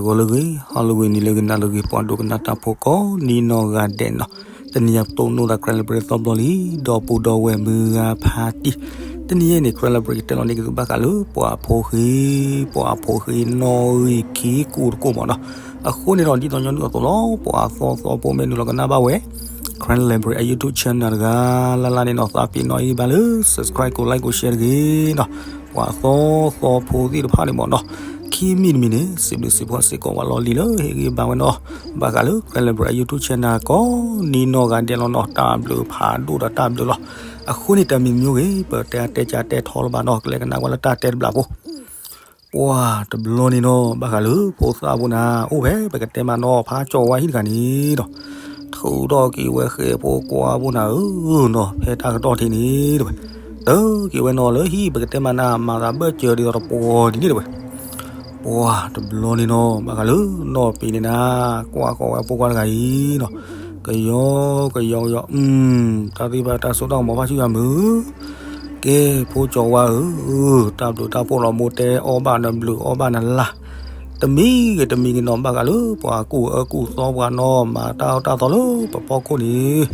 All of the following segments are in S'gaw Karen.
ဂီၤလၢအဂ့ၤ, ဟါလၢအဂ့ၤ, နံၤလၢအဂ့ၤ, နၤလၢအဂ့ၤ, ပှၤဒိကနၣ်တၢ်ဖိကိးနံၤနီၢ်ဂၤဒဲးနီၤ, တနံၤအံၤပတိၢ်နီၣ်သး Karen Library သီဘျီလံ, ဒီပုၢ်ဒီဝဲၢ်မုၢ်ဂၤဖါတံၢ်, တနံၤအံၤန့ၣ် Karen Library ကတဲလီၤန့ၢ်က့ၤသုဘၣ်ဃးလၢ ပှၤဖိဃ့, ပှၤဖိဃ့နီၣ်ဂံၢ်ခံကူတကိၣ်မးနီၤ, အဃိန့ၣ်ဒီး ဒ်သိးညီနုၢ်အသိးလီၤ, ပှၤသီသီဖိမ့ၢ်နုာ်လီၤကနၣ်ဘၣ်ဝဲ Karen Library အ YouTube channel တဂၤလၢ်လၢ်န့ၣ်နီၤ, သးပ့ၤနီၣ်အံၤဘၣ်လၢ subscribe ကိး like ကိး share တဂ့ၤနီၤ, ပှၤသီသီဖိသ့ၣ်တဖၣ်န့ၣ်မးနီၤ, ခံမံၤတမံၤန့ၣ် စံးဘျုးစံးဖှိၣ်စ့ၢ်ကီးဝဲလီၤလံၤလၢဟ့ၣ်ဂံၢ်ဘါဝဲနီၤ, ဘၣ်ဃးလၢ Karen Library အ YouTube channel ကိးနံၤနီၢ်ဂၤဒဲးလီၤနီၤ, တၢ်ဘျုးဖးဒိၣ်ဒီးတၢ်ဘျုးလီၤ, အဃိန့ၣ်တၢ်မံၤမံၤဂ့ၤ ပတဲတဲကတဲထီလၢၤဘၣ်နီၤ, ကလဲၤကနၣ်ကွၢ်လၢတၢ်တဲတဘျီဖိ ပှၤတဘျီန့ၣ်နီၤ, ဘၣ်ဃးလၢဖိသၣ်ဖိနၤ, အိၣ်ဖဲပကတဲမးနီၤ, ဖးကၠီၤဝါဟံၣ်တဂၤန့ၣ်ဒီး, ထုးထီၣ်က့ၤဝဲဃဲဖိကွၢ်ဖိနၤဧၢနီၤ, ဖဲတၢ်ကတီၢ်ထံးန့ၣ်တဝဲ, တၢက့ၤဝဲနီၤလၢဟံၣ်ပကတဲမးနၤ, မၤသးဘၢၣ်စၢၤဒ်သိးတပှီၤဒ်န့ၣ်တဝဲ, ပှၤတဘျီန့ၣ်နီၤ, ဘၣ်ဃးလၢနီၢ်ပံၤန့ၣ်နၤ, ကွၢ်ဃီၤဝဲဖိခွါတဂၤအံၤနီၤ, ကယီကယီကယီ, တၢ်သ့ၣ်တဖၣ်တၢ်စိတၢ်ကမီၤဖးဆူၣ်ယၤမုာ် ကဲ ဖိကၠီၤဝါဧၢ, တၢ်ဘျုးတၢ်ဖှိၣ်လီၤမိၢ်, တဲအီၣ်ဘၣ်နဘျုးအီၣ်ဘၣ်နလၢ်, တမံၤဂ့ၤတမံၤဂ့ၤနီၤ, ဘၣ်ဃးလၢပှၤကူၣ်အၢကူၣ်သီပှၤနီၢ်မၤတၢ်အၢတၢ်သီလၢပဖီခိၣ်န့ၣ်,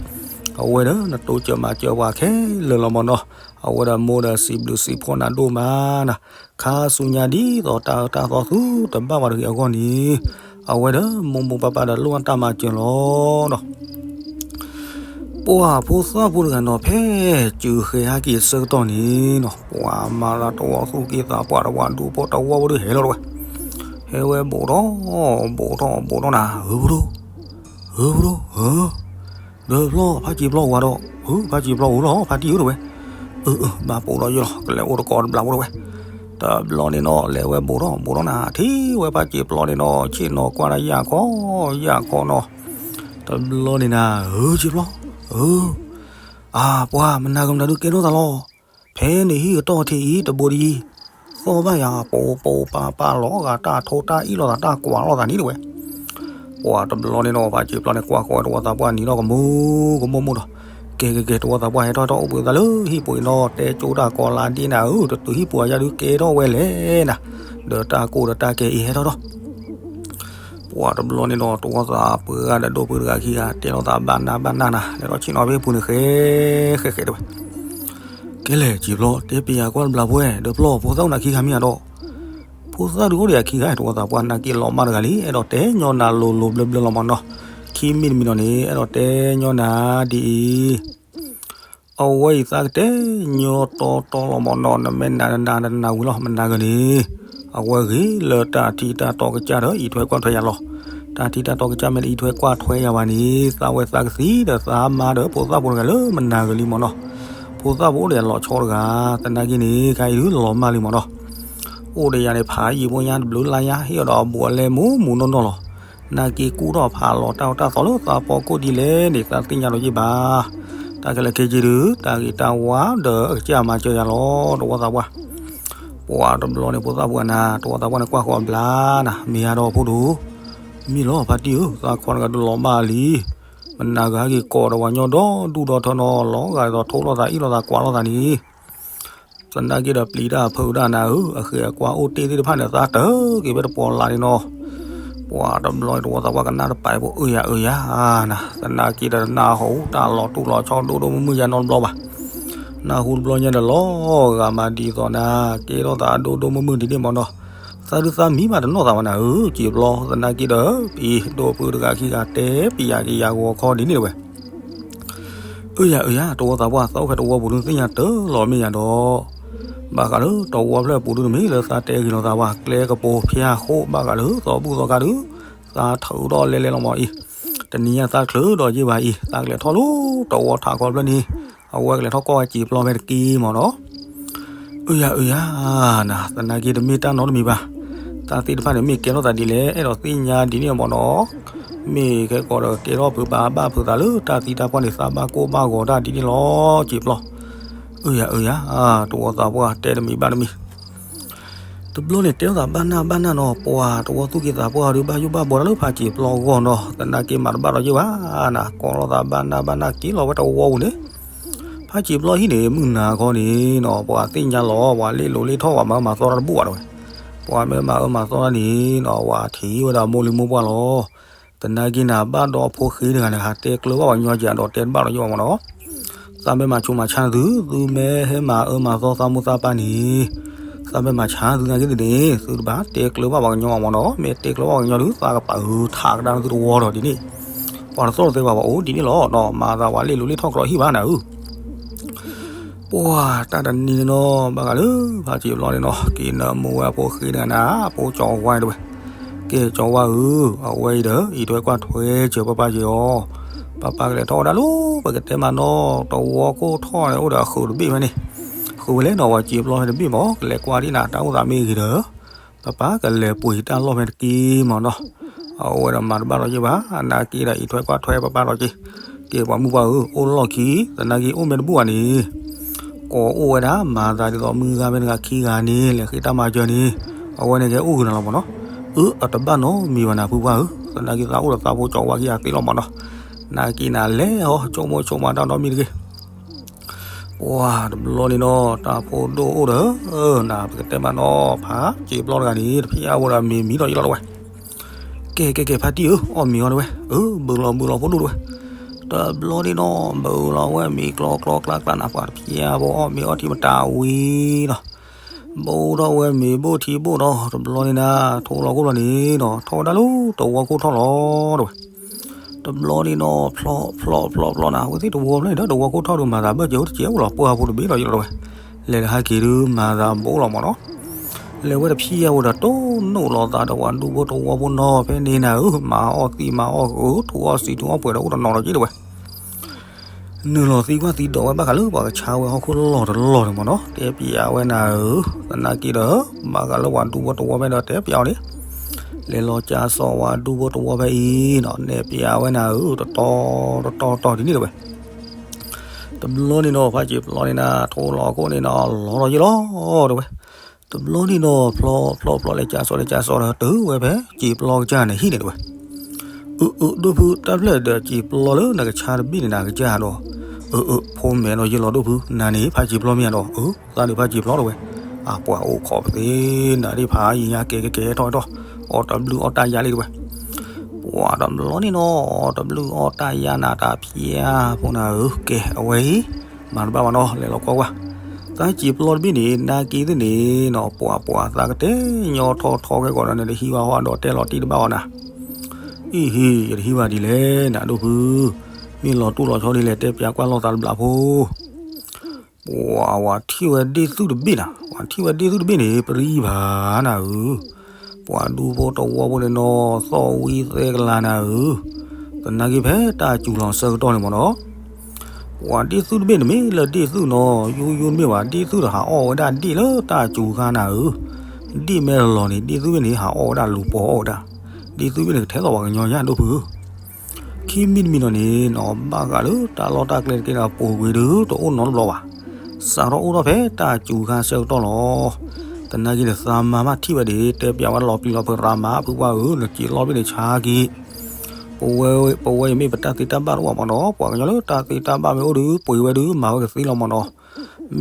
အဝဲဒီးနတိစၢၤမၤစၢၤပှၤခဲလၢာ်လီၤမးနီၤ, အဝဲဒီးမိၢ်ဒီးစံးဘျုးစံးဖှိၣ်နၤဒိၣ်မးနၤ, ခါဆူညါဒ်သိးတၢ်အၢတၢ်သီသုတဘၣ်ဘၣ်တဂ့ၤအဂီၢ်န့ၣ်, အဝဲဒီးမိၢ်မိၢ်ပၢ်ပၢ်ဒီးလိၣ်တၢ်မၤစၢၤလီၤနီၤ ပှၤဖိသၣ်ဖိတဂၤနီၤ, ဖဲစၢၤဃဲၤဟဲက့ၤအဆၢကတီၢ်န့ၣ်နီၤ, ပှၤမၤလၢတဝီသူၣ်က့သးပှၢ်တဝီဒူဖိတဝီဖိဒုးဟဲလီၤတဝဲ, ဟဲဝဲဘူးထီၣ်, ဘူးထီၣ်ဘူးထီၣ်နၤ, ဧၢဖိဒိၣ်, ဧၢဖိဒိၣ်ဧၢ, ဒီးဖျီဖးစံာ်ပျီဝၤဒီး, ဧၢ ဖးစံာ်ပျီဧိၤလီၤ ဖါတံၢ်ဧၢတဝဲ, အၢ အၢ ဘၣ်ဘူးထီၣ်ယိၣ်လီၤ ကလဲၤအိၣ်တကိးတဘျီဖိတဝဲ, တဘျီန့ၣ်နီၤ လဲၤဝဲဘူးထီၣ်ဘူးထီၣ်နၤ, ထံၣ်ဝဲဖးစံာ်ပျီန့ၣ်နီၤ, ဆ့ၣ်နီၤကွၢ်တၢ်ယၢ်ခီ, ယၢ်ခီနီၤ, တဘျီန့ၣ်နၤ, ဧၢ စံာ်ပျီ, ဧၢ, အါ ပှၤမနၤဂ့ၤမနၤဒုးကဲထီၣ်သးလီၤ, ဖဲန့ၣ်ဟံၣ်အတီၢ်ထံးအံၤတဘိဒ်အံၤ, သီၣ်ဘၣ်ယၤ ပိာ်ပိာ်ပၤပၤလီၤဂာ်တၢ်ထိတၢ်အံၣ်လိာ်သးတၢ်ကွၢ်လိာ်သးန့ၣ်တဝဲ, ပှၤတဘျီန့ၣ်နီၤ ဖးစံာ်ပျီန့ၣ် ကွၢ်ဃီၤဝဲတဝီသးပှၢ်နံၤထီၣ်ကမူကမူမူဒီး, ကဲကဲကဲ တဝီသးပှၢ်ဟဲထီၣ်ထီၣ်အိၣ်ဘှံးသးလၢဟံၣ်ပူၤအံၤနီၤ, တဲကၠိတၢ်ကီၤလါဒ့နၤဧၢ, တတုၤဟံၣ်ပူၤအယါဒုးကဲထီၣ်ဝဲလဲၣ်နၤ, ဒီးတၢ်ကိၢ်ဒီးတၢ်ကဲအံၤဟဲထီၣ်ထီၣ် ပှၤတဘျီန့ၣ်ဒီး တဝီသးပှၢ်ဂၤဒီးဒိၣ်ဖုတဂၤခံဂၤ တဲလိာ်သးဘၣ်နၢ်ဘၣ်နၢ်နၤ, လဲၤထီၣ်ဆ့ၣ်နီၤဖဲပူၤန့ၣ် ဃဲဃဲဃဲတဝဲ, ကဲလဲၣ်စံာ်ပျီ တဲပယၤကွၢ်တဘျီဖိဝဲ, ဒီးဖျီဖိသၣ်အိၣ်နၤခံဂၤမ့ၢ်ဧါဒီး, ဖိသၣ်ဒုးအိၣ်ဒီးယၤခံဂၤ တဝီသးပှၢ်နၢ်က့ၤလီၤမၢ်တဂၤလံ, အဲၣ်ဒိးတဲညီနၤလိၤလိၤဘျၢဘျၢလီၤမးနီၤ, ခံမံၤတမံၤနီၤန့ၣ် အဲၣ်ဒိးတဲညီနၤဒ်အံၤ အဝဲအံၤသးကတဲညီတီတီလီၤမးနီၤ, နမ့ၢ်နၤနၤနၤဝံၤလီၤ မနၤဂ့ၤန့ၣ်, အဝဲဂ့ၤလၢတၢ်ထံတၢ်တီကစၢ်ဒီးအံးထွဲကွၢ်ထွဲယၤလီၤ. တၢ်ထံတၢ်တီကစၢ်မ့ၢ်တအံးထွဲကွၢ်ထွဲယၤဘၣ်န့ၣ်, သးဝဲသးကသံဒီးသးမါဒီးဖိသၣ်ဖိတဂၤလၢမနၤဂ့ၤလံမးနီၤ. ဖိသၣ်ဖိအိၣ်ဒီးယၤလီၤဆီတဂၤ, သနာ်က့န့ၣ် ခါအံၤဒုးလီၤမၢ်လံမးနီၤ. အိၣ်ဒီးယၤန့ၣ် ဖးယံာ်ဖိညါတဘျုးလါညါ ဟ့ၣ်အီၤဒီးအဘူးအလဲမူးမူးနီၢ်နီၢ်လီၤ. နာ်က့ကူၣ်ထီၣ်ဖးလီၤတၢ်အီၣ်တၢ်သီလၢသးဖီခိၣ်ဒ်လဲၣ်န့ၣ် သးသ့ၣ်ညါလီၤယ့ၢ်ဘၣ်. တၢ်ခဲလၢာ်ခဲဆ့ဒုး တၢ်ဂ့ၤတၢ်ဝါဒီးအကစၢ်မၤစၢၤယၤလီၤ တဝီသးပှၢ်. ပှၤတဘျီန့ၣ် ဖိသၣ်ဖိဂၤနၤ တဝီသးပှၢ်န့ၣ် ကွၢ်ဃီၤအဘျါနၤ မ့ၢ်ယၤဒီးဖိဒိၣ်, မ့ၢ်လီၤဖါတံၢ်ဧၢ, သးခွါတဂၤဒုးလီၤမၢ်လံ. မနၤဂ့ၤဟဲက့ၤကိးဒီးပှၤညီဒီဒူၣ်ဒီထၢနီၤ လီၤဂာ်ဒ်သိးထိၣ်လိာ်သးအ့ၣ်လိာ်သးကွၢ်လိာ်သးန့ၣ် သနာ်က့ဒီးပျံၤတၢ်ဖုးတၢ်နၤဧၢ, အဃဲၤအကွၢ်အိၣ်တ့ၢ်သ့ၣ်တဖၣ်န့ၣ် သးတၢ်က့ၤဖဲတပီၤလၢ်န့ၣ်နီၤ. ပှၤတဘျီန့ၣ် တဝီသးပှၢ်ကနၣ်တပာ်ဖိအၢယၤအၢယၤနၤ, သနာ်က့ဒီးနၢ်ဟူတၢ်လီၤတူၢ်လီၤဆီဒိၣ်ဒိၣ်မုၢ်မုၢ်ယါနီတဘျီဘၣ်. နၢ်ဟူတဘျီညါဒီးလီၤဂာ်မးဒ်သိးနၤ ကဲထီၣ်သးဒိၣ်ဒိၣ်မုၢ်မုၢ်ဒ်န့ၣ်မးနီၤ. သးဒုးသးမံဘၣ်တနီၣ်သးဘၣ်နၤဧၢ, စံာ်ပျီ, သနာ်က့ဒီး ပံၤဒိၣ်ဖုတဂၤခံဂၤတဲပယၤက့ၤယၤဂီၤခီဒ်န့ၣ်တဝဲ အၢယၤအၢယၤ တဝီသးပှၢ် သးအိၣ်ဖဲတဝီပူၤဒုးသ့ၣ်ညါတၢ်လီၤမ့ၢ်ယၤဒီး ဘၣ်ဃးလၢတဝီဖျၢၣ်ပူၤဒုးတမ့ၢ်လၢသးတဲဂ့ၤလီၤသးဘၣ်, ကျဲကပိာ်ဖၠါဃိးဘၣ်ဃးလၢသီဘူၣ်သီခါဒုး သးထုးထီၣ်လဲလဲလီၤမးအံၤ, တနံၤညါသးချုးဒီးယ့ၢ်ဘၣ်အံၤ သးကလဲၤထီၣ်လၢတဝီထးခီဖျၢၣ်န့ၣ် အဝဲကလဲၤထီၣ်ကီၢ်ဝဲစံာ်ပျီဖဲတက့ၢ်မးနီၤ. အၢယၤအၢယၤနၤ သနာ်က့တမ့ၢ်တၢ်နီတမံၤဘၣ်. တၢ်သ့ၣ်တဖၣ်န့ၣ်မ့ၢ်ကဲထီၣ်သးဒ်လဲၣ် အဲၣ်ဒိးသ့ၣ်ညါဒ်န့ၣ်မးနီၤ. မ့ၢ်ခဲကီးဒီးကဲထီၣ်ဖုးဘၣ်ဘၣ်ဖုးသးလၢတၢ်သံတၢ်ပှၢ်န့ၣ် သးဘၣ်ကိၢ်ဘၣ်ဂီၤတၢ်ဒ်န့ၣ်လီၤ စံာ်ပျီ. အၢယၤအၢယၤ တဝီသးပှၢ်တဲတမံၤဘၣ်တမံၤ တဘျီန့ၣ်တဲလိာ်သးဘၣ်နၢ်ဘၣ်နၢ်နီၤ, ပှၤတဝီသူၣ်က့သးပှၢ်ဒုးဘၣ်ယိၣ်ဘၣ်ဘှီတၢ်လၢဖးစံာ်ပျီအဂီၢ်နီၤ, သနာ်က့မၤတဘၣ်ဒီးယ့ၢ်ဘၣ်နၤ, ကိးလိာ်သးဘၣ်နၢ်ဘၣ်နၢ်က့ၤလီၤဝဲတဝီပူၤန့ၣ်, ဖးစံာ်ပျီဟံၣ်န့ၣ် မုၢ်နၤခီန့ၣ်နီၤ ပှၤသ့ၣ်ညါလီၤ ပှၤလ့ၣ်လိၤလ့ၣ်ထီၣ် ပှၤမၤမၤသီတၢ်တဘူၣ်ဘၣ်တဝဲ. ပှၤမ့ၢ်မၤအၢမၤသီတၢ်န့ၣ်နီၤ ဝၤထံၣ်ဝဲဒၣ်မိၢ်လံၤမိၢ်ပှၢ်လီၤ. သနာ်က့နၤ ဘၣ်ဒီးအဖိဃ့တဂၤန့ၣ် ဟးတဲကျၢၤဘၣ်ပှၤကညီက့ၤအဒီးတဲတဘၣ်ဒီးယဘၣ်မ့ၢ်နီၤ. သးမ့ၢ်မၤဆူးမၤဆါသု, သုမ့ၢ်ဟဲမၤအၢမၤသီသးမိၢ်သးပၢ်န့ၣ်, သးမ့ၢ်မၤဆါသုသနာ်က့န့ၣ် သုတဘၣ်တဲကျၢၤဘၣ်ပှၤကညီဘၣ်မ့ၢ်နီၤ. မ့ၢ်တဲကျၢၤဘၣ်ပှၤကညီဒုး သးကပာ်အုးထးကဒါနသုတဝီဒီးဒ်န့ၣ်, ပှၤတသီၣ်တသဲဘၣ်ပှၤအိၣ်ဒ်န့ၣ်လီၤနီၤ. မၤသးဝဲလ့ၣ်လိၤလ့ၣ်ထီၣ်ကြီဟံၣ်ဘၣ်နၤဧၢ ပှၤတၢ်တနံၤန့ၣ်နီၤ ဘၣ်ဃးလၢ ဖးစံာ်ပျီန့ၣ်နီၤ က့ၤနၢမူဝဲအဖိဃ့တဂၤန့ၣ် အဖိကၠီၤဝါတဝဲ, ကဲကၠီၤဝါဧၢ, အဝဲအံၤဒီး အံးထွဲကွၢ်ထွဲစၢၤပၢ်ပၢ်က့ၤအီၤ, ပၢ်ပၢ်ကလဲၤထီၣ်ဝဲဒၣ်လီၤ ပကတဲမးနီၤ တဝီကိၢ်ထီၣ်န့ၣ် အိၣ်ဒီးအဃုာ်တဘ့ၣ်ဖဲန့ၣ်, ဃုာ်ဝဲလဲၣ်နီၤ ပှၤစံာ်ပျီဖဲတဘ့ၣ်မ့ၢ် ကလဲၤကွၢ်ဒ်နၤ တၢ်အိၣ်သးမ့ၢ်ဂ့ၤဒီး ပၢ်ပၢ်ကလဲၤပှ့ၤတၢ်လီၢ်ဖဲတက့ၢ်မ့ၢ်နီၤ. အဝဲဒီးမၤတဘၣ်ဒီးယဘၣ် နာ်က့ဒီးအံးထွဲကွၢ်ထွဲပၢ်ပၢ်ဒီးက့ၤ, ကဲပှၤမုၣ်ပှၢ်ဧၢ, အိၣ်လီၢ်ခံ သနာ်က့အိၣ်မ့ၢ်တဘူၣ်ဘၣ်န့ၣ် ကိးအိၣ်ဝဲဒၣ် မၤသးဒ်သိးမုၢ်ဂၤမ့ၢ်တဂၤခံဂၤန့ၣ် လဲၤဃ့တၢ်မၤစၢၤန့ၣ် အဝဲန့ၣ်ကဲအိၣ်ဂ့ၤနၤလီၤမ့ၢ်နီၤ. အၢ အတဘၣ်နီတမံၤဘၣ်နၤဖုပှၢ်ဧၢ, သနာ်က့သးအိၣ်ဒီးသးဖိကၠီၤဝါခံဂၤသ့လီၤမ့ၢ်နီၤ. နာ်က့နၤလဲၤဟီ ဆိကမိၣ်ဆိကမးတၢ်နီတမံၤတဂ့ၤ ပှၤတဘျီန့ၣ်နီၤ တၢ်ဖိဒိၣ်အိၣ်ဒီး နၤပကတဲမးနီၤ ဖးစံာ်ပျီတဂၤန့ၣ် တဖျဲအါဝဲဒီးမ့ၤမံဒီးယလီၤတဝဲ, ကဲကဲကဲ ဖါတံၢ်ဧၢ အီၣ်မ့ၤအီၤတဝဲ, အၢ ဘုးလီၤဘုးလီၤဖိဒိၣ်တဝဲ, တဘျီန့ၣ်နီၤ ဘုးလီၤဝဲမ့ၤကျီကျီကျါကျါနၤ ပှၤတဖျဲဖိအီၣ်မ့ၤအီထံမတၤဝံၤနီၤ ဘိထီၣ်ဝဲမ့ၤဘိထံဘိနီၤ တဘျီန့ၣ်နၤ ထိလီၤခိၣ်လီၤန့ၣ်နီၤ ထီၣ်ဝဲဒၣ်လၢတဝီခိၣ်ထီၣ်လီၤတဝဲ, တဘျီန့ၣ်နီၤ ဖျီဖျီဖျီဖျီနၤ အဝဲသ့ၣ်တဝီဖျီန့ၣ်ဒီး တဝီခိၣ်ထီၣ်ဒီး မၤသးဘၣ်စၢၤအိၣ်တစဲးအိၣ်လီၤ ပှၢ်ဖိတဘ့ၣ်ဒီးယလီၤတဝဲ, လဲၤလၢဟဲက့ၤဒုး မၤသးဘိလီၤမ့ၢ်နီၤ, လဲၤဝဲတဖျဲအါဝဲဒီး တိၢ်နီၣ်လိာ်သးဒီးပှၤဒူဖိတဝီဖိနီၤ ဖဲန့ၣ်နၤဧၢ, မၤအီၣ်သံမၤအီၣ်ဧၢ ထူးအီၣ်စံးထူးအီၣ်ပှဲၤဒီးအိၣ်တနီၤဒီးက့ၤတဝဲ နုာ်လီၤသံကွၢ်သံဒိးဝဲဘၣ်ဃးလၢပှၤကဆါဝဲဟီၣ်ခိၣ်လီၢ်တလီၢ်န့ၣ်မ့ၢ်နီၤ တဲပျးဝဲနၤဧၢ, သနာ်က့ဒီး ဘၣ်ဃးလၢပှၤဒူဖိတဝီဖဲဒီးတဲပျးအီၤန့ၣ်, လဲၤလီၤကၠါစီၤဝဲဒူဖိတဝီဖဲအံၤနီၤ နဲၣ်ပျးဝဲနၤဧၢ, တတီတတီတီဒ်န့ၣ်တဝဲ, တဘျီန့ၣ်နီၤ ဖးစံာ်ပျီန့ၣ်နၤ ထိလီၤခိၣ်န့ၣ်နီၤ လီၤလီၤယ့ၢ်လီၤတဝဲ, တဘျီန့ၣ်နီၤ ဖျီဖျီဖျီလဲၤကၠါစီၤလဲၤကၠါစီၤဒီး တုၤဝဲဖဲစံာ်ပျီကစၢ်န့ၣ်ဟံၣ်န့ၣ်တဝဲ အၢ အၢ ဒိၣ်ဖု တၢ်ဖျၢၣ်ဒီးစံာ်ပျီလၢနကဆါတဘ့ၣ်န့ၣ် နကစၢ်ဒီး, အၢ အၢ ဖိမဲာ်ဒီးယလီၤဒိၣ်ဖု နၤန့ၣ် ဖးစံာ်ပျီမ့ၢ်ဧါဒီး, အၢ သးဒုးဖးစံာ်ပျီတဝဲ, အပှၤအိၣ်ခိးပသ့ နၤဒ်ဖးယံၤညါကဲကဲကဲထီၣ်ထီၣ်, အီၣ်တဘျုးအီၣ်တၢ်ယါလံတဝဲ, ပှၤတဘျီန့ၣ်နီၤ အီၣ်တဘျုးအီၣ်တၢ်ယါနၤတၢ်ဖျါဖိနၤဧၢ, ကဲ အဝဲအံၤ မၤတဘၣ်ဘၣ်နီၤ လဲၤလီၤကွၢ်ကွၢ်, သးစံာ်ပျီတဘ့ၣ်န့ၣ် နၤက့ၤသ့ၣ်န့ၣ်နီၤ ပှၤပှၤသးကတဲညီထီထီခဲကီးဒီး နတဟံးဘၣ်ဟီဒီးတဲလီၤတံၢ်တဘၣ်အီၤနၤ, အံၤဟ့ၣ် ယတဟံးဘၣ်ဒ်လဲၣ် နၤဒိၣ်ဖု, မ့ၢ်လီၤတိၢ်လီၤဆီဒ်လဲၣ် တဲပျးကွၢ်လိာ်သးတဘျီဖိ ပှၤ ဝၤထံၣ်ဝဲဒ့ၣ်သုၣ်တဘ့ၣ်နၤ, ဝၤထံၣ်ဝဲဒ့ၣ်သုၣ်တဘ့ၣ်န့ၣ် ပရံဘၣ်နၤဧၢ, ပှၤဒူဖိတဝီဖိန့ၣ်နီၤ သီၣ်ဝံသဲကလၤနၤဧၢ, သနာ်က့ဖဲတၢ်စူၤလီၤဆၢကတီၢ်န့ၣ်မ့ၢ်နီၤ, ပှၤဒ့ၣ်သုၣ်တဘ့ၣ်န့ၣ် မ့ၢ်လၢဒ့ၣ်သုၣ်နီၤ ယိယိတမ့ၢ်ဘၣ်, ဒ့ၣ်သုၣ်ဒီးဟးအီၣ်ဝဲဒၣ်ဒ့ၣ်လၢတၢ်စူၤခါနၤဧၢ, ဒ့ၣ်မ့ၢ်လီၤန့ၣ် ဒ့ၣ်သုၣ်ဘ့ၣ်န့ၣ် ဟးအီၣ်ဝဲဒၣ်လူၤပိာ်အီၣ်ဝဲဒၣ်, ဒ့ၣ်သုၣ်ဘ့ၣ်န့ၣ် ကထဲသိးပှၤကညီညါဒိၣ်ဖုဧၢ ခံမံၤတမံၤနီၤန့ၣ်နီၤ ဘၣ်ဃးလၢတၢ်လီၢ်တၢ်ကျဲတက့ၢ်ဒီး ပူၤကွံာ်ဒုးတအိၣ်နီတဘျီဘၣ်, စးထီၣ်အိၣ်ထီၣ်ဖဲတၢ်စူၤခါဆၢကတီၢ်လီၤ, သနာ်က့ဒီးသးမၤဘၣ်ထံၣ်ဝဲဒၣ် တဲပျးဝဲလီၤပျံၤလီၤဖုးရၤမး ဖုပှၢ်ဧၢ, နစံာ်လီၤဘ့ၣ်န့ၣ်ဆါက့ၤ, ပဝဲ ပဝဲအံၤမ့ၢ်ပတၢ်သ့တၢ်ဘၣ်တအိၣ်ဘၣ်မ့ၢ်နီၤ, ပှၤကညီလၢတၢ်သ့တၢ်ဘၣ်မ့ၢ်အိၣ်ဒီး ပှ့ၤဝဲဒုးမၤဝဲကသ့လီၤမ့ၢ်နီၤ,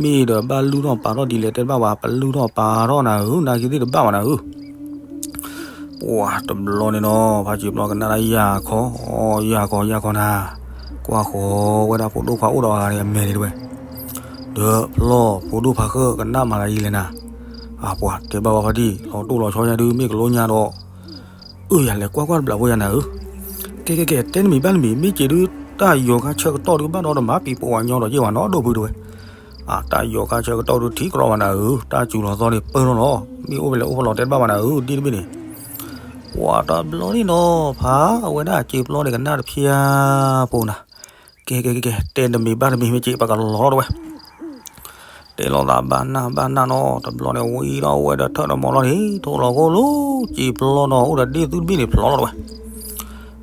မ့ၢ်ဒီးဘၣ်လုၢ်ထီၣ်ပာ်ထီၣ်ဒ်လဲၣ်တဲတဘၣ်ဘၣ်, ပလုၢ်ထီၣ်ပာ်ထီၣ်နၤဧၢ, နာ်က့သ့ၣ်တဘၣ်ဘၣ်နၤဧၢ ပှၤတဘျီန့ၣ်နီၤ ဖးစံာ်ပျီကနၣ်တၢ်ယၤခီ, ယၤခီယၤခီနၤ, ကွၢ်ဃီၤဝဲဒၣ်ဖိဒိၣ်ခွါအိၣ်ဒီးအဂၤန့ၣ်အမဲာ်န့ၣ်တဝဲ, ဒီးဖျီၣ်ဖိဒိၣ်ဖးဃၢ်ကနၣ်မၤလၢယံၤလဲၣ်နၤ, အပှၤတဲဘၣ်ဝဲဖါတံၢ် လီၤတိၢ်လီၤဆီယၤဒုးမ့ၢ်ကလိညါဒီး, အၢ ယၤလဲၤကွၢ်ကွၢ်တဘျီဖိယၤနၤဧၢ, ကဲကဲကဲ တဲနမံၤဘၣ်နမံၤ မ့ၢ်က့ၤဒုးတၢ်ယီၤခါဆၢကတီၢ်ဒုးဘၣ်ဒီးတမၤပံၤပိာ်ဝဲညီဒီးယ့ၢ်ဝဲနီၤ ဒိၣ်ဖုတဝဲ အတၢ်ယီၤခါဆၢကတီၢ်ဒုးထံကရီဘၣ်နၤဧၢ, တၢ်စူၤလီၤသီန့ၣ်ပၢၢ်ထီၣ်လီၤ, မ့ၢ်အိၣ်ဖဲလဲၣ်အိၣ်ဖဲလဲၣ်တဲတဘၣ်ဘၣ်နၤဧၢ, ဒ့ၣ်တဘ့ၣ်န့ၣ်, ပှၤတဘျီန့ၣ်နီၤ ဖးအဝဲဒၣ်စံာ်ပျီန့ၣ်ကနၣ်တဖျါဖိနၤ, ကဲကဲကဲ တဲတမံၤဘၣ်တမံၤ မ့ၢ်က့ၤပှၤကလီၤထီၣ်တဝဲ တဲလိာ်သးဘၣ်နၢ်ဘၣ်နၢ်နီၤ, တဘျီန့ၣ် ဝံၤဒီးဝဲဒီးထၢၣ်ဒီးမီၤလီၤန့ၣ် ထိၣ်လီၤကိၢ်လိၤ စံာ်ပျီနီၤ အိၣ်ဒီးဒ့ၣ်သုတဘ့ၣ်န့ၣ်ဖျိးလီၤတဝဲ,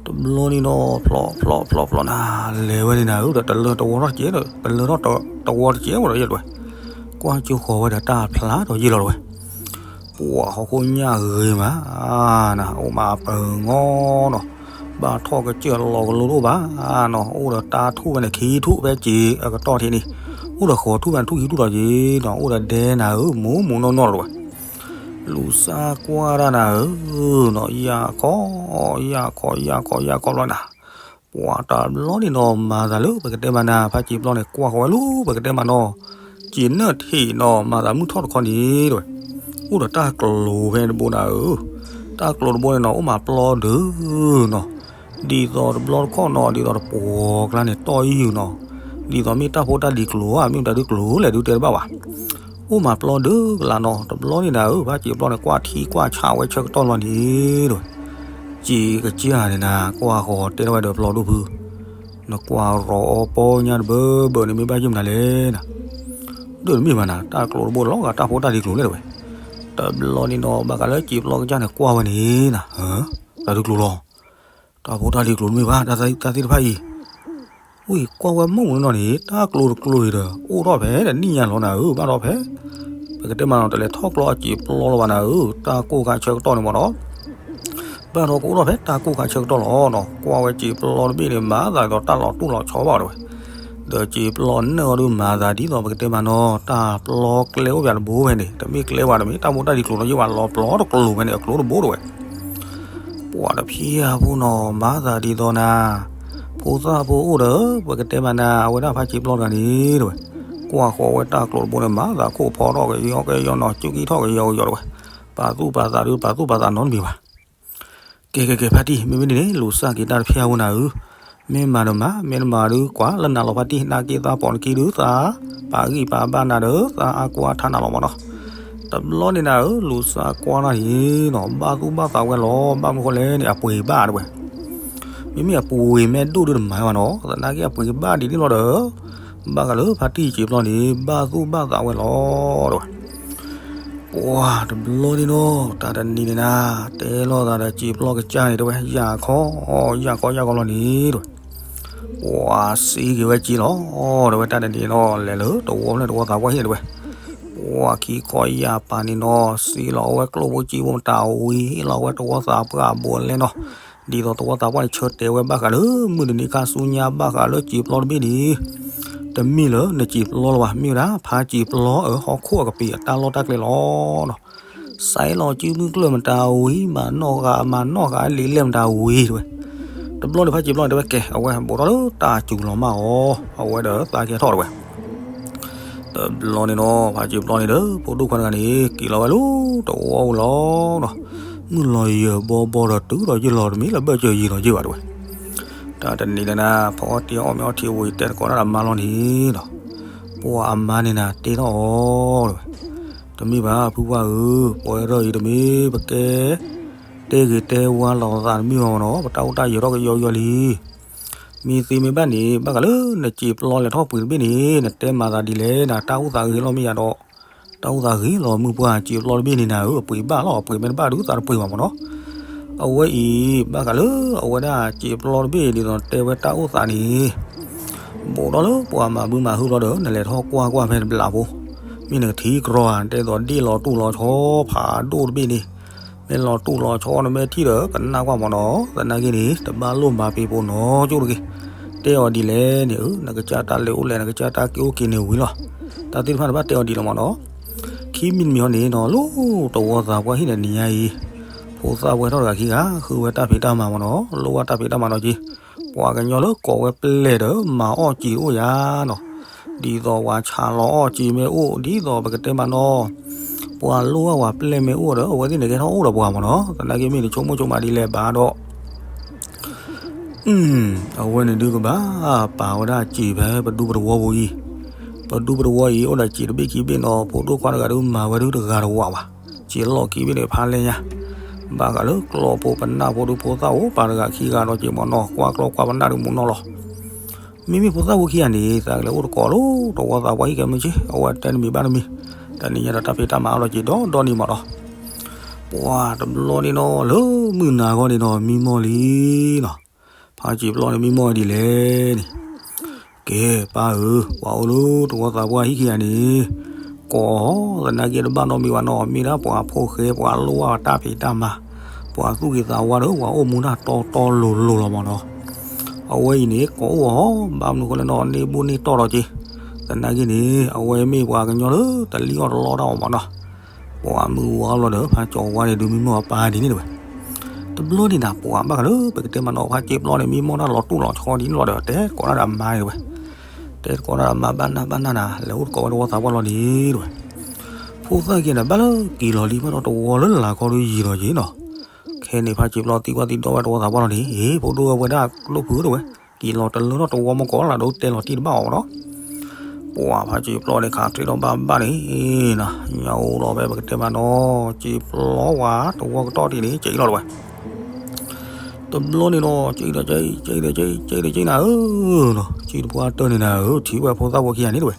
တဘျီန့ၣ်နီၤ ဖျိးဖျိးဖျိးဖျိးနၤ လဲၤဝဲန့ၣ်နၤဧၢ, ဒီးတလၢတဝီထီၣ်တကဲးဒီး ပလၢထီၣ်တဝီတကဲးဝဲဒီးယဲၢ်တဝဲ, ကွၢ်ကၠိဃီၤဝဲဒီးတၢ်ဖျါဒီးယဲၢ်လီၤတဝဲ ပှၤဟီၣ်ခိၣ်ညၣ်ဂ့ၤမးနၤ, အိၣ်မးအပၢၤငီနီၤ, ဘၣ်ထီၣ်ကစၢၢ်လီၤကလိတအိၣ်ဘၣ်နီၤ, အိၣ်ဒီးတၢ်ထူၣ်ဝဲန့ၣ်ခံထူၣ်ဖဲက့ၤအကတီၢ်ထံးန့ၣ်, အိၣ်ဒီးဃီၤထူၣ်ဖဲန့ၣ်ထူၣ်ခံထူၣ်ဒီးက့ၤနီၤ, အိၣ်ဒီးဒဲနၤဧၢ မူမူနီၢ်နီၢ်လီၤတဝဲ, လူၤစၢ်ကွၢ်တၢ်နၤဧၢ, နီၤ ယၢ်ခီ, ယၢ်ခီ, ယၢ်ခီ, ယၢ်ခီဘျီနၤ, ပှၤတဘျီန့ၣ်နီၤ မၤသးလၢပကတဲမးနၤ ဖါစံာ်ပျီန့ၣ် ကွၢ်ဃီၤဝဲလၢပကတဲမးနီၤ, စံာ်နၢၣ်ထံးနီၤ မၤသးမုၢ်ထီၣ်တခီန့ၣ်တဲဝဲ, အိၣ်ဒီးတၢ်ကျိၤဖဲတဘိနၤဧၢ, တၢ်ကျိၤတဘိန့ၣ်နီၤ အိၣ်မးပျီဒုးနီၤ, ဒ်သိးတဘျီတခီၣ်နီၤ ဒ်သိးတပှီၤကျါန့ၣ် တီၢ်အံၤနီၤ, ဒ်သိးမ့ၢ်တၢ်ဖိတၢ်လံၤကျိၤဧါ မ့ၢ်မတၤဒုကျိၤလဲၣ်ဒုတဲတဘၣ်ဘၣ် အိၣ်မးပျီဒုးကလးနီၤ တဘျီန့ၣ်နၤဧၢ ဖါစံာ်ပျီန့ၣ် ကွၢ်ထံကွၢ်ဆးဝဲဆၢကတီၢ်လီၤန့ၣ်တဲဝဲ, စံာ်ကစၢ်န့ၣ်နၤ ကွၢ်ဃီၤတဲထီၣ်ဝဲဒီးပျီဒိၣ်ဖု, နကွၢ်ရီၤအီၤပီညါတဘၢဘၢန့ၣ် မ့ၢ်ဘၣ်ယုၢ်မနုၤလဲၣ်နၤ, ဒိၣ်တမ့ၢ်ဘၣ်နၤ တၢ်ကျိၤတဘိလီၤဂာ်တၢ်ဖိတၢ်လံၤကျိၤလဲၣ်တဲဝဲ, တဘျီန့ၣ်နီၤ ဘၣ်ဃးလၢစံာ်ပျီကစၢ်န့ၣ် ကွၢ်ဝဲန့ၣ်နၤ, တၢ်ဒုကျိၤလီၤ တၢ်ဖိတၢ်လံၤကျိၤတမ့ၢ်ဘၣ် တၢ်သ့ၣ်တဖၣ်အံၤ, ဝံၤကွၢ်ဝဲမုၢ်မနုၤနီၤန့ၣ် တၢ်ကျိၤတကျိၤအံၤဒီး အိၣ်ထီၣ်ဖဲတနံၣ်ညါလီၤနၤဧၢ ဘၣ်ဒီးဖဲ ပကတဲမးနီၤ တလဲၤထီၣ်ကျီအစံာ်ပျီလီၤဘၣ်နၤဧၢ တၢ်ကိၢ်ခါဆၢကတီၢ်န့ၣ်မးနီၤ, ဘၣ်ဒီးကအိၣ်ထီၣ်ဖဲတၢ်ကိၢ်ခါဆၢကတီၢ်လီၤနီၤ ကွၢ်ဝဲစံာ်ပျီတဘ့ၣ်န့ၣ် မၤသးဒ်သိးတၢ်လီၤတူၢ်လီၤဆီဘၣ်တဲဝဲ, ဒီးစံာ်ပျီနၢၣ်အီၤဒုးမၤသးဒ်သိးပကတဲမးနီၤ တၢ်ပျီကျဲအိၣ်ပၠးတဘိဖဲန့ၣ် တမ့ၢ်ကျဲဝဲတမ့ၢ် တၢ်ဖိတၢ်လံၤကျိၤနီၤ ယဘၣ်လီၤပျီတကျိၤဖဲန့ၣ် အကျိၤတဘိတဲဝဲ ပှၤတဖၣ်အံၤဖိနီၤ မၤသးဒ်သိးနၤ, ဖိသၣ်ဖိအိၣ်ဒီး ပကတဲမးနၤ အဝဲဒၣ်ဖါစံာ်ပျီတဂၤန့ၣ်တဲဝဲ, ကွၢ်ဃီၤဝဲတၢ်ကျိၤတဘိန့ၣ် မၤသးခိၣ်ဖီထီၣ်ကယီကယီနီၤ ကၠူကံထီၣ်ကယီကယီတဲဝဲ, ပာ်သူၣ်ပာ်သးဒုး ပာ်သူၣ်ပာ်သးနီတမံၤဘၣ် ကဲကဲကဲ ဖါတံၢ် မ့မ့ၢ်ဒ်န့ၣ် လူၤစၢ်က့ၤတၢ်တဖၣ်အံၤဖိနၤဧၢ, မ့ၢ်မၤဒီးမၤ မ့ၢ်တမၤဒုးကွၢ်လၢနၤလီၤဖါတံၢ် နာ်က့သးပိာ်နခံဒုးသး, ပာ်ဂံၢ်ပာ်ဘါနၤဒီး သးအါကွၢ်ထါနၤလီၤမးနီၤ, တဘျီန့ၣ်နၤဧၢ လူၤစၢ်ကွၢ်တၢ်အံၤနီၤ ဘၣ်သူၣ်ဘၣ်သးဝဲလီၤ ဘၣ်မနုၤဃိလဲၣ်န့ၣ် အပှ့ၤဘၣ်တဲဝဲ မ့မ့ၢ်အပှ့ၤမ့ၢ်ဒိၣ်ဒုးတမၤဘၣ်နီၤ သနာ်က့အပှ့ၤဘၣ်ဒ်န့ၣ်လီၤဒီး, ဘၣ်ဃးလၢဖါတံၢ်စံာ်ပျီန့ၣ် ဘၣ်သူၣ်ဘၣ်သးဝဲလီၤတဲဝဲ, ပှၤတဘျီန့ၣ်နီၤ တၢ်တနံၤန့ၣ်နၤ, တဲလိာ်သးဒီးစံာ်ပျီကစၢ်န့ၣ်တဲဝဲ ယၢ်ခီ, ယၢ်ခီယၢ်ခီလီၤန့ၣ်တဲဝဲ, ပှၤစံးက့ၤဝဲစ့လီၤ, တဲဝဲတၢ်တနံၤနီၤ လဲၤလၢတဝီဖျၢၣ်တဝီသးပှၢ်ဟံၣ်တဲဝဲ ပှၤခံခီယၢ်ပၤန့ၣ်နီၤ စံးလီၤအဝဲကျိၣ်ဖိစ့ဖိမတၤဝံၤ ဟ့ၣ်လီၤဝဲတဝီသးပှၢ်အဘူးအလဲနီၤ, ဒ်သိးတဝီသးပှၢ်န့ၣ်ဆၢတဲာ်ဝဲဘၣ်ဃးလၢ မုၢ်တနံၤခါဆူညါဘၣ်ဃးလၢစံာ်ပျီတဘ့ၣ်န့ၣ်, တမ့ၢ်လၢနစံာ်ပျီလၢၤဘၣ် မ့ၢ်ဝဲဒၣ် ဖါစံာ်ပျီအဟီၣ်ခိၣ်အကပံာ်အတၢ်လီၢ်တၢ်ကျဲလီၤနီၤ, စဲးလီၤစုမုၢ်ကျၢၢ်မတၤဝံၤ မၤနီၣ်ဃာ်မၤနီၣ်ဃာ်လံာ်လဲၢ်မတၤဝံၤတဲဝဲ, တဘျီန့ၣ်ဖါစံာ်ပျီန့ၣ်တဲဝဲကဲ အဝဲဘူးထီၣ်လၢတၢ်စူၤလီၤမးအီၤ အဝဲဒီးသးကဲထီၣ်တဲဝဲ တဘျီန့ၣ်နီၤ ဖါစံာ်ပျီန့ၣ်ဒီး ဖိဒိၣ်ခွါတဂၤန့ၣ် က့ၤလီၤဝဲလၢတဝီအိၣ်လီၤနီၤ, မုၢ်လီၤယၢၤဘီဘီဒီးတုၤဒီးယလီၤတမံၤလၢဘၢၣ်စၢၤယံၤလီၤယၢၤဘၣ်တဲဝဲ, တၢ်တနံၤလၢနၤ ဖီအီၣ်တ့အီၣ်မ့ၢ်အီထံဝံၤ တဲသကိးတၢ်ဒီးမါလီၤန့ၣ်နီၤ, ပှၤအမါန့ၣ်နၤတဲထီၣ်အီၤတဲဝဲ, တမ့ၢ်ဘၣ်ဖုပှၢ်ဧၢ, ပဝဲဒၣ်အံၤတမ့ၢ်ပကဲ တဲဂ့ၤတဲဝါလိာ်သးတမ့ၢ်ဘၣ်မနီၤ, ပတၢ်အိၣ်တၢ်ယၢၤထီၣ်ကယီကယီလံ မ့ၢ်သ့မ့ၢ်ဘၣ်န့ၣ် ဘၣ်ဃးလၢနစံာ်ပျီလဲၤထီၣ်ပှ့ၤတဘ့ၣ်န့ၣ် နတဲမၤသးဒ်လဲၣ်နၤ တၢ်အိၣ်သးဂ့ၤလီၤမ့ၢ်ယၤဒီး, တၢ်အိၣ်သးဂ့ၤလီၤမုၢ်ပှၢ်စံာ်ပျီတဘ့ၣ်န့ၣ်နၤဧၢ အပှ့ၤဘၣ်လီၤ အပှ့ၤမ့ၢ်တဘၣ်ဒုးသးတပှ့ၤဘၣ်မနီၤ, အဝဲအံၤ ဘၣ်ဃးလၢအဝဲဒၣ်စံာ်ပျီတဘ့ၣ်ဒ်သိးတဲဝဲတၢ်အိၣ်သးန့ၣ် ဘူးထီၣ်လၢပှၤမၤဘုမၤဟုဘျီဒီး နလဲၤထီၣ်ကွၢ်ကွၢ်ဖဲတဘျီဖိ, မ့ၢ်နကထံၣ်ကြီဧါ နတဲသိးဒ့ၣ်လီၤတူၢ်လီၤဆီဖးဒိၣ်တဘ့ၣ်န့ၣ်, မ့ၢ်လီၤတူၢ်လီၤဆီနမ့ၢ်ထံၣ်ဒီးကနၣ်ကွၢ်မနီၤ, သနာ်က့န့ၣ် တဘၣ်လိၣ်မၤပ့ၤပိနီၤကၠိတဂ့ၤ, တဲအီၤဒ်လဲၣ်န့ၣ်ဧၢ နကစၢ်တၢ်လဲၤအိၣ်လဲၣ် နကစၢ်တၢ်က့ၤအိၣ်က့ၤန့ၣ်ဝံၤလီၤ, တၢ်သ့ၣ်တဖၣ်တဘၣ်တဲအီၤဒ်လီၤမနီၤ, ခံမံၤတမံၤဟီန့ၣ်နီၤ လၢတဝီသးပှၢ်ဟံၣ်န့ၣ်နံၤညါအံၤ, ဖိသၣ်ဝဲထီၣ်တဂၤခံဂၤ ဃုဝဲတၢ်ဖံးတၢ်မၤမနီၤ လိၣ်ဘၣ်တၢ်ဖံးတၢ်မၤနီၤက့ၤ, ပှၤကညီလၢကိးဝဲပျဲၢ်ဒီးမၤအီၣ်စံာ်အိၣ်ယၤနီၤ, ဒ်သိးပှၤဆးလီၤအီၣ်စံာ်မ့ၢ်အိၣ် ဒ်သိးပကတဲမးနီၤ, ပှၤလိၣ်ဘၣ်ပှၤပျဲၢ်မ့ၢ်အိၣ်ဒီး အဝဲသ့ၣ်န့ၣ်ကဲထီၣ်အိၣ်ဒီးပှၤမနီၤ, သနာ်က့မ့ၢ်နဆိကမိၣ်ဆိကမးဒ်လဲၣ်ဘၣ်ဒီး အဝဲန့ၣ်ဒုးကဘၣ်ပာ်ဝဲဒၣ်စံာ်ဖဲပဒူပတဝီပူၤအံၤ, ပဒူပတဝီအံၤ အိၣ်ဒီးစံာ်တဘ့ၣ်ခံဘ့ၣ်နီၤ ဖိဒိၣ်ခွါတဂၤဒုးမၤဝဲဒုးတဂၤတဝးဘၣ်, စံာ်လီၢ်ခံဘ့ၣ်န့ၣ်ဖးလဲၢ်ညါ, ဘၣ်ဃးလၢကျီဖိပနၢ်ဖိဒုးဖိသၣ်အိၣ်ပာ်တဂၤခံဂၤဒီးက့ၤမနီၤ ကွၢ်ကျီကွၢ်ပနၢ်ဒုးမူနီၤလီၤ. မ့မ့ၢ်ဖိသၣ်ဝံခံဂၤန့ၣ် သးကလဲၤအိၣ်တကိးလၢတဝီသးပှၢ်ဟံၣ်ကဲမုၢ်ဆ့ အဝဲတဲတမံၤဘၣ်တမံၤ, တနံၤညါဒီးတၢ်ဖံးတၢ်မၤအါလီၤက့ၤဒီဒီနံၤမနီၤ ပှၤတဘျီန့ၣ်နီၤ လၢမုၢ်နၤဂီၢ်န့ၣ်နီၤ မံမီၢ်လံနီၤ, ဖါစံာ်ပျီန့ၣ်မံမီၢ်ဒ်လဲၣ်န့ၣ်, ကဲပၢ်ဧၢ, ပှၤအိၣ်လၢတဝီသးပှၢ်ဟံၣ်ခံဂၤန့ၣ်, ကိးသနာ်က့တဘၣ်နီတမံၤဘၣ်နီၤ, မ့ၢ်ဒၣ်ပှၤဖိဃဲ ပှၤလိၣ်ဘၣ်တၢ်ဖံးတၢ်မၤ, ပှၤသူၣ်ဂ့ၤသးဝါဒီး ပှၤအိၣ်မူတၢ်တီတီလိၤလိၤလီၤမနီၤ. အဝဲအံၤန့ၣ် ကိးအိၣ်အီၤ ဘၣ်မနုၤဃိလဲၣ်နီၤ န့ၢ်ဘူၣ်န့ၢ်တီၢ်ဒီးက့ၤ, သနာ်က့န့ၣ် အဝဲမ့ၢ်ပှၤကညီလၢတလံၣ်အီၣ်တလီတၢ်အီၤမနီၤ. ပှၤမုၢ်ဝါလီၤဒီး ဖါကၠီဝါန့ၣ် ဒုးမံမီၢ်အပၢ်ဒ်န့ၣ်တဝဲ. တဘျီန့ၣ်နၤ ပှၤဘၣ်ဃးလၢပကတဲမးနီၤ ဖါစံာ်ပျီန့ၣ် မံမီၢ်တၢ်လီၤတူၢ်လီၤဆီဒ်န့ၣ်လီၤဒီး တဲကိးတၢ်ဒီးအမါန့ၣ်တဝဲ. တဲကိးတၢ်ဒီးအမါ ဘၣ်နၢ်ဘၣ်နၢ်နၤ လဲၤအိၣ်သကိးဝဲတဝီသးပှၢ်လီၤန့ၣ်တဝဲ. ဖိသၣ်က့ၤန့ၣ် ဘၣ်လၢက့ၤလီၤလံ ဘၣ်ဒီးတဝီလၢလာ်ခီဒုးယံာ်လီၤက့ၤနီၤ. ခဲန့ၣ် ဖါစံာ်ပျီသံကွၢ်သံဒိးဝဲတဝီသးပှၢ်လီၤန့ၣ် အ့ ဖိဒိၣ်ဝဲဒၣ်ကျိၣ်ဖုတဝဲ, က့ၤလီၤတလၢထီၣ်တဝီမကီးလၢ်ဒိးတဲလီၤတံၢ်တဘၣ်အီၤနီၤ. ပှၤဖါစံာ်ပျီန့ၣ် ခးထံးထီၣ်ဘၣ်ဘၣ်န့ၣ်နီၤ ညါအိၣ်လီၤဝဲ ပကတဲမးနီၤ စံာ်ပျီဝဲတဝီကတီၢ်တံၢ်န့ၣ် က့ၤလီၤတဝဲ. တဘျီန့ၣ်နီၤ က့ၤဒီးက့ၤ က့ၤဒီးက့ၤ က့ၤဒီးက့ၤနၤဧၢနီၤ စံာ်တပှၢ်တၢၢ်န့ၣ်နၤဧၢ ထံၣ်ဝဲဖိသၣ်ဖိခံဂၤန့ၣ်တဝဲ.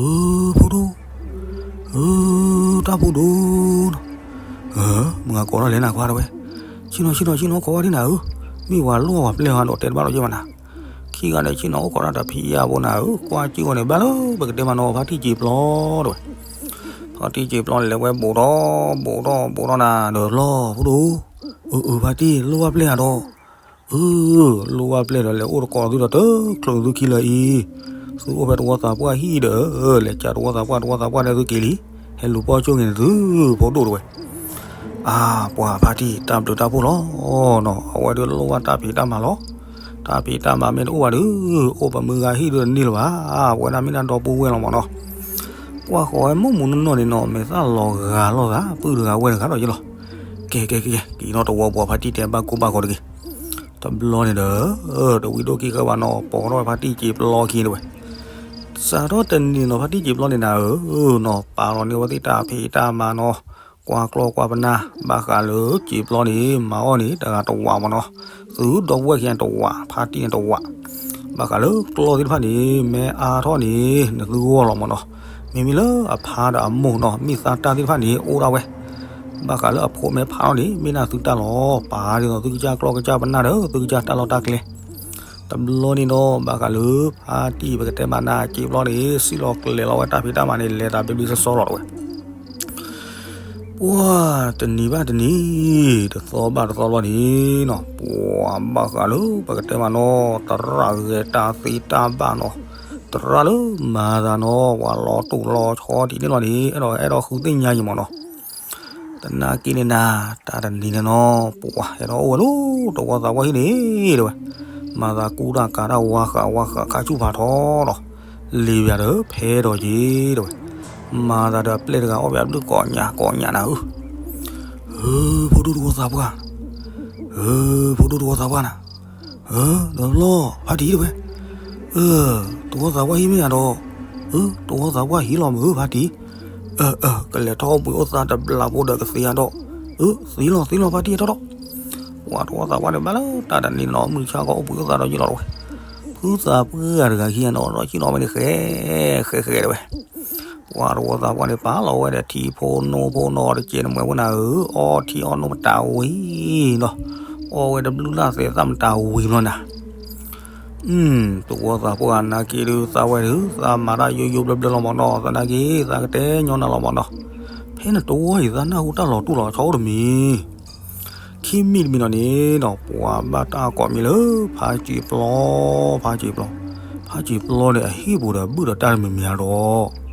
ဧၢ ဖိဒိၣ်, ဧၢ တၢ်ဖိဒိၣ်နီၤ, ဧၢ မုၢ်ဂၤကိးထီၣ်လဲၤနၤခွါတဝဲ, ဆ့ၣ်နီၤ ဆ့ၣ်နီၤ ဆ့ၣ်နီၤ ကိးဝဲဒ်နၤဧၢ, မ့ၢ်ဝဲလိၣ်ဝဲပျဲၢ်ဟးဒီးတဲတဘၣ်လီၤက့ၤဘၣ်နၤ, ခံဂၤန့ၣ် ဆ့ၣ်နီၤအိၣ်ကိးတၢ်တဖံးယၤဖိနၤဧၢ, ကွၢ်ကၠုၢ်ဝဲန့ၣ် ဘၣ်လၢပကတဲမးနီၤ ဖါတံၢ်စံာ်ပျီတဝဲ, ဖါတံၢ်စံာ်ပျီန့ၣ် လဲၤဝဲဘူးထီၣ် ဘူးထီၣ် ဘူးထီၣ်နၤဒီးလီၤ ဖိဒိၣ်, အၢ အၢ ဖါတံၢ် လိၣ်ဝဲပျဲၢ်ဟးဒီး အၢ လိၣ်ဝဲပျဲၢ်ဒီး လဲၤအိၣ်တကိးသုဒီးတချုးသုခံလၢအံၤ, သုအိၣ်ဖဲတဝီသးပှၢ်ဟံၣ်ဒီး, လဲၤကးတဝီသးပှၢ် တဝီသးပှၢ်န့ၣ်သုက့ၤလံ, ဟဲလူၤပီၢ်ကၠိဂ့ၤန့ၣ်သု, ဖိဒိၣ်တဝဲ. အါ ပှၤဖါတံၢ် တၢ်ဘျုးတၢ်ဖှိၣ်လီၤနီၤ, အဝဲဒုးလိၣ်ဘၣ်တၢ်ဖံးတၢ်မၤလီၤ, တၢ်ဖံးတၢ်မၤမ့ၢ်တအိၣ်ဘၣ်ဒီး, အိၣ်ပမုၢ်ဂၤဟံၣ်ဒုးတန့ၢ်လၢၤဘၣ်, ပဝဲဒၣ်မ့ၢ်ဒၣ်ဒီပုၢ်ဝဲၢ်လီၤမးနီၤ, ကွၢ်ဃီၤဝဲမုၢ်မုၢ်နီၢ်နီၢ်န့ၣ်နီၤ မဲာ်သၣ်လီၤဂာ်လိာ်သး ပုၢ်တဂၤဝဲၢ်တဂၤဒီးယ့လီၤ, ကဲ ကဲ ကဲ ကဲ က့ၤနီၣ်တဝီပှၤဖါတံၢ်တဲဘၣ်ကိၢ်ဘၣ်ဂီၤတဂ့ၤ တဘျီန့ၣ်ဒီး, တဝံၤဒိၣ်ခံဃၢဘၣ်နီၤ ပိာ်ထီၣ်ဝဲဖါတံၢ်စံာ်ပျီခံတဝဲ. စးထီၣ်တနံၤနီၤ ဖါတံၢ်စံာ်ပျီန့ၣ်နၤဧၢ, နီၤ ပာ်လီၤန့ၢ်ဝဲသ့ၣ်တၢ်ဖံးတၢ်မၤနီၤ, ကွၢ်ကျီၢ်ကွၢ်ပနၢ်, ဘၣ်ဃးလၢစံာ်ပျီန့ၣ် မၤအီၣ်န့ၣ် တဂၤတဝးမးနီၤ, သုဒီပုၢ်ဝဲၢ်ခံဂၤတဝး ဖါတံၢ်န့ၣ်တဝး ဘၣ်ဃးလၢကျီၢ်သ့ၣ်တဖၣ်န့ၣ် မ့ၢ်အါထီၣ်န့ၣ် နသုဂီၢ်လီၤမးနီၤ, မ့မ့ၢ်လၢအဖါဒီးအမိၢ်နီၤ မ့ၢ်သါတၢ်သ့ၣ်တဖၣ်န့ၣ် အိၣ်ဒၣ်ဝဲ, ဘၣ်ဃးလၢအဖိမ့ၢ်ဖးထီၣ်န့ၣ် မ့ၢ်ဒၣ်သုတၢ်လီၤ, ပာ်ဒ်သိးသုကစၢ်ကျီၢ်ကစၢ်ပနၢ်ဒီး သုကစၢ်တၢ်လီၢ်တၢ်ကျဲ, တဘျီန့ၣ်နီၤ ဘၣ်ဃးလၢဖါတံၢ်ပကတဲမးနၤ စံာ်ပျီန့ၣ် စံၣ်လီၤကျဲၤလီၤဝဲတၢ်ဖံးတၢ်မၤန့ၣ် လဲၤသးဘျ့ဘျ့ဆှီဆှီလီၤတဝဲ ပှၤတနံၤဘၣ်တနံၤ, တသီဘၣ်တသီလီၤန့ၣ်နီၤ, ပှၤဘၣ်ဃးလၢပကတဲမးနီၤ သရၣ်ဂဲၤတၢ်သ့တၢ်ဘၣ်နီၤ, သရၣ်လၢမၤသးနီၤ ပှၤလီၤတိၢ်လီၤဆီဒ်န့ၣ်လီၤန့ၣ် အဲၣ်ဒိးအဲၣ်ဒိးဃုသ့ၣ်ညါယံၤမးနီၤ သနာ်က့န့ၣ်နၤ တၢ်တနံၤန့ၣ်နီၤ ပှၤဟဲထီၣ်အိၣ်ဝဲလၢတဝီသးပှၢ်ဟံၣ်န့ၣ် တဲဝဲ, မၤသးကူတၢ်ကၤတၢ်ဝါဃးဝါဃး ခါဆူၣ်ဖးထီဒီး လ့ၤပၠးဒီးဖဲဒီးက့ၤ တဲဝဲ, မၤသးဒီးအပျဲၢ်တဂၤအီၣ်ပၠးဘျုးကိးညၣ်ကိးညၣ်နၤဧၢ, ဧၢ ဖိဒိၣ်တဝီသးပှၢ်, ဧၢ ဖိဒိၣ်တဝီသးပှၢ်နၤ, ဧၢ ဒီးလီၤ ဖါတံၢ်တဲဝဲ, ဧၢ တဝီသးပှၢ်ဟံၣ်မ့ၢ်ဧါဒီး, ဧၢ တဝီသးပှၢ်ဟံၣ်လီၤမုၢ်ဖါတံၢ်, အၢ အၢ ကလဲၤထီၣ်အိၣ်ဘှံးအိၣ်သါတဘျီဖိဒီးကသ့ဧါဒီး, ဧၢ သ့လီၤသ့လီၤဖါတံၢ်ထီၣ်ထီၣ်, ပှၤတဝီသးပှၢ်န့ၣ် ဘၣ်လၢတၢ်တနံၤနီၤ မုၢ်ဆါခီအိၣ်ဘှံးအိၣ်သါဒီးယ့ၢ်လီၤတဝဲ, ဖုသးပှၢ်တဂၤခံဂၤနီၤ ဒီးယ့ၢ်လီၤဝဲန့ၣ် ဃဲ ဃဲဃဲတဲဝဲ ပှၤတဝီသးပှၢ်န့ၣ် ပာ်လီၤဝဲဒီးထံဖိနိဖိနီၤတကဲးနမဲာ်ဖိနၤဧၢ, အီထံအီနိပတၢ်ဝံၤနီၤ, အီဝဲတဘျုးလၢ်သဲးသၣ်မတၤဝံၤဘျီနၤ, တဝီသးပှၢ်နာ်က့ဒုးသးဝဲဒုး သးမၤတၢ်ယိယိဘျၢဘျၢလီၤမးနီၤ, သနာ်က့ သးကတဲညီနၤလီၤမးနီၤ, ဖဲန့ၣ်တဝီအံၤ သးနၢ်ဟူတၢ်လီၤတူၢ်လီၤဆီအိၣ်တမံၤ ခံမံၤတမံၤနီၤန့ၣ်နီၤ ပှၤဘၣ်တၢ်ကိးမံၤလၢ ဖါစံာ်ပျီ, ဖါစံာ်ပျီ, ဖါစံာ်ပျီန့ၣ် အဟံၣ်ပူၤဒီးဘုၣ်ဒီးတၢ်တမံၤမံၤဧါဒီး,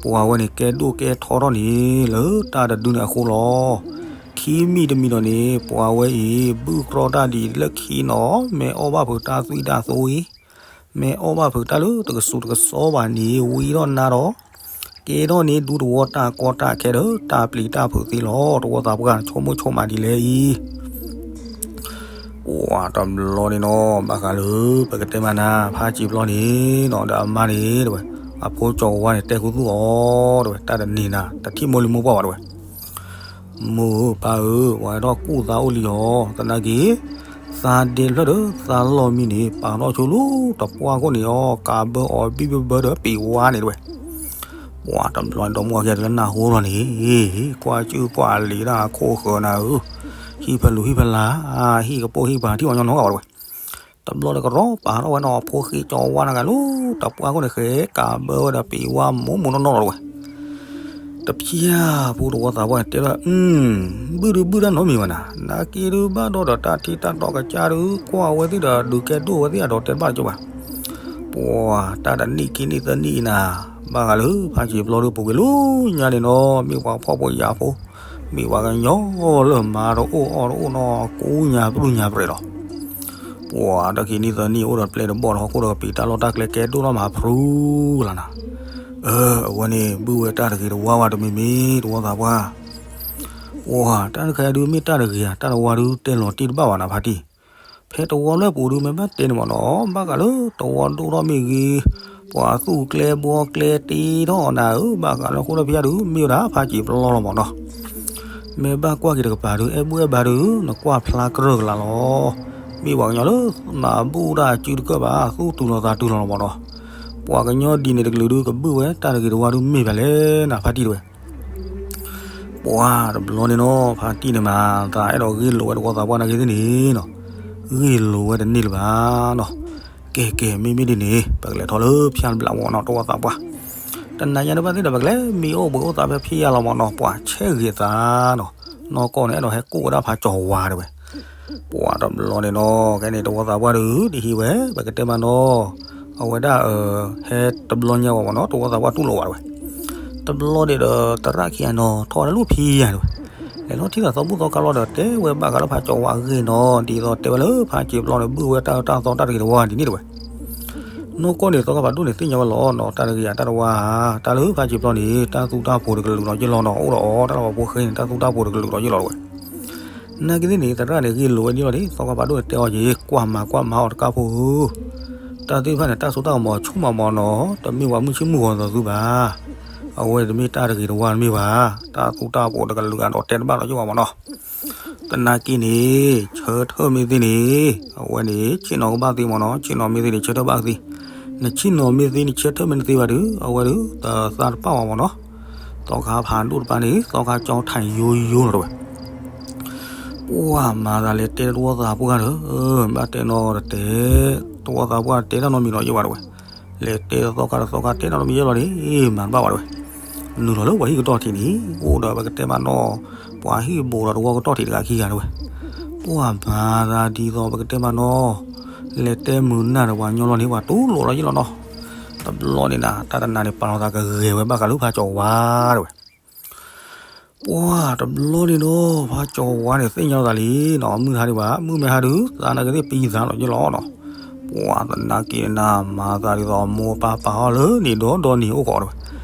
ပှၤဝဲန့ၣ် ကဲဒိၣ်ကဲထီထီၣ်န့ၣ် လၢတၢ်တဒုန့ၣ်အဃိလီၤ. ခံမံၤတမံၤနီၤန့ၣ် ပှၤဝဲအံၤ ဘုၣ်ကြီတၢ်ဒ်လၢခံနီၤ, မ့ၢ်အီၣ်ဘၣ်ဖုးတၢ်သွံၣ်တၢ်သိအံၤ, မ့ၢ်အီၣ်ဘၣ်ဖုးတၢ်လၢတကဆူးတကစီဘၣ်န့ၣ် ဝံထီၣ်နါဒီး ကဲထီၣ်န့ၢ်ဒူတဝီတၢ်ကီတၢ်ခဲဒီး တၢ်ပျံၤတၢ်ဖုးသ့လီၤ. တဝီသးပှၢ် ဆိကမိၣ်ဆိကမးဒ်လဲၣ်အံၤ, ပှၤတဘျီန့ၣ်နီၤ ဘၣ်ဃးလၢ ပကတဲမးနၤ ဖါစံာ်ပျီန့ၣ်နီၤ ဒီးအမါန့ၣ် တဲဝဲ, အဖိကၠီၤဝါန့ၣ် တဲခူသူၣ်အီၤ တဲဝဲ, တၢ်တနံၤနၤ တထံၣ်မိၢ်လံမိၢ်ပှၢ်ဘၣ် တဲဝဲ မိၢ်ဧၢ ပၢ်ဧၢ, ပှၤဟဲထီၣ်ကူၣ်သးအိၣ်လံအီၤ, သနာ်က့ သးဒဲဖျၢၣ်ဒီးသးလီၢ်မံန့ၣ် ပာ်ထီၣ်ဆိလၢတပှၢ်ခိၣ်န့ၣ်အီၤ, ကးဘၢအီၤဘံၣ်ဘၢဘၢဒီးပံၤဝါန့ၣ် တဲဝဲ. ပှၤတဘျီဒီမါဝၤခံဂၤတလၢနၢ်ဟူလီၤန့ၣ်, ကွၢ်စုၣ်ကွၢ်လံၤတၢ်အခိၣ်ဃၢၤနၤဧၢ, ဟံၣ်ဖဲလူၤဟံၣ်ဖဲလါ, ဟံၣ်ကပိၢ်ဟံၣ်ပၤထံၣ်အီၤညီနီၢ်ဂၤ တဲဝဲ. တဘျီဒီးကရီပာ်ထီၣ်ဝဲနီၤ အဖိဃ့ကၠီၤဝါနၤဂၤလၢ တပှၢ်ခိၣ်န့ၣ် ဃဲကးဘၢဝဲဒီးပံၤဝါမိၢ်မိၢ်နီၢ်နီၢ်လီၤ တဲဝဲ. တဖျၢၣ်ဖိတဝီသးပှၢ်န့ၣ် တဲဒၣ်, ဘုၣ်ဒုးဘုၣ်တၢ်နီတမံၤဘၣ်နၤ, နာ်က့ဒုးဘၣ်ဒီးတၢ်ထံတၢ်တီကစၢ်ဒုး ကွၢ်ဝဲသ့ၣ်ဒီးဒုးကဲဒိၣ်ဝဲသ့ၣ်အဒီးတဲတဘၣ်တကၠိဘၣ်. ပှၤတၢ်တနံၣ်ခံနံၣ်သၢနံၣ်အံၤနၤ, ဘၣ်ဃးလၢဖးစံာ်ပျီဒုးပူၤကွံာ်လၢညါန့ၣ်နီၤ, မ့ၢ်ပှၤဖှီၣ်ဖိယာ်ဖိ, မ့ၢ်ပှၤကညီလၢမၤတအိၣ်အီၣ်တအိၣ်နီၤ, ကိးညါပြူၢ်ညါပြဲးလီၤ. ပှၤတၢ်ခံနံၣ်သၢနံၣ်အိၣ်ဒီးပျဲၢ်တဘီၣ်ဒီး ဟီၣ်ခိၣ်ဒီးကပံာ်တၢ်လီၢ်တၢ်ကျဲကဲဒိၣ်ထီၣ်မၤဖရူလီၤနၤ. အၢ အဝဲန့ၣ် ဘုၣ်ဝဲတၢ်တဂ့ၤတဝါဝဲတမံၤမံၤ တဝီသးပှၢ် ပှၤတၢ်တခါဒုးမ့ၢ်တၢ်တဂ့ၤဧါ, တၢ်တဝါဒုးတဲလီၤတံၢ်တဘၣ်ဘၣ်နၤဖါတံၢ်. ဖဲတဝီဖျၢၣ်ပူၤဒုးမ့ၢ်ဘၣ်တဲန့ၣ်မ့ၢ်နီၤ, ဘၣ်ဃးလၢတဝီဒိၣ်ထီၣ်မ့ၢ်ဂ့ၤ, ပှၤသူၣ်ကျဲဘှီကျဲတ့ထီၣ်နၤဧၢ, ဘၣ်ဃးလၢဃိထီၣ်ဖဲယါဒုး မ့ၢ်ဝဲဒၣ်ဖးစံာ်ပျီလီၤမ့ၢ်နီၤ. မ့ၢ်ဘၣ်ကွၢ်က့ၤတကပၤဒုး အဲၣ်ဘူၣ်အဲၣ်ဘါဒုး နကွၢ်ဖျါကြၢးကလာ်လီၤ. မ့ၢ်ပှၤကညီလၢမၤဘူၣ်တၢ်စုတကၢၢ်ဘၣ်, သူၣ်တုၤလီၤသးတုၤလီၤလီၤမ့ၢ်နီၤ. ပှၤကညီဒ်န့ၣ်တကလုာ်ဒုး ကဘုၣ်ဝဲတၢ်တဂ့ၤတဝါဒုးမ့ၢ်ဖဲလဲၣ်နၤဖါတံၢ်တဝဲ ပှၤတဘျီန့ၣ်နီၤ ဖါတံၢ်န့ၣ်မၤသးအဲၣ်ဒိးဂ့ၢ်လိာ်ဝဲတဝီသးပှၢ်နာ်က့သ့ၣ်န့ၣ်နီၤ, ဂ့ၢ်လိာ်ဝဲတန့ၢ်လၢၤဘၣ်နီၤ. ကဲကဲ မ့မ့ၢ်ဒ်န့ၣ် ပကလဲၤထီၣ်လၢဖၠၣ်တဘျးဝီနီၤ တဝီသးပှၢ်. တနၤညါတဘၣ်သ့ၣ်ဒီး ပကလဲၤမံအိၣ်ဘှံးအိၣ်သးဖဲဖံးယါလီၤမ့ၢ်နီၤ, ပှၤဆဲးဂ့ၤသးနီၤ. နီၢ်ကီၢ်န့ၣ် အဲၣ်ဒိးဟဲကိၣ်ဝဲဒၣ်ဖးကၠီၤဝါတဝဲ ပှၤတဘျီန့ၣ်နီၤ ခဲန့ၣ် တဝီသးပှၢ်ဒုး တဟံးဝဲ ပကတဲမးနီၤ, အဝဲဒၣ် ဟဲတဘျီညါဝဲမ့ၢ်နီၤ တဝီသးပှၢ်တူၢ်လိာ်ဝဲတဝဲ. တဘျီန့ၣ်ဒီး သရၣ်ခံဂၤနီၤ ထီၣ်ဝဲဒၣ်လၢဖံးယါတဝဲ, လဲၤလီၤထံၣ်သးသီဘူၣ်သီခါလီၤဒီး တဲဝဲဘၣ်ဃးလၢဖးကၠီၤဝါအဂ့ၢ်နီၤ, ဒ်သိးတဲဝဲလၢဖးစံာ်ပျီန့ၣ် ဘုၣ်ဝဲတၢ်အၢတၢ်သီတၢ်တဂ့ၤတဝါဒ်န့ၣ်တဝဲ. နီၢ်ကီၢ်န့ၣ် သီခါဖးဒိၣ်န့ၣ် သ့ၣ်ညါဝဲလီၤနီၤ, တၢ်တဂ့ၤဧါတၢ်တဝါဧါ, တၢ်လၢဖးစံာ်ပျီန့ၣ် တၢ်သူတၢ်ဖိးတကလုာ်ဒီးယ့ၢ်လီၤနီၤ, အိၣ်ဒီးအီၤ တၢ်လီၢ်ဖိဃဲန့ၣ် တၢ်သူတၢ်ဖိးတကလုာ်ဒီးယ့ၢ်လီၤတဝဲ. နာ်က့သ့ၣ်န့ၣ် သရၣ်န့ၣ် ဂ့ၢ်လိာ်ဝဲဒ်လီၤန့ၣ် သီခါဖးဒိၣ်န့ၣ် တဲအီၤက့ၤ ကွၢ်မၤကွၢ်မၤအီၤတကၢ်ဖိဧၢ, တၢ်သ့ၣ်တဖၣ်န့ၣ် တၢ်စိတၢ်ကမီၤဆူၣ်မးမ့ၢ်နီၤ, တမ့ၢ်ပှၤမုၢ်ဆ့ၣ်မုၢ်ဂီၤသိးသုဘၣ်. အဝဲတမ့ၢ်တၢ်တဂ့ၤတဝါတမ့ၢ်ဘၣ်, တၢ်သူတၢ်ဖိးတကလုာ်အဒီးတဲတဘၣ်ဒီးယ့ၢ်ဘၣ်မ့ၢ်နီၤ. သနာ်က့န့ၣ် ဆၢထၢၣ်မ့ၢ်သ့န့ၣ် အဝဲန့ၣ် ဆ့ၣ်နီၤကဘၣ်သ့မ့ၢ်နီၤ, ဆ့ၣ်နီၤမ့ၢ်သ့န့ၣ် ဆၢထၢၣ်ဘၣ်သ့, နဆ့ၣ်နီၤမ့ၢ်သ့ နဆၢထၢၣ်မ့ၢ်နသ့ဘၣ်ဒုး အဝဲဒုး တသးတပာ်ဝဲမ့ၢ်နီၤ. သီခါဖးဒိၣ်တပၤန့ၣ် သီခါကၠီထၢၣ်ယိယိလီၤတဝဲ. ပှၤမၤသးလဲၤတဲတဝီသးပှၢ်ဒီး ဘၣ်တဲနီတတဲ, တဝီသးပှၢ်တဲတၢ်နီတမံၤနီၤယဲၢ်ဘၣ်တဝဲ. လဲၤတဲသီခါဒီးသီခါတဲတၢ်နီတမံၤယဲၢ်လီၤန့ၣ် မၤတဘၣ်ဘၣ်တဝဲ. နုာ်လီၤလၢပှၤဟံၣ်ကတီၢ်ထံးန့ၣ် အိၣ်ဒီးပကတဲမးနီၤ, ပှၤဟံၣ်ဘိးဒီးတဝီကတီၢ်ထံးတဂၤခံဂၤတဝဲ. ပှၤမၤသးဒ်သိးပကတဲမးနီၤ, လဲၤတဲမုာ်နၢ်ဒီးပှၤကညီလီၤန့ၣ် ပှၤတူၢ်လိာ်လီၤယ့ၢ်လီၤနီၤ. တဘျီန့ၣ်နၤ တၢ်တနၤန့ၣ် ပာ်လီၤသးကဂဲၤဝဲဘၣ်ဃးလၢဖးကၠီၤဝါတဝဲ. ပှၤတဘျီန့ၣ်ဒီး ဖးကၠီၤဝါန့ၣ် သ့ၣ်ညါလီၤသးလံနီၤ, မုၢ်ဟါဒံးဘၣ် မုၢ်မ့ၢ်ဟါဒုး သးနာ်က့သ့ၣ်ပံသးလီၤယ့ၢ်လီၤနီၤ. ပှၤသနာ်က့နၤ မၤသးဒ်သိးအမိၢ်အပၢ်ပာ်အီၤလၢန့ၣ်ဒီဒီန့ၣ်အိၣ်ဃီတဝဲ.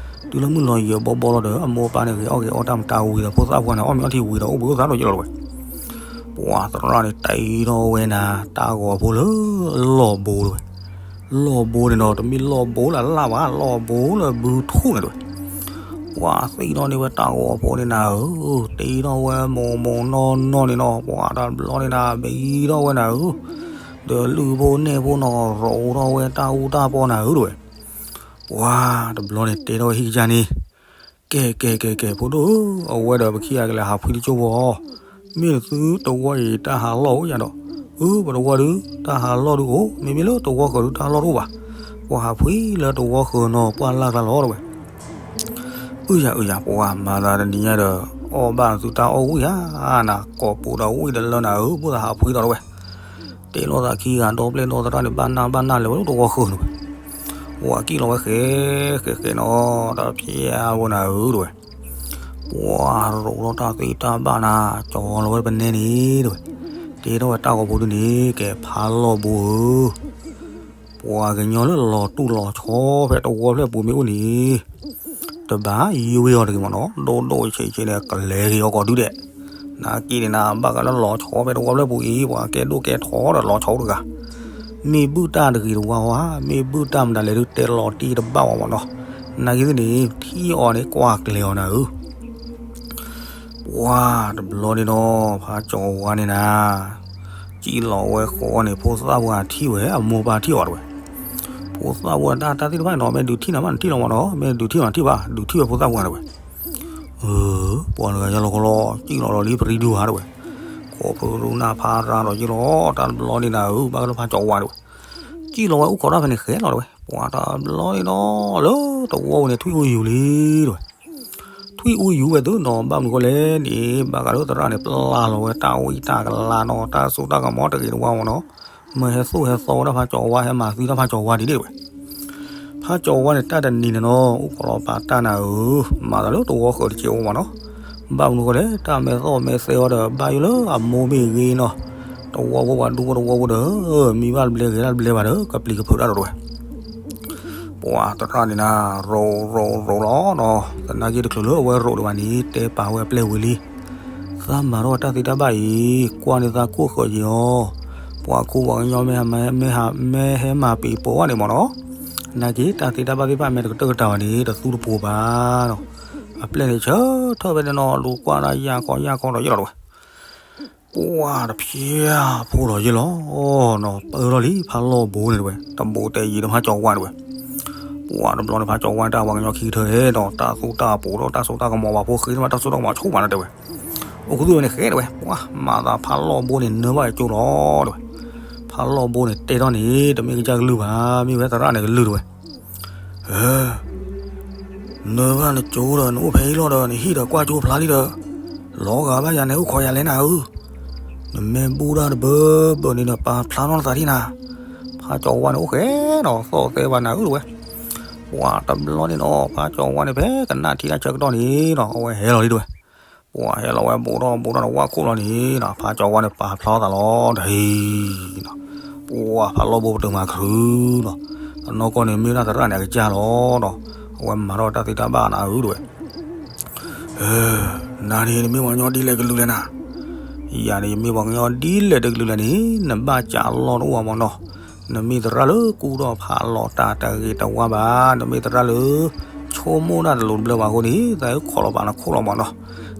တုၤလၢမုၢ်လီၤယၢၤဘီဘီလီၤဒီး အမိၢ်အပၢ်န့ၣ်ဂ့ၤအီၣ်ဂ့ၤအီတၢ်မတၤဝံၤဒီး ဖိသၣ်ပှၢ်န့ၣ် အီၣ်မ့ၤအီထံဝံၤဒီး အိၣ်ဘှံးအိၣ်သါလီၤယ့ၢ်လီၤတဝဲ. ပှၤသရၣ်န့ၣ် တ့ထီၣ်ဝဲနၤ တၢ်ဂီၤဖိလၢလီၢ်ဘိတဝဲ. လီၢ်ဘိန့ၣ်ဒီး တမ့ၢ်လီၢ်ဘိလၢအလၣ်ဘၣ်, လီၢ်ဘိလၢဘုထူၣ်န့ၣ်တဝဲ. ပှၤသ့ၣ်နီၣ်န့ၢ်ဝဲတၢ်ဂီၤဖိန့ၣ်နၤဧၢ, တ့ထီၣ်ဝဲမိၢ်မိၢ်နီၢ်နီၢ်န့ၣ်နီၤ, ပှၤတဘျီန့ၣ်နၤ ဘံထီၣ်ဝဲနၤဧၢ, ဒီးလုၢ်ဖိနဲၣ်ဖိနီၤ ရိးထီၣ်ဝဲတၢ်အူတၢ်ပီနၤဧၢတဝဲ. ပှၤတဘျီန့ၣ်တဲထီၣ်ဝဲဟံၣ်ကစၢ်န့ၣ်, ကဲကဲကဲကဲ ဖိဒိၣ်ဧၢ, အဝဲဒီးပခံဂၤကလဲၤဟးဖှံတကၠိဖိအီၤ, မ့ၢ်နသုတဝီအံၤတၢ်ဟးလီၢ်အိၣ်ယၤဒီး, အၢ ပတဝီဒုး တၢ်ဟးလီၢ်ဒုးအိၣ်, မ့မ့ၢ်လၢတဝီဃၢၤဒုးတၢ်ဟးလီၢ်တအိၣ်ဘၣ်, ပှၤဟးဖှံလၢတဝီဃၢၤနီၤ ပှၢ်လၢ်ကျါလီၤတဝဲ. အုယၤအုယၤ ပှၤမၤသးတနံၤညါဒီး အီၣ်ဘၣ်သုတၢ်အီၣ်ဝံၣ်ဧါ, နကိးပူၤဒီးဝံၣ်တလၢနၤဧၢ, ဘိၣ်သးဟးဖှံဒီးတဝဲ. တဲလိာ်သးခံဂၤဒီပျဲၢ်ဒီသရၣ်န့ၣ် ဘၣ်နၢ်ဘၣ်နၢ်လဲၤဝဲလၢတဝီဃၢၤန့ၣ်ဝဲ, ပှၤကံၣ်လီၤဝဲဃဲဃဲဃဲနီၤ, တၢ်ဖျဲးဝဲနၤဧၢတဝဲ. ပှၤရိးထီၣ်တၢ်သ့တၢ်ဘၣ်နၤ ကၠီလီၤဝဲပနဲန့ၣ်တဝဲ. တဲထီၣ်ဝဲတၢ်ဂီၤဖိဒုန့ၣ် ကဲဖးလီၢ်ဘိဧၢ, ပှၤကညီလၢလီၤတူၢ်လီၤဆီဖဲတဝီဖျၢၣ်ပူၤမ့ၢ်အိၣ်န့ၣ် တဘၣ်ယွ့အီၤတဂ့ၤမ့ၢ်နီၤ, ဒိၣ်ဒိၣ်ဆံးဆံးန့ၣ် ကလဲၤက့ၤအီၤကိးဒုဒဲး. နာ်က့န့ၣ်နၤ ဘၣ်ဃးလၢလီၤဆီဖဲတဝီဖျၢၣ်ပူၤအံၤ ပှၤကဲဒိၣ်ကဲထီဒီးလီၤဆီတဂၤ, မ့ၢ်ဘုၣ်တၢ်တဂ့ၤတဝါဝဲ, မ့ၢ်ဘုၣ်တၢ်မတၤလဲၣ်ဒုး တဲလီၤတံၢ်တဘၣ်ဝဲမ့ၢ်နီၤ. နာ်က့သ့ၣ်န့ၣ် ထံၣ်အီၤန့ၣ် ကွၢ်ကျဲၤအီၤနၤဧၢ. ပှၤတဘျီန့ၣ်နီၤ ဖးကၠီၤဝါန့ၣ်နၤ ကံၣ်လီၤဝဲဃီန့ၣ် ဖိသၣ်ဝဲထံၣ်ဝဲ အမိၢ်ပၢ်ထံၣ်အီၤတဝဲ. ဖိသၣ်ဝဲတၢ် တၢ်သ့ၣ်တဖၣ်န့ၣ်နီၤ မ့ၢ်ဒုးထံၣ်နၤမးနထံၣ်လီၤမ့ၢ်နီၤ, မ့ၢ်ဒုးထံၣ်နၤထံၣ်ဘၣ် ဒုးထံၣ်ဝဲဖိသၣ်ဝဲတဝဲ. ပှၤတဂၤယါလီၤကလီ ကံၣ်လီၤလီၤလံပရံဒူၣ်ဧါတဝဲ. ခိးဖုရူနၢ်ဖးရၤဒီးယ့ၢ်လီၤ တၢ်တဘျီန့ၣ်နၤဧၢ ဘၣ်ကလၢဖးကၠီၤဝါတဝဲ. ကံၣ်လီၤဝဲအိၣ်ခိးတၢ်ဖဲန့ၣ်ဃဲလီၤတဝဲ. ပှၤတဘျီန့ၣ်နီၤ လၢတဝီဝဲန့ၣ် ထွံၣ်အူယူၤလံတဝဲ. ထွံၣ်အူယူၤဝဲသုနီၤ ဘၣ်မနုၤဃိလဲၣ်န့ၣ် ဘၣ်ဃးလၢသရၣ်န့ၣ် ပျၢ်လီၤဝဲတၢ်အိၣ်အံၤတၢ်ကလၤနီၤ တၢ်စိတၢ်ကမီၤတဂ့ၤတဝါမ့ၢ်နီၤ. မ့ၢ်ဟဲသိၣ်ဟဲသီဝဲဒၣ်ဖးကၠီၤဝါ ဟဲမၤသံတၢ်ဖးကၠီၤဝါဒ်န့ၣ်တဝဲ. ဖ ဖးကၠီၤဝါန့ၣ် တၢ်တနံၤန့ၣ်နီၤ အိၣ်ခိးလီၤပာ်တၢ်နၤဧၢ, မၤသးလၢတဝီဃၢၤတစဲးအိၣ်မးနီၤ. ဘၣ်မနုၤဃိလဲၣ် တၢ်မဲာ်သီၣ်မဲာ်သဲအီၤဒီး ဘၣ်ယိၣ်လၢအမိၢ်မ့ၢ်ဂ့ၤနီၤ, တဝီဖိပှၤဒူဖိတဝီဖိဒီး မံဘၣ်တဘျဲဂဲၤတၢ်တဘျဲဘၣ်ဒီး ကပျံၤကဖုးတၢ်ဒီးတဝဲ ပှၤသရၣ်န့ၣ်နၤ ရိးရိးရိးလီၤနီၤ, သနာ်က့တချုးလၢအဝဲရိးဒံးဘၣ်န့ၣ် တဲပာ်ဝဲအပျဲၢ်ဝံၤလံ, သးမၤထီၣ်တၢ်သ့တၢ်ဘၣ်အံၤ ကွၢ်န့ၢ်သးခိၣ်ဃၢၤယံၤအီၤ, ပှၤခိၣ်ပှၤကညီမ့ၢ်ဟဲမၤပံၤပိာ်ဝဲန့ၣ်မးနီၤ, သနာ်က့တၢ်သ့တၢ်ဘၣ်သ့ၣ်တဖၣ်မ့ၢ်တကတၢၢ်ကတၢၢ်ဘၣ်န့ၣ် တသူတပိၤဘၣ်နီၤ. အပျဲၢ်န့ၣ်ဆၢထၢၣ်ဖဲန့ၣ်နီၤ လူၤကွၢ်ဒၣ်ယၢ်ခီယၢ်ခီဒီးယဲၢ်လီၤတဝဲ ပှၤတဖျဲၣ်ဖိလီၤယဲၢ်လီၤနီၤ, ပၢထီၣ်လံဖးလီၢ်ဘိန့ၣ်တဝဲ တဘိတဲယံၤဒီးဖးကၠီၤဝါတဝဲ, ပှၤတဘျီန့ၣ် ဖးကၠီၤဝါန့ၣ် တၢ်ပှၤကညီခံကထၢဒီး တၢ်သူတၢ်ပီးဒီး တၢ်စိတၢ်ကမီၤဘၣ်ဖိဃ့တမး တၢ်စိတၢ်ကမီၤဆိၣ်မးနီၤတဲဝဲ, အိၣ်ခူသူၣ်ဝဲန့ၣ်ဃဲတဝဲ, ပှၤမၤသးဖးလီၢ်ဘိန့ၣ် နၢဘၣ်အကၠိလီၤတဝဲ, ဖးလီၢ်ဘိန့ၣ်တဲထီၣ်န့ၣ် တမ့ၢ်ကစၢ်ကလုၢ်ဘၣ် မ့ၢ်ဝဲသရၣ်န့ၣ်ကလုၢ်တဝဲ နၢဘၣ်နကၠိဒီး နအိၣ်ဖဲအံၤလီၤဒီး နဟံၣ်ဒီးကွၢ်ကၠိဖျါလံဒီး လီၤဂာ်ဘၣ်ယၤန့ၣ် အိၣ်ခိးယၤလဲၣ်နၤဧၢ, နမ့ၢ်ဘူၣ်ဒၣ်တဘၢဘၢန့ၣ်ဒီး ပာ်ဖျါထီၣ်နသးဒံးနၤ, ဖးကၠီၤဝါန့ၣ် အိၣ်ဃဲနီၤ သီၣ်သဲဘၣ်နၤဧၢတဝဲ, ပှၤတဘျီန့ၣ်နီၤ ဖးကၠီၤဝါန့ၣ် ဖဲကနၣ်ထံတၢ်ဆၢကတီၢ်န့ၣ်နီၤ အဝဲဟဲလီၤလံတဝဲ ပှၤဟဲလီၤဝဲဘူးထီၣ်ဘူးထီၣ်န့ၣ် ဝၣ်ခိၣ်လီၤန့ၣ်နီၤ ဖးကၠီၤဝါန့ၣ် ပာ်ဖျါထီၣ်သးလီၤတဟံၤနီၤ, ပှၤဖးလီၢ်ဘိပတုာ်မၤခရူၣ်နီၤ, အနီၢ်ကီၢ်န့ၣ် မ့ၢ်ဒၣ်သရၣ်န့ၣ် အကစၢ်လီၤနီၤ, အဝဲမၤထီၣ်တၢ်သ့တၢ်ဘၣ်နၤဧၢတဝဲ နၤန့ၣ် နမ့ၢ်ပှၤကညီဒ်လဲၣ်ကလုာ်လဲၣ်နၤ, ယၤန့ၣ် ယမ့ၢ်ပှၤကညီဒ်လဲၣ်တကလုာ်လဲၣ်န့ၣ် နဘၣ်ကးလီၢ်တအိၣ်ဘၣ်မးနီၤ, နမ့ၢ်သရၣ်လၢကူၣ်ထီၣ်ဖးလီၢ်တၢ်တဂ့ၤတဝါဘၣ်, နမ့ၢ်သရၣ်လၢ ဆိကမိၣ်တၢ်တလိၤတဘျၢဘၣ်အဃိန့ၣ် သးခိၣ်လီၤဘၣ်နခိၣ်လီၤမးနီၤ,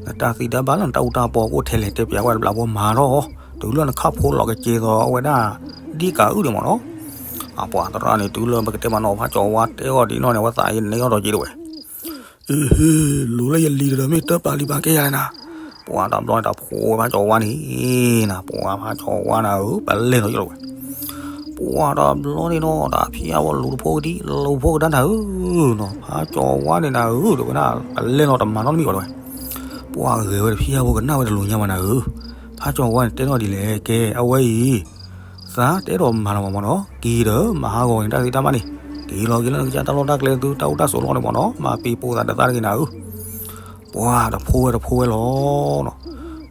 နတၢ်သ့တၢ်ဘၣ်လၢနတၢ်အူတၢ်ပီးကအိၣ်ထဲလဲၣ် တဲပျးဝဲတဘျီဖိမၤထီၣ်, တုၤလၢနခၣ်ဖိလီၤကစဲၤသိးအဝဲဒၣ် ဒ်ကးအုၣ်န့ၣ်မးနီၤ အပှၤသရၣ်န့ၣ် တုၤလၢပကတဲမးနီၤ ဖးကၠီၤဝါတဲအီၤဒ်နီၢ်န့ၣ် အဝဲသးအံၤန့ၢ်အီၣ်ဒီးက့ၤတဝဲ, အ့ဟ့ လူၤလၢယလံၤဒီး မ့ၢ်တၢ်ပာ်လံၤပာ်ကဲယၤလဲၣ်နၤ, ပှၤတဘျီန့ၣ် တၢ်ဖိဝဲဖးကၠီၤဝါန့ၣ်နၤ, ပှၤဖးကၠီၤဝါနၤဧၢ ပလဲၤလီၤယလီၤဝဲ, ပှၤတဘျီန့ၣ်နီၤ တၢ်ဖံးအဝဲလူၤတဖိကဒံ လူၤဖိကဒါနၤဧၢနီၤ, ဖးကၠီၤဝါန့ၣ်နၤဧၢ တဝဲဒၣ် ပလဲၤလီၤတမၤနီတမံၤဘၣ်တဝဲ, ပှၤဂဲၤဝဲတဖံးအဖိကနၣ်ဝဲတလူၤညါဘၣ်နၤဧၢ, ဖးကၠီၤဝါန့ၣ် တဲထီၣ်ဒ်လဲၣ် ကဲအဝဲအံၤ သးတဲဒီးမၤလီၤမးမးနီၤ, က့ၤဒီးမၤဟးဂီၤက့ၤတၢ်သ့တၢ်ဘၣ်န့ၣ်, က့ၤလီၤက့ၤလၢနကစၢ်တၢ်လီၢ်တၢ်ကျဲသု တၢ်အိၣ်တၢ်ဆိးလီၢ်န့ၣ်မးနီၤ, မၤပံၤပိာ်သးဒီးသးတဂ့ၤနၤဧၢ, ပှၤတဖိဝဲတဖိဝဲလီၤနီၤ,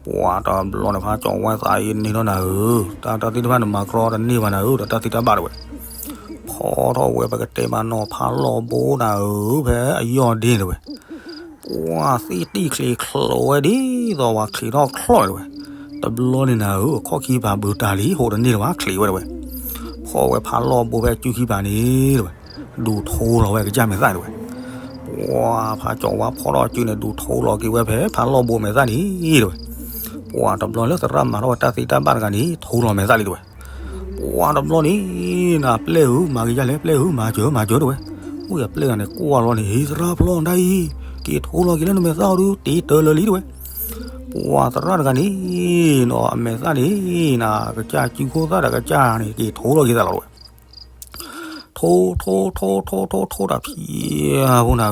ပှၤတဘျီန့ၣ် ဖးကၠီၤဝါသးအံၤန့ၢ်ထီၣ်နၤဧၢ, တၢ်တၢ်သ့တၢ်ဘၣ်န့ၣ် မၤကြီတန့ၢ်ဘၣ်နၤဧၢ, ဒီးတၢ်သ့တၢ်ဘၣ်တဝဲ, ဖီထီၣ်ဝဲပကတဲမးနီၤ ဖးလီၢ်ဘိနၤဧၢ, ဖဲအယီၢ်ဒ့န့ၣ်တဝဲ ပှၤသ့ၣ်တံၢ်ချံးချီးဝဲဒ်သိးပှၤချံးထီၣ်ချီးန့ၣ်တဝဲ, တဘျီန့ၣ်နၤဧၢ အခီၣ်ခံပၤဘုးတၢ်လံ ဟိးတန့ၢ်တဝဲ ချံးဝဲတဝဲ, ဖီၣ်ဝဲဖးလီၢ်ဘိဖဲအစုခံပၤန့ၣ်တဝဲ, ဒုးထိလီၤဝဲကစၢ်မဲာ်သၣ်တဝဲ, ပှၤဖးကၠီၤဝါဖီထီၣ်အစုန့ၣ် ဒုးထိလီၤက့ၤဝဲဖဲဖးလီၢ်ဘိမဲာ်သၣ်န့ၣ်တဝဲ, ပှၤတဘျီလၢသရၣ်မၤထီၣ်ဝဲတၢ်သ့တၢ်ဘၣ်တဂၤန့ၣ် ထိလီၤမဲာ်သၣ်လံတဝဲ ပှၤတဘျီန့ၣ် နၤပျဲၢ်ဧၢ မၤက့ၤယၤလဲၣ် ပျဲၢ်ဧၢ မၤစၢၤ မၤစၢၤတဝဲ, အိၣ်ယၤပျဲၢ်ဂၤန့ၣ် ကွၢ်လီၤန့ၣ် ဟ့ သရၣ်ဖျီၣ်ဒၣ်အံၤ, က့ၤထိလီၤက့ၤလၢနမဲာ်သၣ်အီၤဒုး တ့တၢလၢာ်လံတဝဲ, ပှၤသရၣ်တဂၤန့ၣ် နီၤ အမဲာ်သၣ်န့ၣ် နၤ ကစၢ်စုခိၣ်သၣ်ဒီးကစၢ်န့ၣ် က့ၤထိလီၤက့ၤသးလီၤတဝဲ ထိ ထိ ထိ ထိ ထိ ထိ ထိတၢ်ဖံးဖိနၤ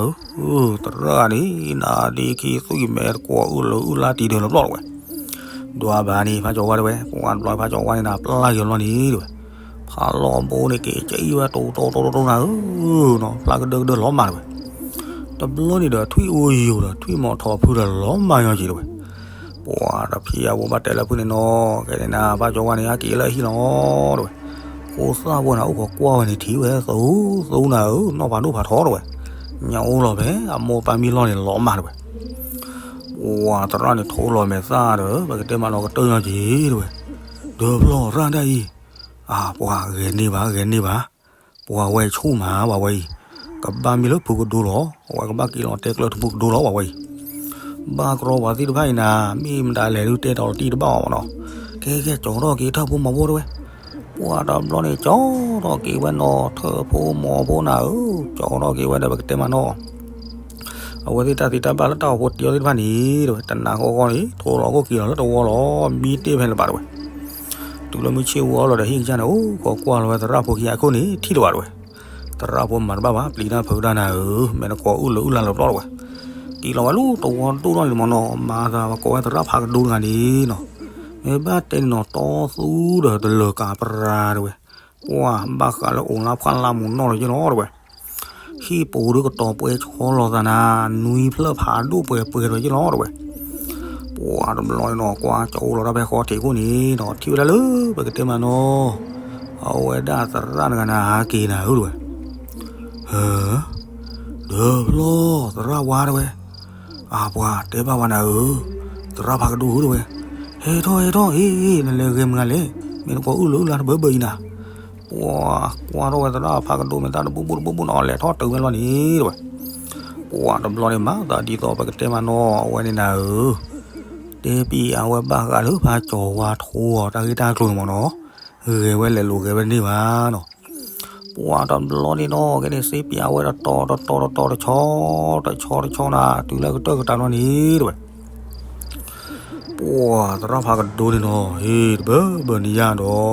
ဧၢ, သရၣ်န့ၣ် နၤဒ့ခံသွံၣ်မဲာ်တကွီၤအုၣ်လၢအုၣ်လၢတံၤဒၢလၢပျီၢ်တဝဲ, ဒွးဘၣ်န့ၣ် ဖးကၠီၤဝါတဝဲ, ပှၤတဘျီဖးကၠီၤဝါန့ၣ် နၤပျၢ်က့ၤဘျီန့ၣ်တဝဲ, ဖးလီၢ်ဘိန့ၣ်က့ၤကံဝဲတိတိတိတိနၤဧၢ, နီၤ ပျၢ်ကဒၢကဒၢလီၤမၢ်တဝဲ, တဘျီန့ၣ်ဒီး ထွံၣ်အိယိာ်ဒီး ထွံၣ်မီၤထီၣ်ဖုဒီးလီၤမၢ်ညီက့ၤတဝဲ ပှၤတဖံးအဝဲဘၣ်တဲလၢဖုန့ၣ်နီၤ, ကဲန့ၣ်နၤ ဖးကၠီၤဝါန့ၣ် ဟဲက့ၤလၢအဟံၣ်လီၤတဝဲ, ဖိသၣ်ဖိနၤ အိၣ်ခိးကွၢ်ဝဲန့ၣ် ထံၣ်ဝဲ သူ သူနၤဧၢ, နီၢ်ဖးဒိၣ်ဖးထီတဝဲ, ညါအိၣ်လီၤဖဲ အမိၢ်ပၢ်မံလီၢ်န့ၣ် လီၤမၢ်တဝဲ, ပှၤသရၣ်န့ၣ် ထိလီၤမဲာ်သၣ်ဒီး ပကတဲမးနီၤ ကတၢၢ်ညီက့ၤတဝဲ, ဒီးဖျီၣ်ရၣ်ဒၣ်အံၤ, အၢ ပှၤဂဲၤန့ၢ်ဘၣ် ဂဲၤန့ၢ်ဘၣ်, ပှၤဝဲဆိၣ်မး ပှၤဝဲအံၤ, ကဘၣ်မ့ၢ်လၢဖုကဒိလီၤ, အဝဲကဘၣ်က့ၤလီၤတဲကျၢၤထူဖုကဒိလီၤ ပှၤဝဲအံၤ ဘၣ်ကြီပှၤသ့ၣ်တဖၣ်အံၤနၤ, မ့ၢ်မတၤလဲၣ်ဒုးတဲတီၤတံၢ်တဘၣ်အီၤမးနီၤ, ကဲကဲ ကၠီထီၣ်က့ၤထၢၣ်ဖိမီၤဖိတဝဲ, ပှၤတဘျီန့ၣ် ကၠီထီၣ်က့ၤဝဲနီၤ ထၢၣ်ဖိမီၤဖိနၤဧၢ, ကၠီထီၣ်က့ၤဝဲဒီး ပကတဲမးနီၤ အဝဲသ့ၣ်တၢ်သ့တၢ်ဘၣ်လၢတၢ်အိၣ်ဖှိၣ်တံၢ်အီၤသ့ၣ်တဖၣ်န့ၣ်တဝဲ, တနၤဃီဃီန့ၣ် ထိလီၤခိၣ်က့ၤလီၤလၢတဝီလီၤ, မံတ့ၢ်ဖဲလၢၤဘၣ်တဝဲ, တုၤလၢမုၢ်ဆ့ၣ်ဝီလီၤဒီးဟံၣ်ကစၢ်န့ၣ် အိၣ်ခိးကွၢ်လီၤဝဲသရၣ်ဖိခံဂၤအခိၣ်န့ၣ် ထံၣ်လၢၤဘၣ်တဝဲ, သရၣ်ဖိမၤတဘၣ်ဘၣ် ပျံၤတၢ်ဖုးတၢ်နၤဧၢ, မဲာ်တကိးအုၣ်လၢအုၣ်လၢလၢပျီတဝဲ, က့ၤလီၤဝဲလၢတဝီဒိၣ်ထီၣ်န့ၣ်မးနီၤ, မၤသးပကိးဝဲသရၣ်ဖးကဒိတဂၤန့ၣ်နီၤ, မ့ၢ်ဘၣ်တဲန့ၣ်နီၤ တီသူဒီးတလၢၤကးပြၤတဝဲ, ပှၤဘၣ်ဃးလၢအိၣ်လါဖှၣ်လါမူးနီၢ်လီၤယ့ၢ်လီၤတဝဲ ထံၣ်ပိာ်ဒုကတီၤပှဲၤဆီလီၤသးနၤ, နွံဖျၢၣ်ဖးဒိၣ်ပှဲၤပှဲၤဒီးယ့ၢ်လီၤတဲဝဲ. ပှၤတဘျီန့ၣ်နီၤ ကွၢ်ကၠီအိၣ်လီၤတၢ်ဖဲဃီထံးခိၣ်န့ၣ်ဒီး ထံၣ်ဝဲဒၣ်လၢပကတဲမးနီၤ, အဝဲဒၣ်သရၣ်တဂၤနၤဟးက့ၤနၤဧၢတဲဝဲ. ဟၢ, ဒီးဖျီၣ်သရၣ်ဝါတဲဝဲ. အပှၤတဲဘၣ်ဝဲနၤဧၢ, သရၣ်ဖးကဒိဧၢတဲဝဲ, ဟဲထီၣ်ဟဲထီၣ်အ့, နလဲၤဂဲၤမနုၤလဲၣ်, မ့ၢ်နကိးအုၣ်လၢအုၣ်လၢတဘၢဘၢအံၤနၤ. ပှၤကွၢ်ထီၣ်ဝဲသရၣ်ဖးကဒိမ့ၢ်တၢ်တဘူၣ်ဘူၣ်တဘူၣ်ဘူၣ်နီၤ လဲၤထီၣ်တုၤဝဲလီၤန့ၣ်တဲဝဲ. ပှၤတဘျီန့ၣ်မၤသးဒ်သိးပကတဲမးနီၤ အဝဲန့ၣ်နၤဧၢ, တဲပံၤအဝဲဘၣ်ဃးလၢဖးကၠီဝါထိအီၤတၢ်ဂ့ၢ်တၢ်ကျိၤန့ၣ်မးနီၤ, ဂဲၤဝဲလဲၤလိာ်ဂဲၤဝဲန့ၢ်ဘၣ်နီၤ. ပှၤတဘျီန့ၣ်နီၤ ကဲန့ၣ်စ့ပံၤအဝဲတတီၤတတီၤတတီၤတဆီ, တဆီတဆီနၤ တုၤလၢကတၢၢ်ကတၢၢ်လီၤန့ၣ်တဲဝဲ. ပှၤသရၣ်ဖးကဒိန့ၣ်နီၤ ဟ့ၣ်တဘၢဘၢန့ၢ်ယၤဒီး,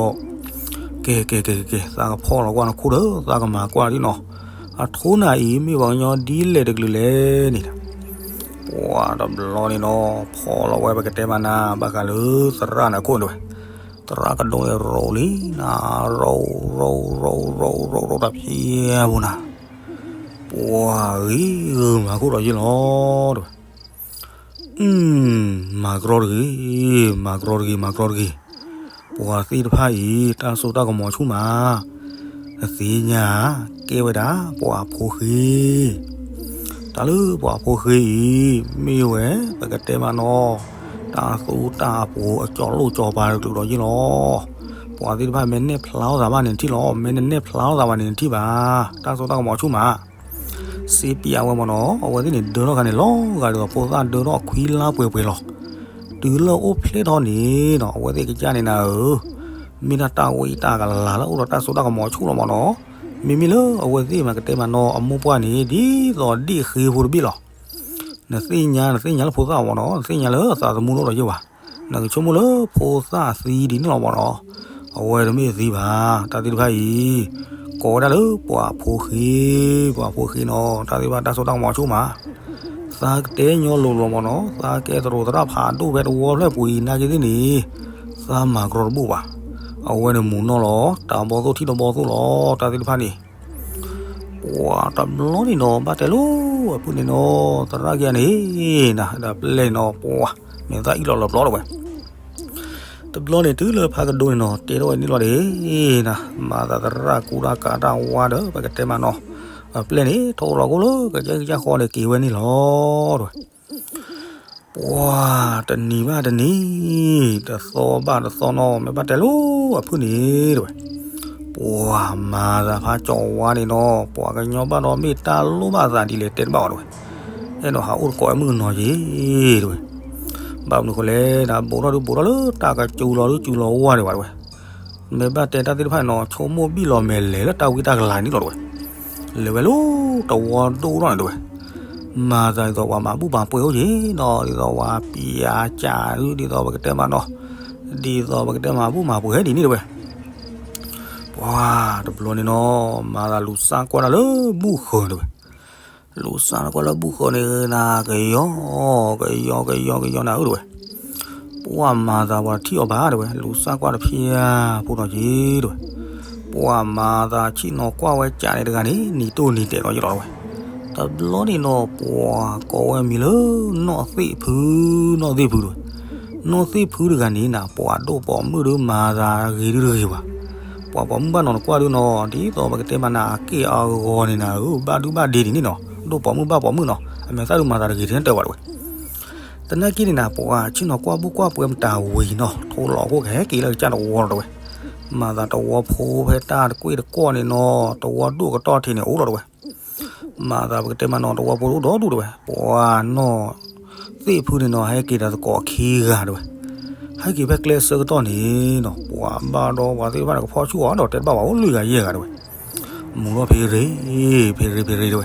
ကဲကဲကဲကဲ သးကဖီၣ်လီၤကွၢ်နခိၣ်ဒီး သးကမၤကွၢ်ဒ်နီၤ, အထိနၤအံၤမ့ၢ်ပှၤကညီဒ်လဲၣ်တကလုာ်လဲၣ်န့ၣ်. ပှၤတဘျီန့ၣ်နီၤ ဖီၣ်လီၤဝဲပကတဲမးနၤ ဘၣ်ဃးလၢသရၣ်န့ၣ်အခိၣ်တဲဝဲ. သရၣ်ကဒိန့ၣ်ရိၤလံနၤ, ရိၤရိၤရိၤရိၤရိၤရိၤတၢ်ဖံးအပူၤနၤ, ပှၤဂ့ၤဂ့ၤမၤခိၣ်ဒီးယ့ၢ်လီၤတဲဝဲ. မၤကရီတဂ့ၤ, မၤကရီတဂ့ၤ, မၤကရီတဂ့ၤ, ပှၤသ့ၣ်တဖၣ်အံၤ တၢ်စိတၢ်ကမီၤဆူၣ်မး, နသ့ၣ်ညါဧါ, ကဲဝဲဒၣ် ပှၤဖိဃ့, တၢ်လၢပှၤဖိဃ့အံၤ မ့ၢ်ဝဲ ပကတဲမးနီၤ, တၢ်သူတၢ်အပူၤအကၠီလိၣ်ကၠီပၤတကလုာ်ဒီးယ့ၢ်လီၤ. ပှၤသ့ၣ်တဖၣ်မ့ၢ်နဲၣ်ဖျါထီၣ်သးဘၣ်န့ၣ်နထံၣ်လီၤ, မ့ၢ်နနဲၣ်ဖျါထီၣ်သးဘၣ်န့ၣ်နထံၣ်ဘၣ်, တၢ်စိတၢ်ကမီၤဆူၣ်မး. စ့ပံၤအဝဲမးနီၤ အဝဲသ့ၣ်န့ၣ်ဒၢထီၣ်ခါန့ၣ် လီၤဂာ်ဒ်သိးဖိသၣ်ဒၢထီၣ်အခွံလါပှဲၤပှဲၤလီၤ. တုၤလၢအိၣ်ဖျဲၣ်ထီၣ်န့ၣ်နီၤ အဝဲသ့ၣ်ကစၢ်န့ၣ်နၤဧၢ, မ့ၢ်ဒၣ်တၢ်ဝံတၢ်ကလၤလၢအိၣ်ဒီးတၢ်စိတၢ်ကမီၤဆူၣ်လီၤမးနီၤ. မ့မ့ၢ်လၢအဝဲသ့ၣ်မးကတဲမးနီၤ အမိၢ်ပှၢ်န့ၣ် ဒ်သိးဒ့ၣ်ဃ့ဖိတဘ့ၣ်လီၤ. နသ့ၣ်ညါ နသ့ၣ်ညါလၢဖိသၣ်မးနီၤ, နသ့ၣ်ညါလၢသးသမူလိၣ်ဒီးယ့ၢ်ဘၣ်, နကဆိကမိၣ်လၢဖိသၣ်သံဒ်န့ၣ်လီၤမးနီၤ. အဝဲတမ့ၢ်သံဘၣ်, တၢ်သ့ၣ်တဖၣ်အံၤ ကိးဝဲဒၣ်လၢပှၤဖိဃ့, ပှၤဖိဃ့နီၤ တၢ်သ့ၣ်တဖၣ်တၢ်စိတၢ်ကမီၤဆူၣ်မး. သးကတဲညီလိၤလိၤမးနီၤ, သးကဲသရိာ်သရၣ်ဖးဒိၣ်ဖဲတဝီဖျၢၣ်ပူၤအံၤနာ်က့သ့ၣ်န့ၣ်, သးမၤကရီတဘူၣ်ဘၣ်. အဝဲန့ၣ်မူၤနီၢ်လီၤ, တၢ်ဘီသိၣ်ထံၣ်တဘီသိၣ်လီၤ, တၢ်သ့ၣ်တဖၣ်န့ၣ် ပှၤတဘျီန့ၣ်နီၤ ဘၣ်တဲလိၤအဖုၣ်န့ၣ်နီၤ, သရၣ်က့န့ၣ်နၤ ဒီးပျဲၢ်န့ၣ်နီၤ ပှၤ မ့ၢ်သၣ်အံၣ်လီၤလီၤပျီလီၤဝဲ. တဘျီန့ၣ်တုၤလၢဖးကဒိန့ၣ်နီၤ တဲထီၣ်ဝဲန့ၣ်လီၤဒီးနၤ, မၤသးသရၣ်ကူတၢ်ကးတၢ်ဝါဒီး ပကတဲမးနီၤ, ပျဲၢ်န့ၣ် ထိၣ်လီၤကိၣ်လၢကစၢၢ်ကစၢၢ်ဃီန့ၣ်က့ၤဝဲန့ၣ်လီၤတဲဝဲ. ပှၤတနံၤဘၣ်တနံၤ, တသီဘၣ်တသီနီၤ မ့ၢ်ဘၣ်တဲလိၤအဖုၣ်န့ၣ်တဲဝဲ. ပှၤမၤသးဖးကၠီဝါန့ၣ်နီၤ ပှၤကညီဘၣ်ဒီးမ့ၢ်တၢ်လိၣ်ဘၣ်သးဒ်လဲၣ်တဲတဘၣ်ဘၣ်တဲဝဲ. အဲၣ်ဒိးဟးအိၣ်တကိးဝဲမုၣ်ကနီၤက့ၤတဲဝဲ. ဘၣ်မနုၤဃိလဲၣ် နဘိးထီၣ်ဒုးဘိးထီၣ်လၢတၢ်ကစူၤလီၤဒုးစူၤလီၤဝါဒံးဘၣ်တဲဝဲ. မ့ၢ်ဘၣ်တဲတၢ်သ့ၣ်တဖၣ်န့ၣ်နီၤ ဆိကမိၣ်ဘံၣ်လီၤမဲာ်လဲၤလၢတၢ်ဝံတၢ်ကလၤန့ၣ်လီၤတဲဝဲ. လဲၤဝဲလၢတဝီဒိၣ်ထီၣ်န့ၣ်တဲဝဲ. မၤသးဒ်သိးပှၤမၤဘူၣ်မၤပှဲၤအိၣ်က့ၤနီၤ ဒ်သိးပှၤပံၤအါကးဒုး ဒ်သိးပကတဲမးနီၤ, ဒ်သိးပကတဲမၤဘူၣ်မၤပှဲၤဒ်န့ၣ်တဲဝဲ. ပှၤတဘျီန့ၣ်နီၤ မၤသးလူၤစၢ်ကွၢ်တၢ်လၢဘူၣ်ဃၢၤတဲဝဲ. လူၤစၢ်ကွၢ်လၢဘူၣ်ဃၢၤန့ၣ်နၤ ကယီကယီကယီနၤဧၢတဲဝဲ. ပှၤမၤသးပှၤတထံၣ်အီၤဘၣ်တဲဝဲ လူၤစၢ်ကွၢ်တဖျၢၣ်ဖိနီၤက့ၤတဲဝဲ. ပှၤမၤသးဆ့ၣ်နီၤကွၢ်ဝဲကးန့ၣ်တဂၤန့ၣ် နံၤတိၢ်နံၤတဲာ်နီၤက့ၤလီၤတဲဝဲ. တဘျီန့ၣ်နီၤ ပှၤကိးဝဲမံၤလၢ နီၢ်သ့ၣ်ဖု, နီၢ်သ့ၣ်ဖုတဲဝဲ. နီၢ်သ့ၣ်ဖုတဂၤန့ၣ်နၤ ပှၤဒိၣ်ပိာ်မုၣ်ဒုးမၤသးဂ့ၤဒုးတဂ့ၤဘၣ်. ပှၤပိာ်မုၣ်ဘၣ်နီၤနကွၢ်ဒုးနီၤ ဒ်သိးပကတဲမးနၤအက့ၢ်အဂီၤန့ၣ်နၤဧၢ ဘၣ်ဒုးဘၣ်ဒ့ဒ်န့ၣ်နီၤ ဒိၣ်ပိာ်မုၣ်ဘၣ်ပိာ်မုၣ်နီၤ အမဲာ်သၣ်ဒုးမၤသးတဂ့ၤထဲတဲဝဲတဲဝဲ. သနာ်က့န့ၣ်နၤ ပှၤဆ့ၣ်နီၤကွၢ်ဘူၣ်ကွၢ်ပှဲၤမတၤဝံၤနီၤ ထိၣ်လီၤခိၣ်ကဟဲက့ၤလၢကစၢ်တဝီလီၤတဲဝဲ. မၤသးတဝီဖိဖဲတၢ်တကွ့ၢ်တကွီၢ်န့ၣ်နီၤ တဝီဒိၣ်ကတီၢ်ထံးန့ၣ်အိၣ်လီၤတဲဝဲ. မၤသးပကတဲမးနီၤ တဝီဖိအိၣ်ဒီဒူၣ်တဲဝဲ. ပှၤနီၢ်သ့ၣ်ဖုန့ၣ်နီၤ ဟဲက့ၤဒီးသကိးခံဂၤတဲဝဲ. ဟဲက့ၤဖဲကျဲဆၢကတီၢ်န့ၣ်နီၤ ပှၤဘၣ်ဒီးပှၤသ့ၣ်တဖၣ်န့ၣ် ကဖီၣ်ဆူၣ်အီၤဒီးတဲတဘၣ်ဘၣ် အိၣ်လွံၢ်ဂၤယဲၢ်ဂၤတဲဝဲ. မူၤထီၣ်ဖ့ရ့ၤ, ဖ့ရ့ၤဖ့ရ့ၤတဲဝဲ.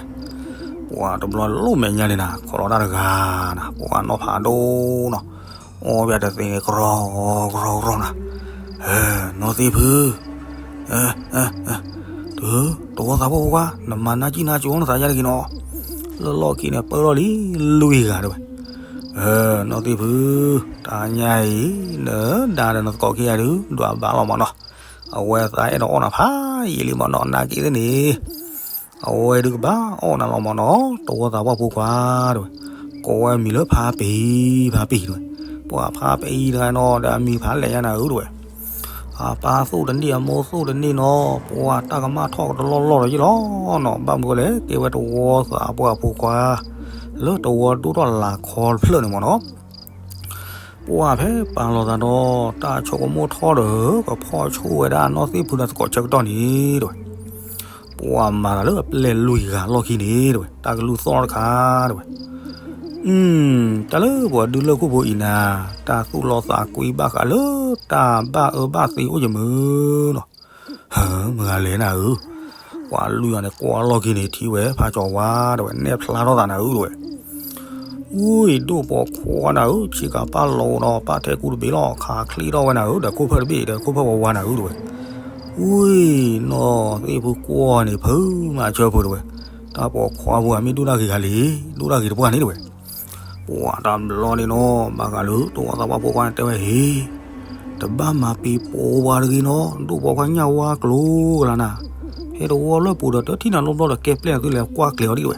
ပှၤတဘျီလိၣ်မဲာ်ညါန့ၣ်နၤ ခိးလီၤတၢ်တဂၤနၤ ပှၤနီၢ်ဖးဒိၣ်နီၤ အီၣ်ဘၣ်တသ့န့ၣ် ကရီကရီကရီနၤ. နီၢ်သ့ၣ်ဖု, တုၤတဝီသးဖိဖိခွါ နမၤနၢ်ကံၣ်နၢ်ကၠိနသးယါတဂ့ၤနီၤ. လၢလီၢ်ခံန့ၣ် ပၢလီၢ်လံလွံၢ်ဂၤတဲဝဲ. နီၢ်သ့ၣ်ဖု, တၢ်ညါအံၤ နဒါဒီးနသကိးခံဂၤဒုး ဒွးဘၣ်လီၤမးနီၤ. အဝဲသးအဲၣ်ဒိးအီၣ်နၤဖးယံာ်လံမးနီၤ နာ်က့သ့ၣ်န့ၣ် အဝဲဒုးကဘၣ်အီၣ်နၤလီၤမၢ်နီၤ, တဝီသးပှၢ်ဖိခွါ တဲဝဲ, ကိးဝဲမံၤလၢဖါပံၤ, ဖါပံၤ တဲဝဲ, ပှၤဖါပံၤတဂၤနီၤ ဒီးအမံၤဖးလဲၣ်ညါနၤဧၢ တဲဝဲ, အပၢ်သိၣ်တန့ၢ် အမိၢ်သိၣ်တန့ၢ်နီၤ, ပှၤတၢ်ကမၣ်ထီၣ်ကတလီၢ်လီၢ်ဒီးယ့ၢ်လီၤနီၤ, ဘၣ်မနုၤလဲၣ် ကဲဝဲတဝီသးပှၢ်ဖိခွါ လၢတဝီဒိၣ်ထီၣ်လၢ်ခီတဖျၢၣ်န့ၣ်မၢ်နီၤ ပှၤဖဲပာ်လီၤသးဒီး တၢ်ဆိကမိၣ်ထီၣ်ဒီး ကဖီၣ်ဆိဝဲဒၣ်နီၢ်သ့ၣ်ဖုဒီးသကိးဆၢကတီၢ်န့ၣ် တဲဝဲ, ပှၤမၤသးလၢအပျဲၢ်လွံၢ်ဂၤလီၢ်ခံန့ၣ် တဲဝဲ, တၢ်ကလုၢ်သီၣ်တခါ တဲဝဲ, တၢ်လၢပှၤဒုးလၢၢ်ခိၣ်ဖိအံၤနၤ, တၢ်သူၣ်လီသးကွံဘၣ်ဃးလၢတၢ်ဘၣ်အၢဘၣ်သီအိၣ်ယမုာ်နီၤ, ဟၢ မတၤဂၤလဲၣ်နၤဧၢ, ပှၤလွံၢ်ဂၤန့ၣ် ကွၢ်လီၢ်ခံန့ၣ် ထံၣ်ဝဲဖါကၠီၤဝါ တဲဝဲ, နဲၣ်ဖျါထီၣ်သးနၤဧၢ တဲဝဲ ဝံၤဒိၣ်ပိာ်ခွါနၤဧၢ, ဆ့ကၤပၢ်လီၤဒီး ပၢ်ထဲကူတဘ့ၣ်လီၤ, ခးချ့ထီၣ်ဝဲနၤဧၢ, ဒီးခိၣ်ဖၢၣ်တဘ့ၣ် ဒီးခိၣ်ဖၢၣ်ဝါဝါနၤဧၢ တဲဝဲ, ဝံၤနီၢ်သ့ၣ်ဖုကွၢ်န့ၣ် ဖုမၤဆၢဖု တဲဝဲ, တၢ်ပိာ်ခွါဖိဧါ မ့ၢ်ဒိၣ်တၢ်ဂ့ၤဂၤလံ, ဒိၣ်တၢ်ဂ့ၤတပှၢ်န့ၣ် တဲဝဲ, ပှၤတဘျီန့ၣ်နီၤ ဘၣ်ဃးလၢတဝီသးပှၢ်ဖိခွါန့ၣ် တဲဝဲ ဟ့ၣ် တဘၣ်မၤပံၤပိာ်ဝါတဂ့ၤနီၤ, ဒိၣ်ပိာ်ခွါညၣ်ဝါကျိၤကလၤနၤ, ဟဲတဝီလၢပူၤဒီး တထံၣ်နၤလိဘျီဒီး ကဲပျဲၢ်နၤသုလဲၤကွၢ်ကျဲၤအီၤဒ် တဲဝဲ,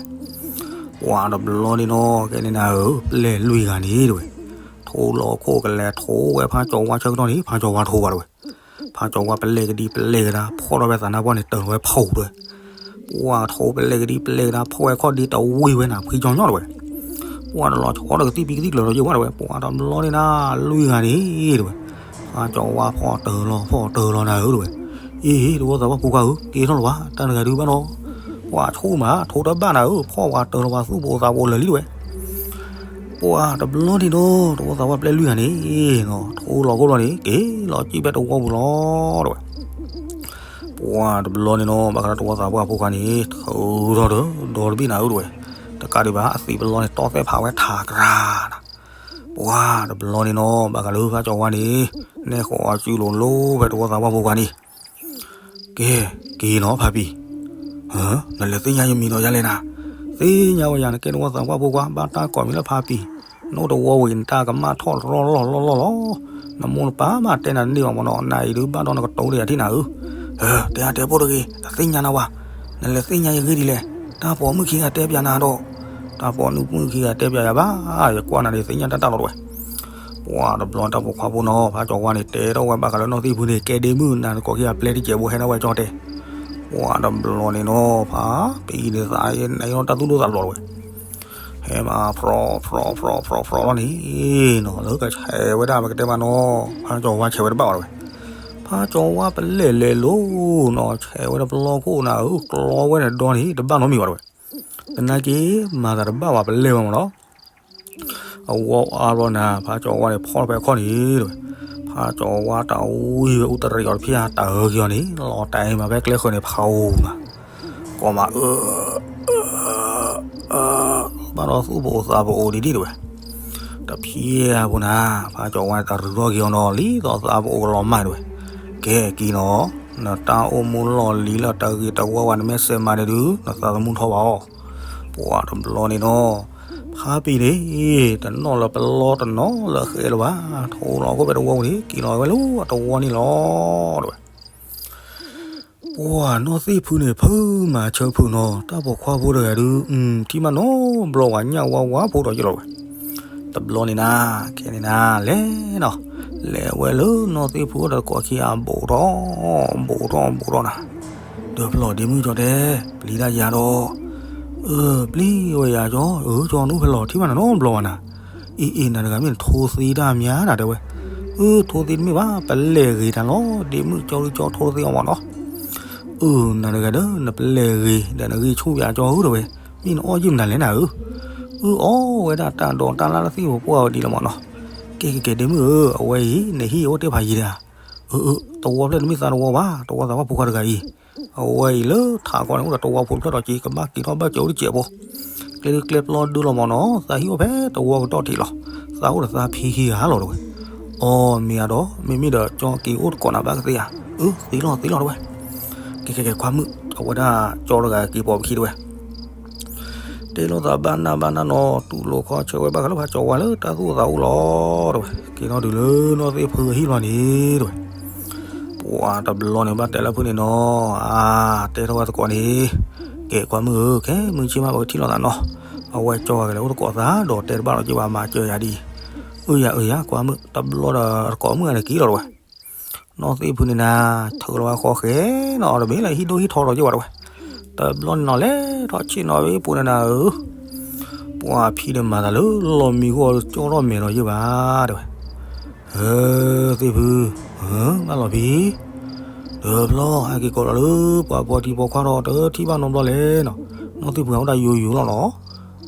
ပှၤတဘျီန့ၣ်နီၤ ကဲန့ၣ်နၤဧၢ, ပျဲၢ်လွံၢ်ဂၤန့ၣ် တဲဝဲ, ထိလီၤခိၣ်ကလဲၤထိဝဲဖါကၠီၤဝါဆၢကတီၢ်န့ၣ် ဖါကၠီၤဝါထိဘၣ် တဲဝဲ, ဖါကၠီၤဝါပလဲကဒံပလဲကဒါ ဖီၣ်ထီၣ်ဝဲသးနါပှၢ်န့ၣ် တၢၤလီၤဝဲဖီၣ် တဲဝဲ, ပှၤထိပလဲကဒံပလဲကဒါ ဖီၣ်ဝဲခီၣ်ဒ့တဝံၤဝဲနၤ ဖှံကၠီညီ တဲဝဲ, ပှၤတလီၤဆီဒီးကသံၣ်ပံကသံၣ်ကျၢၤလီၤယိၣ်ဝဲ တဲဝဲ, ပှၤတဘျီန့ၣ်နၤ လွံၢ်ဂၤန့ၣ် တဲဝဲ, ဖါကၠီၤဝါဖီၣ်တၢၤလီၤ ဖီၣ်တၢၤလီၤနၤဧၢ တဲဝဲ, အ့ တဝီသးပှၢ်ဖိခွါဧၢ က့ၤထီၣ်လၢၤဘၣ် တၢ်တဂၤဒုးဘၣ်နီၤ, ပှၤဆိၣ်မး ထိတဘၣ်နၤဧၢ, ဖီၣ်ဝဲတၢၤလီၤပှၤသူၣ်ပိာ်သးပိာ်လၢာ်လံ တဲဝဲ ပှၤတဘျီန့ၣ်နီၤ တဝီသးပှၢ်ပျဲၢ်လွံၢ်ဂၤန့ၣ်နီၤ ထိလီၤခိၣ်လီၤန့ၣ် က့ၤလီၤစံၣ်ဖဲတဝီပူၤလီၤ တဲဝဲ, ပှၤတဘျီန့ၣ်နီၤ ဘၣ်ဃးဒီးတဝီသးပှၢ်ဖိခွါန့ၣ် ထုးထီၣ်ဒီးဒီတဘ့ၣ်နၤဧၢ တဲဝဲ, တကးဒံးဘၣ် အသံးပလီန့ၣ် တီၢ်သဲၣ်ဖးဝဲထးကြၤနၤ, ပှၤတဘျီန့ၣ်နီၤ ဘၣ်ဃးလၢဖါကၠီၤဝါန့ၣ် နဲၣ်ဃီၤအစုလိၤလိၤဖဲတဝီသးပှၢ်ဖိခွါန့ၣ် ကဲ က့ၤနီၤဖါပံၤ, နလဲၤသ့ၣ်ညါယမံၤဒီးယၤလဲၣ်နၤ, သ့ၣ်ညါဝဲယၤ နကဲတဝီသးပှၢ်ဖိခွါ ဘၣ်တၢ်ကိးမံၤလၢဖါပံၤ, နအိၣ်တဝီဝံၤ နတၢ်ကမၣ်ထီၣ်လီၢ်လီၢ်လီၢ်လီၢ်လီၤ, နမိၢ်နပၢ်မးတဲနၤတန့ၢ်ဘၣ်မၢ်နီၤ, နအံၤဒုးဘၣ်ဒီးနကတိၤတယၤထံၣ်နၤဧၢ, တဲအါတဲဖိတဂ့ၤ တသ့ၣ်ညါနၤဝဲ, နလဲၤသ့ၣ်ညါယဂ့ၢ်ဒ်လဲၣ်, တၢ်ပိာ်မုၣ်ခံဂၤတဲပျးနၤဒီး, တၢ်ပိာ်မုၣ်ခံဂၤတဲပျးယၤဘၣ်, ယကွၢ်နၤန့ၣ် သ့ၣ်ညါတၢ်တၢ်လီၤ တဲဝဲ ပှၤတဘျီတၢ်ပိာ်ခွါဖိနီၤ ဖါကၠီၤဝါန့ၣ် တဲထီၣ်ဝဲဘၣ်ဃးလၢနီၢ်သ့ၣ်ဖုန့ၣ် ကဲဒ့မုၣ် နၤသကိးခံဂၤပျဲတစဲးဖိ ဟဲထီၣ်ဝဲကၠီတဲ, ပှၤတဘျီန့ၣ်နီၤ ဖါပံၤန့ၣ်သးအံၤ နအဲၣ်ဒိးတၢ်သူၣ်ဒိၣ်သးဖျိးတဝဲ, ဟဲမးဖျိးဖျိးဖျိးဖျိးလီၤန့ၣ်နီၤ လၢကဆဲးဝဲဒၣ်ပကတဲမးနီၤ ဖါကၠီၤဝါဆဲးဝဲတဘၣ်ဘၣ်တဝဲ, ဖါကၠီၤဝါပလဲၣ်လဲၤလိၤနီၤ ဆဲးဝဲတပျီခိၣ်နၤဧၢ ကျီဝဲန့ၣ်ဒီန့ၣ် တဘၣ်နီတမံၤဘၣ်တဝဲ, သနာ်က့ မၤသးတဘၣ်ဘၣ်ပလဲၣ်ဝဲမၢ်နီၤ အဝီအါဘျီနၤ ဖါကၠီၤဝါန့ၣ် ဖီၣ်ဖဲခီၣ်န့ၣ်တဝဲ, ဖါကၠီၤဝါတၢ်ဝံဝဲအူတရံးအီၤတဖျၢၣ် တၢ်အၢက့ၤအီၤန့ၣ် လီၤတဲာ်မးဖဲကျဲဃၢၤန့ၣ် ဖးအူမး, ကိးမးအၢ ဘၣ်ဒီးသူၣ်ပအိၣ်သးပအိၣ်ဒံးဒံးတဝဲ, တဖျၢၣ်ဖိနၤ ဖါကၠီၤဝါန့ၣ် တၢ်ရုၢ်ထီၣ်က့ၤအီၤနီၤ လံသီးသးပအိၣ်ကလီၤမၢ်တဝဲ, ကဲက့ၤနီၤ, နတၢ်အိၣ်မူလီၢ်လံၤလၢတဂ့ၤတဝါဝဲ နမ့ၢ်စဲးမၤန့ၣ်ဒုး နသးသမူထီၣ်ဘၣ်အီၤ, ပှၤတဘျီန့ၣ်နီၤ ဖါပံၤန့ၣ် တနီၣ်လၢပလီတနီၣ်လၢဃဲလၢၤဘၣ်, ထိလီၤခိၣ်ဖဲတဝီပူၤန့ၣ် က့ၤလီၤဝဲလၢအတဝီန့ၣ်လီၤ တဝဲ, ပှၤနီၢ်သ့ၣ်ဖုန့ၣ် ဖုမၤဆၢဖုနီၤ တၢ်ပိာ်ခွါဖိတဂၤဒုး ထံၣ်မးနီတဘျီဝဲ ညၣ်ဝါဝါဖိဒီးယလီၤဝဲ, တဘျီန့ၣ်နၤ ခဲန့ၣ်နၤ လဲၤနီၤ, လဲၤဝဲလၢနီၢ်သ့ၣ်ဖုအိၣ်ဒီးသကိးခံဂၤ ဘူးထီၣ် ဘူးထီၣ်ဘူးထီၣ်နၤ, ဒီးဖျီၣ်ဒ့မုၣ်ကၠီတဲ ပျံၤတၢ်ယၤဒီး အၢ ပျံၤဝဲယၤကၠီ, အၢ ကၠီနအိၣ်ဖဲလဲၣ် ထံၣ်ဘၣ်နၤနီတဘျီဘၣ်နၤ, အ့ၣ်အ့ၣ် နၤတဂၤမ့ၢ်နထိသ့တၢ်မးနၤ တဲဝဲ, အၢ ထိသ့တမ့ၢ်ဘၣ် ပလဲၢ်ဂ့ၤတၢ်လီၤ ဒ့မုၣ်ကၠီဒုးကၠီထိသ့အီၤမၢ်နီၤ, အၢ နၤတဂၤဒီး နပလဲၢ်ဂ့ၤဒီးနဂံၢ်ဆူၣ်ယၤကၠီဧၢ တဲဝဲ, မ့ၢ်နအီၣ်ယုၢ်မနုၤလဲၣ်နၤဧၢ, အၢအီၣ်ဝဲဒၣ်တၢ်ဒိးတၢ်လၢ်လၢသ့ၣ်ဖိပှၢ်ဝဲဒ်လီၤမၢ်နီၤ, ကဲကဲကဲ ဒ့မုၣ်ဧၢ အဝဲအံၤ နဟံၣ်အိၣ်တ့ၢ်ဖးယံၤဒၣ်, အၢ အၢ တဝီဖျၢၣ်တမ့ၢ်သးတဝီဘၣ် တဝီသးပှၢ်ဖိခွါတဂၤအံၤ အဝဲအံၤလၢထးခီန့ၣ် အိၣ်ဒီးတဝီဖိတဖျၢၣ်ဒီးက့ၤ ကဘၣ်က့ၤထီၣ်ဘၣ်ကၠီအိၣ်တစဲးဖိ, ကျဲဒုးကျဲပျီဒုလီၤမၢ်နီၤ သးဟံၣ်အိၣ်ဖဲတဝီကတီၢ်ထံးလီၤ, သးအိၣ်ဒီးသးဖံခံဂၤလီၤတဝဲ, အီ မ့ၢ်အဒီး မ့မ့ၢ်ဒီးကၠီက့ၤအိၣ်တကိးနၤဘၣ်ကသ့ဧါ, အၢ သ့လီၤသ့လီၤတဝဲ, ကဲကဲကဲ ခွါမုၣ် အဝဲဒၣ်ကၠီတဂၤက့ၤပိာ်ပခံတဝဲ တဲလိာ်သးဘၣ်နၢ်ဘၣ်နၢ်နီၤ တူၢ်လိာ်ခီဆၢဝဲဘၣ်ဃးလၢဖးကၠီဝါလၢတၢ်သူၣ်အသးအိၣ်လီၤတဝဲ, က့ၤထီၣ်တုၤလၢနီၢ်သ့ၣ်ဖုအဟံၣ်လီၤန့ၣ်တဝဲ, ပှၤတဘျီန့ၣ် ဘၣ်တဲလၢဖုန့ၣ်နီၤ, အါ တဲထီၣ်ဝဲသကိးန့ၣ်, က ကဲကွၢ်မုၣ်ဧၢ, ခဲမုၢ်ဆ့ၣ်မးပကထံၣ်လိာ်သးနီၤ. အဝဲကၠီဂၤကလဲၤအိၣ်သကိးသးဒီးတဲတဘၣ်ဒီးက့ၤဘၣ်မၤစၢၤယၤဒ်အံၤ. အၢယၤအၢယၤ ကွၢ်မုၣ် တဘျီဒီးသကိးမုၣ်ဂၤန့ၣ်က့ၤလီၤတဝဲ. နီၢ်သ့ၣ်ဖုန့ၣ်နၤ ထုးလီၤဝဲဃီဃဲနီၤ တမ့ၢ်လၢဟံၣ်ဒိၣ်ဟံၣ်ထီဒီးက့ၤဝဲတဝဲ. တဘျီန့ၣ်နီၤ လဲၤထီၣ်ဆ့ၣ်နီၤဝဲပူၤန့ၣ်နၤဧၢ, ပှၤဖံဒီးမၤသးလၢလီၤမံၤဃီကၠီထီၣ်မဲာ်ဒီးယ့ၢ်ဘၣ်တဝဲ. သ့ၣ်ဖု, ဘၣ်လီၤဖံ, တဘျီဟဲက့ၤကိးလီၤလၢ ပှၤဖီတံၤဖီခွါဒီးတထံၣ်ဘၣ်နီတဘျီလဲၣ်နီၤ. နီၢ်သ့ၣ်ဖုဟးအိၣ်ဒၣ်ယိယိလီၤနီၤ.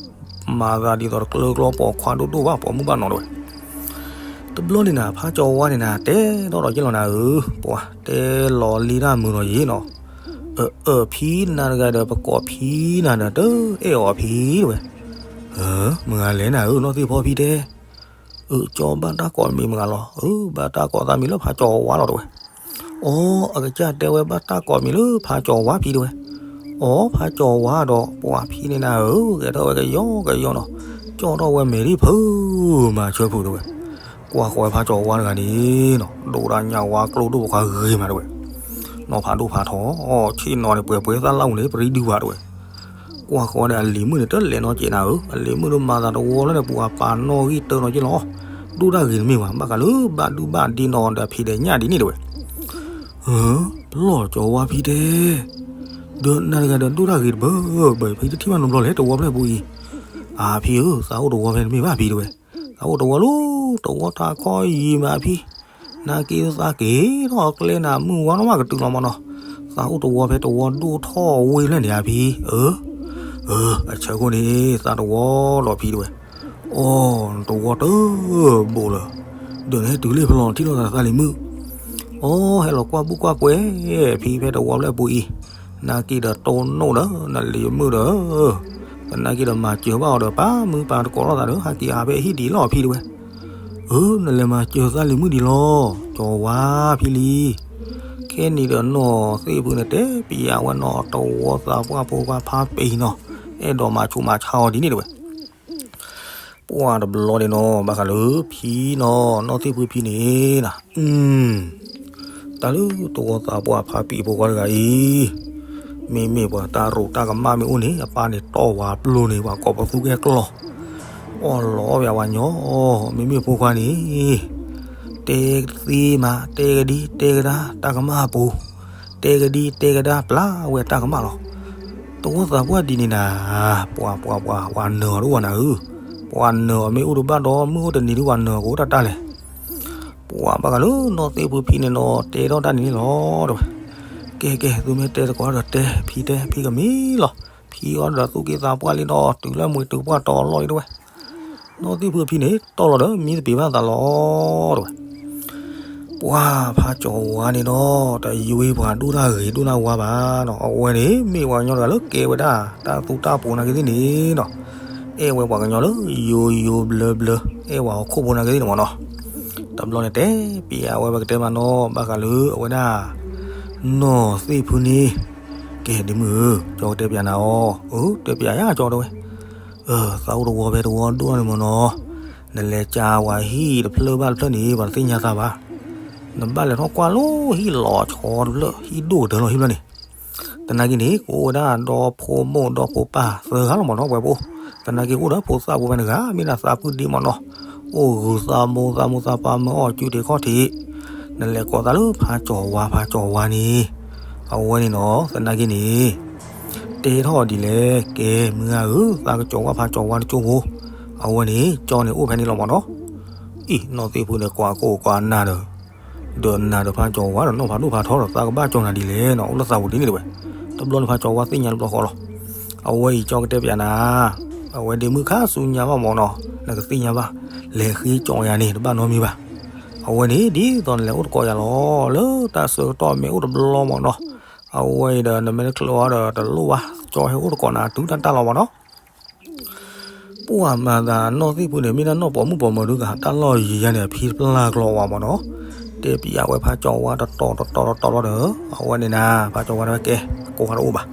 မၤသးဒ်သိးတကျၢကျီပိာ်ခွါဒိၣ်ဒိၣ်ဘၣ် ပိာ်မုၣ်ဘၣ်နီၤတဝဲ. တဘျီန့ၣ်နၤ ဖးကၠီၤဝါန့ၣ်နၤ တဲထီၣ်ဒီးက့ၤလီၤနၤဧၢ, ပှၤတဲလီၤလံတၢ်မုာ်ဒီးယ့ၢ်နီၤ. အၢ အၢ ဖံနၤတဂၤဒီး ပကိးဖံနၤဒီး တအဲၣ်အီၤဖံတဝဲ. မုၢ်ဂၤလဲၣ်နၤဧၢ, နီၢ်သ့ၣ်ဖီဖံတဲ. အၢ ကၠီဘၣ်တၢ်ကိးမံၤမုၢ်ဂၤလီၤ. အၢ ဘၣ်တၢ်ကိးသးမံၤလၢဖးကၠီၤဝါလီၤတဝဲ. အီ အကစၢ်တဲဝဲဘၣ်တၢ်ကိးမံၤလၢဖးကၠီၤဝါဖံတဝဲ. အီ ဖးကၠီၤဝါဒီး ပှၤဖံန့ၣ်နၤဧၢ, ဂဲၤထီၣ်ဝဲကယီကယီနီၤ, ကၠီထီၣ်ဝဲမဲာ်ဒ်ဖုမၤဆၢဖုတဝဲ. ကွၢ်ဃီဝဲဖးကၠီၤဝါတဂၤန့ၣ်နီၤ ဒိၣ်ဒၣ်ညၣ်ဝါကျိဒိၣ်ပှၤဂ့ၤမးတဝဲ. နီၢ်ဖးဒိၣ်ဖးထီ, ဆ့ၣ်နီၤန့ၣ် ပှဲၤပှဲၤသၣ်လၣ်အူန့ၣ် ပရံဒုဝဲတဝဲ. ကွၢ်ဃီန့ၣ် အလံၤမုၣ်န့ၣ် တလဲၤနီတစဲးနၤဧၢ, အလံၤမုၣ်ဒီးမၤသးတဝီလၢန့ၣ် ပူၤအပာ်နီၣ်ဂံၢ်တၢနီၤက့လီၤ. ဒိၣ်တၢ်ဂ့ၤတမ့ၢ်ဘၣ်, ဘၣ်ဃးလၢဘၣ်ဒုဘၣ်ဒ့နီၤဒီးဖံးဒဲးညၣ်ဒ်န့ၣ်တဝဲ. ပလီၢ်ကၠီၤဝါဖံတဲ, ဒီးနၤတဂၤဒီးဒိၣ်တၢ်ဂ့ၤတဘၢဘၢ ဖံတထံၣ်ဘၣ်နီတဘျီလဲၣ် တဝီဖျၢၣ်ပူၤအံၤ. အဖံဧၢ, သးအိၣ်တဝီဖဲတမ့ၢ်ဘၣ်ဖံတဝဲ. သးအိၣ်တဝီလီၤ, တဝီတၢ်ခီယံၤမးဖံ, နာ်က့သးက့ၤထီၣ်ကျဲနၤမုၢ်ဝါနီၢ်မးကတုၤလီၤမးနီၤ. သးအိၣ်တဝီဖဲတဝီဒိၣ်ထီၣ်ဝ့ဖျၢၣ်န့ၣ်အဖံ, အၢ, အဆၢခိၣ်န့ၣ် သးတဝီလီၤဖံတဝဲ. အီ, တဝီတဘိလၢၤ, ဒီးနဟဲတုၤလၢဖဲလီၤထံၣ်လိာ်သးသးလံၤမုၣ်. အီ, ဟဲလီၤကွၢ်ဘူၣ်ကွၢ်ကွဲ, ဖံဖဲတဝီဖျၢၣ်ပူၤအံၤ, နာ်က့ဒီးတိၢ်နီၣ်ဒီး နလံၤမုၣ်ဒီး သနာ်က့ဒီးမၤစၢၤဘၣ်အီၤဒီး ပၢ်မုၢ်ပၢ်တကိးထီၣ်သးဒီး ဟးက့ၤအါဖဲအဟံၣ်ဒံးလီၤဖံတဝဲ. အၢ နလဲၤမၤစၢၤသးလံၤမုၣ်ဒံးလီၤ, ကၠီၤဝါဖံလံ. ခဲနံၤဒီးနီၢ်သ့ၣ်ဖုန့ၣ်တဲပျးဝဲနီၤ တဝီသးပှၢ်ဖိခွါဖးပ့ၤနီၤ, အဲၣ်ဒိးမၤဆူးမၤဆါအီၤဒ်န့ၣ်တဝဲ. ပှၢ်တဘျီန့ၣ်နီၤ ဘၣ်ဃးလၢဖံနီၤ နီၢ်သ့ၣ်ဖုဖံန့ၣ်နၤ, တၢ်လၢတဝီသးပှၢ်ဖးပံာ်ဖိခွါတဂၤအံၤ, မ့မ့ၢ်ပှၤတၢ်ရူးတၢ်ကမၣ်မ့ၢ်အိၣ်န့ၣ် အပၢ်န့ၣ်တီၢ်ဝၤပျိန့ၣ် ပှၤကိးပသူကဲကျီၢ်, အီၣ်လီၤဝဲဝၤညီ, မ့မ့ၢ်ဖိခွါန့ၣ် တဲသ့မး တဲကဒံတဲကဒါ တၢ်ကမၣ်အပူၤ, တဲကဒံတဲကဒါ ပျၢ်ဝဲတၢ်ကမၣ်လီၤ. တဝီသးပှၢ်ဒ်န့ၣ်နၤ, ပှၤပှၤပှၤ ပှၤနၢၤအီၤတအိၣ်နၤဧၢ, ပှၤနၢၤအီၤမ့ၢ်အိၣ်တဘၣ်ဒီး မုၢ်အိၣ်တနံၤဒ်ပှၤနၢၤအီၤကအိၣ်တၢ်တၢ်လဲၣ်. ပှၤဘၣ်ဃးလၢနီၢ်သ့ၣ်ဖုဖံန့ၣ်နီၤ တဲထီၣ်တၢ်န့ၣ်န့ၣ်လီၤတဝဲ. ကဲကဲ သုမ့ၢ်တဲသကိးဒီးတဲ ဖံတဲ ဖံကမ့ၢ်လီၤ. ဖံအီၤဒီးသူၣ်က့သးပှၢ်လံဒီး တုၤလၢမှံၤတုၤပှၢ်တီၤလီၢ်လံတဝဲ. နီၢ်သ့ၣ်ဖုဖံန့ၣ် တီၢ်လီၤဒီး မံသပ့ၤဘၣ်သးလီၤတဝဲ. ပှၢ်ဖးကၠီၤဝါန့ၣ်ဒီး တယွ့ပှၤဒိၣ်တၢ်ဂ့ၤဒိၣ်တၢ်ဝါဘၣ်နီၤ, အဝဲန့ၣ် မ့ၢ်ပှၤကညီတဂၤလၢကဲဝဲဒၣ် တၢ်သူတၢ်ပူၤနာ်က့သ့ၣ်န့ၣ်နီၤ, အဲၣ်ဝဲပှၤကညီလၢယိယိဘျၢဘျၢ, အဲၣ်ဝဲဟီၣ်ခိၣ်ဖိနာ်က့သ့ၣ်န့ၣ်မ့ၢ်နီၤ. တဘျီန့ၣ်တဲပျးဝဲ ပကတဲမးနီၤ ဘၣ်ဃးလၢအဝဲဒၣ် နီၢ်သ့ၣ်ဖုန့ၣ်, ကဲဒ်မုၢ်ဧၢ, ကၠီကတဲပျးနၤအီၤ, အၢ တဲပျးယၤကၠီတဝဲ. သးအိၣ်တဝီဖဲတဝီဒိၣ်န့ၣ်မ့ၢ်နီၤ, နလဲၤကၢဝဲဟံၣ်တဖျၢၣ်ဘၣ်တဖျၢၣ်န့ၣ် ပှၤတသ့ၣ်ညါသးဘၣ်. နဘၣ်လဲၤထီၣ်ကွၢ်လၢဟံၣ်လီၤဆီတဖျၢၣ် ဟံၣ်ဒိၣ်ကတၢၢ်လီၤဟံၣ်ဖျၢၣ်န့ၣ်. သနာ်က့န့ၣ် ကအိၣ်ဝဲဒၣ်ဒီဖိမိၢ်ဒီဖိပၢ်သၢဂၤလီၤမ့ၢ်နီၤ ပှဲၤဖိ. သနာ်က့အိၣ်ဒီးဖိသၣ်ဖိဖဲန့ၣ်တဂၤ မ့ၢ်ဒၣ်သးပုၢ်ဒ့မ့ၢ်နီၤ, အိၣ်ဂုၤသးမိၢ် သးမိၢ်သးပၢ်မၢအီၣ်ကူတ့ခီၣ်ထံး. နလဲၤကိးသးလၢဖးကၠီၤဝါ ဖးကၠီၤဝါန့ၣ်, အဝဲန့ၣ်နီၤ သနာ်က့န့ၣ် တဲထီၣ်ဒ်လဲၣ်, ကဲမုၢ်ဂၤဧၢ, သးကကၠီၤဝါဖးကၠီၤဝါတကၠိဖိ, အဝဲန့ၣ် ကၠီန့ၣ်အိၣ်ဖဲန့ၣ်လီၤမ့ၢ်နီၤ. အံၤ နီၢ်သ့ၣ်ဖုန့ၣ် ကွၢ်ကိၢ်ကွၢ်နၢ်ဒီး, ဒီးနၤဒီးဖးကၠီၤဝါဒီးနီၢ်ဖးဒိၣ်ဖးထီဒီး သးကဘၣ်ကၠီနၤဒ်လဲၣ်နီၤ, အိၣ်လၢသးပူၤဒ်န့ၣ်တဝဲ. တဘျီန့ၣ်ဖးကၠီၤဝါသ့ၣ်ညါတဘျီဃီလီၤ. အဝဲအံၤကၠီကတဲပျးနၤ, အဝဲဒ့မုၣ်ခါဆူညါဘၣ်မ့ၢ်နီၤ, နကသ့ၣ်ညါဘၣ်, လဲၤဃ့ကၠီယၤန့ၣ် တဘၣ်နီတမံၤဘၣ်. အဝဲန့ၣ် ဒ်သိးနလဲၤအိၣ်သကိးယၤလီၤ, လၢတၢ်ဆၢကတီၢ်မ့ၢ်အိၣ်တဘျီမ့ၢ်နီၤ, အဝဲအံၤဒီး နမ့ၢ်တချုးအီၤဒီးတလိၣ်ဘၣ်, ကၠီဟဲအိၣ်သကိးနၤတုၤတၢ်တၢ်လီၤမ့ၢ်နီၤ. ပှၢ်မၤသးနီၢ်သ့ၣ်ဖုန့ၣ် မ့ၢ်ဒၣ်နီၢ်ပိာ်မုၣ်ပိာ်မၢၤဒုးဂၤ တၢ်လီၢ်ယံၤယါန့ၣ် အဖံတပျၢ်ကျီဝဲမ့ၢ်နီၤ, တဲပျးဝဲဖးကၠီၤဝါတတီၤတတီၤတတီၤဘျီဒီး အဝဲန့ၣ်နၤ ဖးကၠီၤဝါတဲဝဲကဲ အကိးဝဲတအိၣ်ဘၣ်,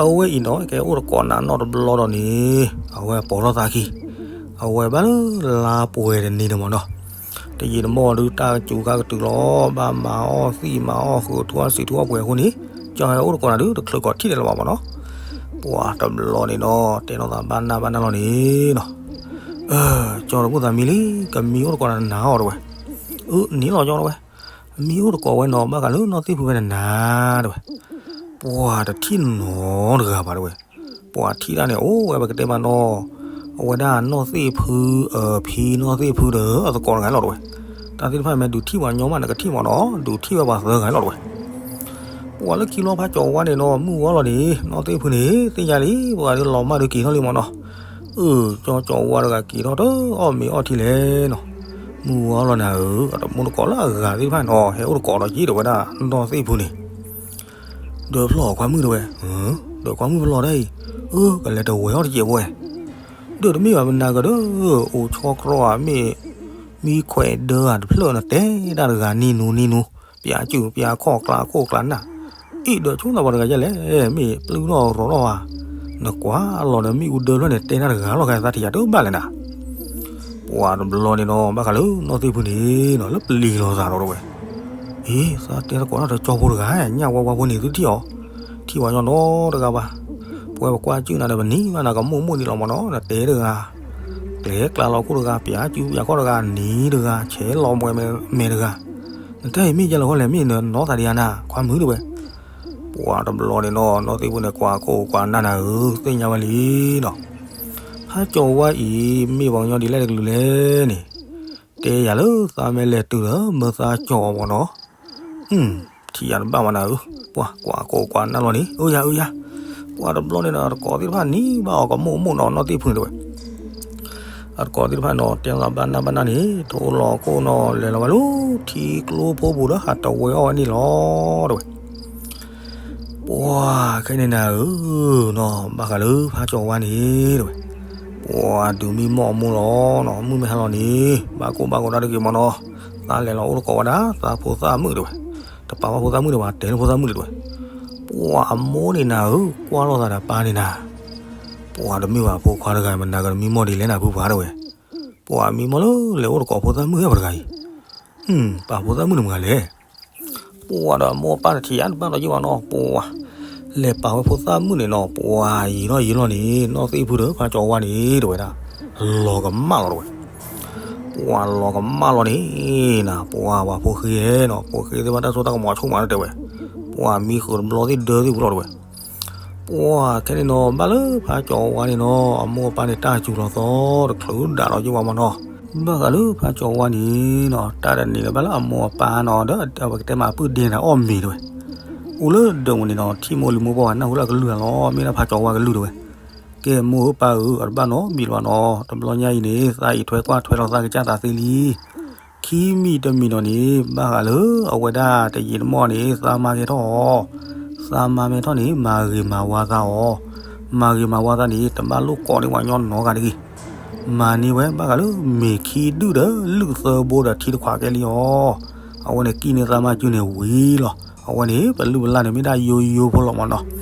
အဝဲအံၤနီၤ ကဲအိၣ်သကိးနၤနီၢ်တဘျီဒီးန့ၣ် အဝဲပိာ်ထီၣ်သးခံ, အဝဲဘၣ်လၢလါပှဲၤတနံၤန့ၣ်မ့ၢ်နီၤ, တယံာ်တမီၢ်ဒုးတၢ်စူၤခါကတုၤလီၤ, ဘၣ်မၤအီၣ်သံၣ်မၤအီၣ်ဃုာ်ထူအီၣ်စံာ်ထူအီၣ်ပှဲၤအဃိန့ၣ်, ကၠီဟဲအိၣ်သကိးနၤဒုး တချုးကိးထံၣ်ဒဲးလၢၤဘၣ်မ့ၢ်နီၤ. ပှၤတဘျီန့ၣ်နီၤ တဲနီၢ်သးဘၣ်နၢ်ဘၣ်နၢ်လီၤန့ၣ်နီၤ, ကၠီတဘူၣ်သးမံလံ, ကမံအိၣ်တကိးနၤအီၤတဝဲ, အၢ နံၤလီၤကၠီတဝဲ, မံအိၣ်တကိးဝဲနီၤ ဘၣ်ဃးလၢနီၢ်သ့ၣ်ဖုဝဲနၤတဝဲ, ပှၤတထံၣ်နီတဂၤဘၣ်တဝဲ, ပှၤထံၣ်တၢ်န့ၣ် အိၣ်ဝဲပကတဲမးနီၤ, အဝဲဒၣ်နီၢ်သ့ၣ်ဖု အဖံနီၢ်သ့ၣ်ဖုဒီးအသကိးတဂၤလီၤတဝဲ, တၢ်သ့ၣ်တဖၣ်မ့ၢ်ဒုးထံၣ်ပှၤညီမးနကထံၣ်မးနီၤ ဒုးထံၣ်ဝဲပှၤသၢဂၤလီၤတဝဲ ပှၤလၢခံလီၤဖးကၠီဝါန့ၣ်နီၤ မုၢ်ဝါလီၤန့ၣ် နီၢ်သ့ၣ်ဖုန့ၣ် သ့ၣ်ညါလံ ပှၤဒုးလီၤမၢ်ဒုးက့ၤထီၣ်လံမးနီၤ, အၢ ကၠီကၠီဝါတဂၤက့ၤထီၣ်တအီၣ်မ့ၤအီထံလဲၣ်နီၤ, မုၢ်ဝါလီၤနၤဧၢ အတမူတကိးလၢအဂၤသ့ၣ်တဖၣ်နီၤ ဟဲအိၣ်တကိးဒီးက့ၤတဝဲဒၣ်နီၢ်သ့ၣ်ဖုန့ၣ် ဒီးဖျီၣ်ခွါမုၣ်တဝဲ, ဒီးခွါမုၣ်ဖျီၣ်ဒၣ်အံၤ, အၢ ကလဲၤတဝဲၤအီၣ်တစဲးဖိဝဲ, ဒီးတမ့ၢ်ဘၣ်မနၤကဒီး, အိၣ်ဆီတြီဧါ မ့ၢ်မံခွဲးဒၢဧါတဖျၢၣ်နတဲတၢ်တဂၤနံၤနူနံၤနူ, ပၠးစုၣ်ပၠးခီၣ်ကျးခိၣ်ကျးနၢ်, အ့ၣ်ဒီးဆိနၤပှၤတဂၤယဲလဲၣ်, မ့ၢ်ပျုၢ်ထီၣ်ရီၤထီၣ်ဧါ, နကွၢ်လီၤဒီးမ့ၣ်အူဒၢဖျၢၣ်န့ၣ် တဲတၢ်တဂၤလီၤ ကသးထံၣ်ယၤတဘၣ်လဲၣ်နၤ ပှၤတဘျီန့ၣ်နီၤ ဘၣ်ဃးလၢနီၢ်သ့ၣ်ဖုန့ၣ်နီၤ လၢပျံၤလီၤသးဒီးတဝဲ, အ့ သးတဲသကိးတၢ်ဒီးကၠီဖိတဂၤ ညၣ်ဝါဝါဖိန့ၣ်သုထံၣ်အီၤ, ထံၣ်ဝဲညီနီတဂၤဘၣ်, ပဝဲပကွၢ်စုၣ်နၤဒီးပနံၤဘၣ်နၤကမိၣ်မိၣ်ဒံးလီၤမးနီၤ နတဲတဂၤ, ကျဲၤကျါလီၤခိၣ်တဂၤ ပၠးစုၣ်ပၠးခီၣ်တဂၤ နံၤတဂၤ ဆဲးလီၤမွဲမဲာ်တဂၤ, နတၢ်အံၤမ့ၢ်ယဲလီၤဃီလဲၣ် မ့ၢ်နနီၢ်သးဒံးဧါနၤ ခွါမုၣ်တဝဲ ပှၤတဘျီန့ၣ်နီၤ နီၢ်သ့ၣ်ဖုန့ၣ် ကွၢ်ခိၣ်ကွၢ်နၢ်နၤဧၢ သ့ၣ်ညါဝဲလံနီၤ, ဖးကၠီဝါအံၤ မ့ၢ်ပှၤကညီဒ်လဲၣ်တကလုာ်လဲၣ်န့ၣ်, တဲယၤလၢသးမ့ၢ်လဲၤတုၤဒီးမၢသးကၠီအီၤမးနီၤ, ထံၣ်ယၤတဘၣ်မးနၤဧၢ, ပှၤကွၢ်ခိၣ်ကွၢ်နၢ်လီၤန့ၣ် အၢယၤအၢယၤ, ပှၤတဘျီန့ၣ်ဒီး တကိးသ့ၣ်တဖၣ်နံၤဘၣ်အီၤကမိၣ်မိၣ်နီၤ နီၢ်သ့ၣ်ဖုန့ၣ်တဝဲ အတကိးသ့ၣ်တဖၣ်နီၤ တဲလီၤဘၣ်နၢ်ဘၣ်နၢ်န့ၣ် တအိၣ်လီၤခိၣ်နီၤ လဲၤလီၤဝဲလၢထံကျိဖိပူၤဒီးဟးတဝဲၤအီၣ်ဝဲန့ၣ်လီၤတဝဲ, ပှၤခဲန့ၣ်နၤဧၢ, နီၤ ဘၣ်ဃးလၢဖးကၠီဝါန့ၣ်တဝဲ, ပှၤဒုးမံမီၢ်အမိၢ်လီၤနီၤ မုၢ်မ့ၢ်ဟါလီၤန့ၣ် ဘၣ်ကိၢ်ဘၣ်ဂီၤတၢ်တဂ့ၤမးနီၤ, သးလဲၤလီၤအိၣ်တကိးဝဲဒၣ် သးဖိသၣ်မုၣ်တဝဲ, တပာ်ဘၣ်ဖိသၣ်မုၣ်တဝဲ တဲလၢဖိသၣ်မုၣ်တဝဲ, ပှၤအမိၢ်န့ၣ်နၤဧၢ ကွၢ်လိာ်သးဒီးပၢ်န့ၣ်နၤ ပှၤတမ့ၢ်ဘၣ်ဖိခွါတဂၤ မနၤကတမံမီၢ်ဒ်လဲၣ်နၤဖုပှၤတဝဲ, ပှၤမံမီၢ်လၢလဲၤအိၣ်တကိးဖိသၣ်မုၣ်ဟဲပှၤတဂၤအံၤ, ပာ်ဖိသၣ်မုၣ်န့ၣ်မတၤလဲၣ်, ပှၤဒီးအမိၢ်အပၢ်တထံၣ်ယါတဘၣ်ဒီးယံၤဘၣ်နီၤ ပှၤ, လဲၤပာ်ဝဲဖိသၣ်မုၣ်န့ၣ်နီၤ ပှၤယံၤထီၣ်ယံၤလီၤန့ၣ် နီၢ်သ့ၣ်ဖုဒီးဖးကၠီဝါန့ၣ် တဝဲဒၣ်, လီၤကမၣ်လီၤတဝဲ ပှၤလီၤကမၣ်လီၤန့ၣ်, နၤ ပှၤဝဲဖိဃ့နီၤ ဖိဃ့သ့ၣ်တဖၣ်တၢ်စိတၢ်ကမီၤဆိကမိၣ်တဲဝဲ, ပှၤမံဃုာ်တဘျီသ့ၣ်ဒၢသ့ၣ်ပူၤလီၤတဝဲ, ပှၤခဲန့ၣ်နီၤ ဘၣ်လၢဖးကၠီဝါန့ၣ်နီၤ အမိၢ်အပၢ်န့ၣ်တၢ်စူၤလီၤသီ တချုးဒၣ်လီၤယံၤဝဲမးနီၤ, ဘၣ်ဃးလၢဖးကၠီဝါန့ၣ်နီၤ တၢ်တနံၤလၢဘၣ်လၢအမိၢ်အပၢ်နီၤ ဒီးအဝဲကတဲမးအပုၢ်ဒ့န့ၣ်အီၣ်မ့ၤတဝဲ, အိၣ်လၢဒၢးဝဲန့ၣ်နီၤ ထံၣ်မိၢ်လံၤမိၢ်ပှၢ်ဝဲ နၢ်ဟူလၢအကလုၢ်လီၤ မ့ၢ်ဒၣ်ဖးကၠီဝါကလုၢ်တဝဲ, ကဲမိၢ်ဧၢပၢ်ဧၢ အတဘၣ်နီတမံၤလၢၤဘၣ်နီၤ တဘျီညါအံၤန့ၣ် သးအံးထွဲကွၢ်ထွဲလီၤသးကစၢ်သးသ့လံ ခံမံၤတမံၤနီၤန့ၣ် ဘၣ်ဃးလၢအဝဲဒၣ်တယံာ်တမီၢ်န့ၣ် သးမါကဲထီၣ်အီၤ, သးမါမ့ၢ်ထီၣ်န့ၣ် မၤဂ့ၤမၤဝါသးအီၤ, မၤဂ့ၤမၤဝါသးန့ၣ် တဘၣ်လိၣ်ကိးန့ၢ်ပှၤညီနီတဂၤတဂ့ၤ, မၤန့ၢ်ဝဲဘၣ်ဃးလၢမ့ၤခံဒုၣ်ဒီးလုၢ်သၢဘိဒီးထံတခွးကဲလံအီၤ, အဝဲန့ၣ်ကံၣ်န့ၢ်သးမါစုန့ၣ်ဝံၤလီၤ, အဝဲန့ၣ် ပလုၢ်ပလၢ်န့ၣ်မ့ၢ်ဒၣ်ယိယိဖိလီၤမးနီၤ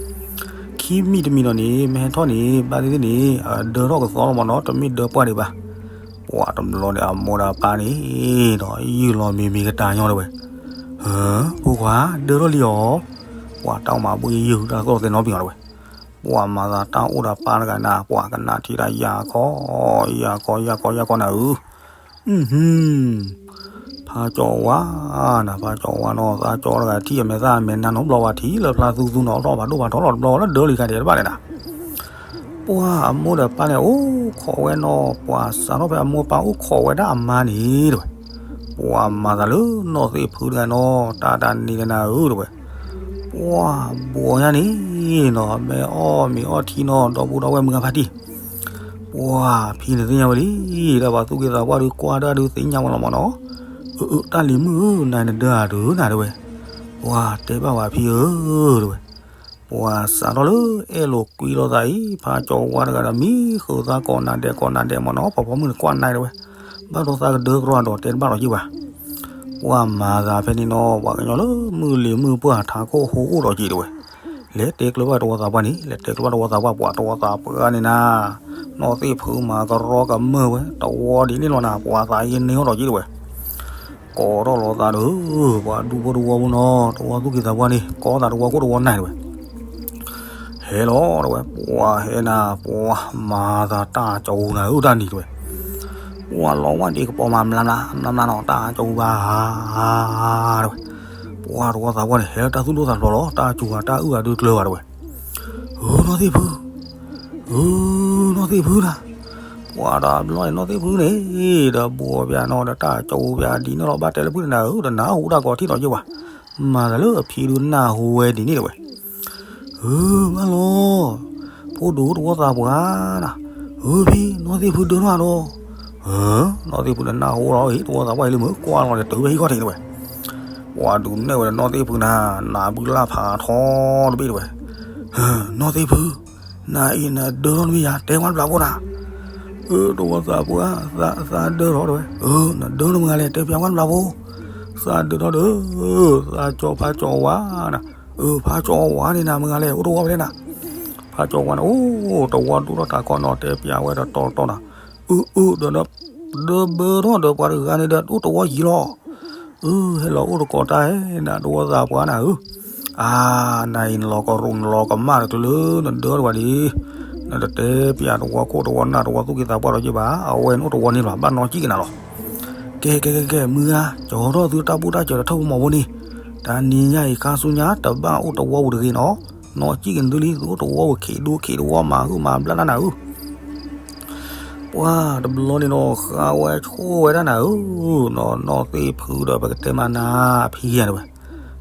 ခံမံၤတမံၤနီၤန့ၣ် မ့ၢ်ဟဲထီၣ်န့ၣ် ဘၣ်သ့ၣ်သ့ၣ်န့ၣ် ဒၢထီၣ်ကသီလီၤမးနီၤ တမ့ၢ်ဒၢပှၢ်ဒံးဘၣ်. ပှၤတဘျီန့ၣ် အမိၢ်ဒီးအပၢ်န့ၣ်ဒီး ယုၢ်လီၤမ့ၤမ့ၤကတၢၢ်ညီတဝဲ, ဖိခွါ ဒၢထီၣ်လံအီၤ, ပှၤတၢ်အိၣ်မၤဘူၣ်ယုၢ်တၢ်သီၣ်သဲနီတဘ့ၣ်အီၤတဝဲ, ပှၤမၤသးတၢ်အိၣ်ဒီးပၢ်တဂၤနၤ ပှၤကနၣ်ထံၣ်တၢ်ယၤခီ, ယၤခီ ယၤခီ ယၤခီနၤဧၢ ဖးကၠီဝါ, နဖးကၠီဝါနီၤ သးကၠီတဂၤထံၣ်အမဲာ်သၣ်အမဲာ်နါနီတဘျီဝဲထံၣ်လၢဖျါသူသူနီၤ ထီၣ်ဖးဒိၣ်ဖးထီလီၤတဘျီလၢဒၢလံၤခါဒဲးတဘၣ်န့ၣ်, ပှၤအမိၢ်ဒီးပၢ်န့ၣ် အိၣ်ခိးဝဲနီၤ ပှၤစးထီၣ်ဖဲအမိၢ်ပၢ်အိၣ်ခိးဝဲဒၣ်အမါန့ၣ်တဝဲ, ပှၤမၤသးလၢနီၢ်သ့ၣ်ဖုတဂၤနီၤ တၢ်တၢ်န့ၣ်နၤဧၢတဝဲ, ပှၤဘှီညါန့ၣ်နီၤ မ့ၢ်အီၣ်မ့ၤအီၣ်ထံနီၤ ဒီပုၢ်ဒီဝဲၢ်မုၢ်ဂၤဖါတံၢ် ပှၤဖံန့ၣ်သ့ၣ်ညါဝဲလံ, ဒီးပှၤသူၣ်က့သးပှၢ်ဒုးကွၢ်ဒၣ်ဒုးသ့ၣ်ညါဝဲလီၤမးနီၤ, အၢ အၢ တၢ်လံၤမုၣ်ဧၢ နၤနဒၢအဒုးနၤတဝဲ, ပှၤတဲဘၣ်ဝဲဖံဧၢတဝဲ, ပှၤစးထီၣ်လၢအဲၣ်လိာ်ကွံလိာ်သးအံၤ ဖးကၠီဝါတဂၤဒီးမံဃုာ်သးကိးနၤဒဲးကိးနၤဒဲးမးနီၤ ပှၤပိာ်မုၣ်န့ၣ်ကွၢ်နၤတဝဲ, ဘၣ်ဒီးသးကဒၢကရီဒီးတဲတဘၣ်လီၤက့ၤဘၣ် ပှၤမၤသးဖဲန့ၣ်နီၤ ပှၤကညီလၢမုၢ်လံၤမုၢ်ပှၢ်ထးခိၣ်ဟူးအိၣ်ဒီးက့ၤတဝဲ, လဲၤတဲကျၢၤဘၣ်တဝီသးပှၢ်န့ၣ် လဲၤတဲကျၢၤဘၣ်တဝီသးပှၢ် ပှၤတဝီသးပှၢ်န့ၣ်နၤ, နီၢ်သ့ၣ်ဖုမၤကရီကမၢၢ်ဝဲ တဝီဒ်န့ၣ်လီၤနၤ ပှၤသးယန့ၢ်အီၣ်ဒီးက့ၤတဝဲ, ကိးထီၣ်လီၤသးဒီး ပှၤဒူဖိတဝီဖိနီၤ တဝီသူၣ်က့သးပှၢ်န့ၣ် ကိးသးတဝီခိၣ်တဝီနၢ်တဝဲ, ဟ ဟဲလီၤတဲဝဲ, ပှၤဟဲနၤ ပှၤမၤသးတၢ်ကၠိနၤဧၢတၢ်နံၤတဲဝဲ, ပှၤလီၤဝဲဒံးကပီၤမး မျးမျးမျးမျးနီၤ တၢ်ကၠိဘၣ်ဧါ တဲဝဲ, ပှၤတဝီသးပှၢ်န့ၣ် ဟဲလၢတၢ်သူၣ်ဒိၣ်သးဖျိးလီၤ တၢ်ကၠိဧါတၢ်အုၣ်ဧါဒုးကျၢၤဘၣ်တဲဝဲ, ဧၢ နီၢ်သ့ၣ်ဖု ဧၢ နီၢ်သ့ၣ်ဖုနၤ, ပှၤတဘျီန့ၣ် နီၢ်သ့ၣ်ဖုန့ၣ် ဒီးဘှီပၠးနီၤ ဒီးတၢ်ကၠိပၠးဒ်န့ၣ်လီၤ ဘၣ်တဲလၢဖုန့ၣ်နၤဧၢ တနၢ်ဟူတၢ်ကီးထံၣ်နီၤယ့ၢ်ဘၣ်, မၤသးလၢအဖံဒုးနၢ်ဟူဝဲဒ်န့ၣ်တဲဝဲ, ဧၢ မၢလီၤ, ဖိဒိၣ်တဝီသးပှၢ်နၤ, ဧၢ ဖံ နီၢ်သ့ၣ်ဖုဒၢထီၣ်ဒီး, ဧၢ နီၢ်သ့ၣ်ဖုန့ၣ်နၢ်ဟူလီၤ တဝီသးပှၢ်အံၤလၢမုၢ်ကွၢ်လီၤဒီးတုၤဖဲဟံၣ်ခီၣ်ထံးတဲဝဲ, ပှၤဒုးနဲၣ်ဝဲဒီးနီၢ်သ့ၣ်ဖုနၤ နးဘုလၢ်ဖးထီတဘ့ၣ်တဲဝဲ, နီၢ်သ့ၣ်ဖု နၤအံၤနဒၢထီၣ်တမ့ၢ်ယၤ တဲဝဲတဘျီဖိနၤ, ဧၢ တဝီသးပှၢ် သးဒၢထီၣ်တဲဝဲ, ဧၢ နဒၢထီၣ်မုၢ်ဂၤလဲၣ် တဲပၠးဝဲတဘျီဖိ, သးဒၢထီၣ်ဒီး သးကၠီဖးကၠီဝါနၤ, ဧၢ ဖးကၠီဝါန့ၣ်နၤ မုၢ်ဂၤလဲၣ် အိၣ်တဝီဖဲလဲၣ်နၤ, ဖးကၠီဝါန့ၣ် အိၣ်တဝီဒိၣ်ထီၣ်တၢ်ကီနီၤ တဲပၠးဝဲဒီးတီတီနၤ, အၢ အၢ ဒီး ဒီးဘၢထီၣ်ဒီးပှၤတဂၤန့ၣ်ဒီး အိၣ်တဝီယံၤလီၤ, အၢ ဟဲလီၤအိၣ်တကိးတၢ်ဧဲနၤ တဝီသးပှၢ်နၤဧၢ, အါ နၤအံၤနလီၤကရူးနလီၤကမၣ်တကျၢၤ နဒၢထီၣ်ဘၣ်ဒံး, နတတဲပၠးတဝီခိၣ်တဝီနၢ်တဝီသူၣ်က့သးပှၢ်ဒီးယ့ၢ်ဘၣ်, အဝဲန့ၣ်အိၣ်တဝီန့ၣ်လီၤ ဘၣ်နီၢ်ကံၣ်က့ၤနၤလီၤ, ကဲ ကဲ ကဲ ကဲ မုၢ်ဂၤ ကၠီထီၣ်သုတၢ်ဘူၣ်တၢ်စၢၤဒီးထီၣ်ပူၤမီၤဖိန့ၣ်, တနံၤညါအံၤခါဆူညါ တဘၣ်အိၣ်တဝီပူၤတဂ့ၤနီၤ, နီၢ်ကံၣ်က့ၤနသုလံ သုအိၣ်တဝီပူၤ ခ့ဒိၣ်ခ့တဝီ မၤဟုၣ်မၤဘျါတၢ်နၤဧၢ ပှၤတဘျီန့ၣ်နီၤ ဃါဝဲဆိၣ်ဝဲဒၣ်နၤဧၢ, နီၢ်သ့ၣ်ဖုဒီးပကတဲမးနၤ ဖံယၤတဲဝဲ,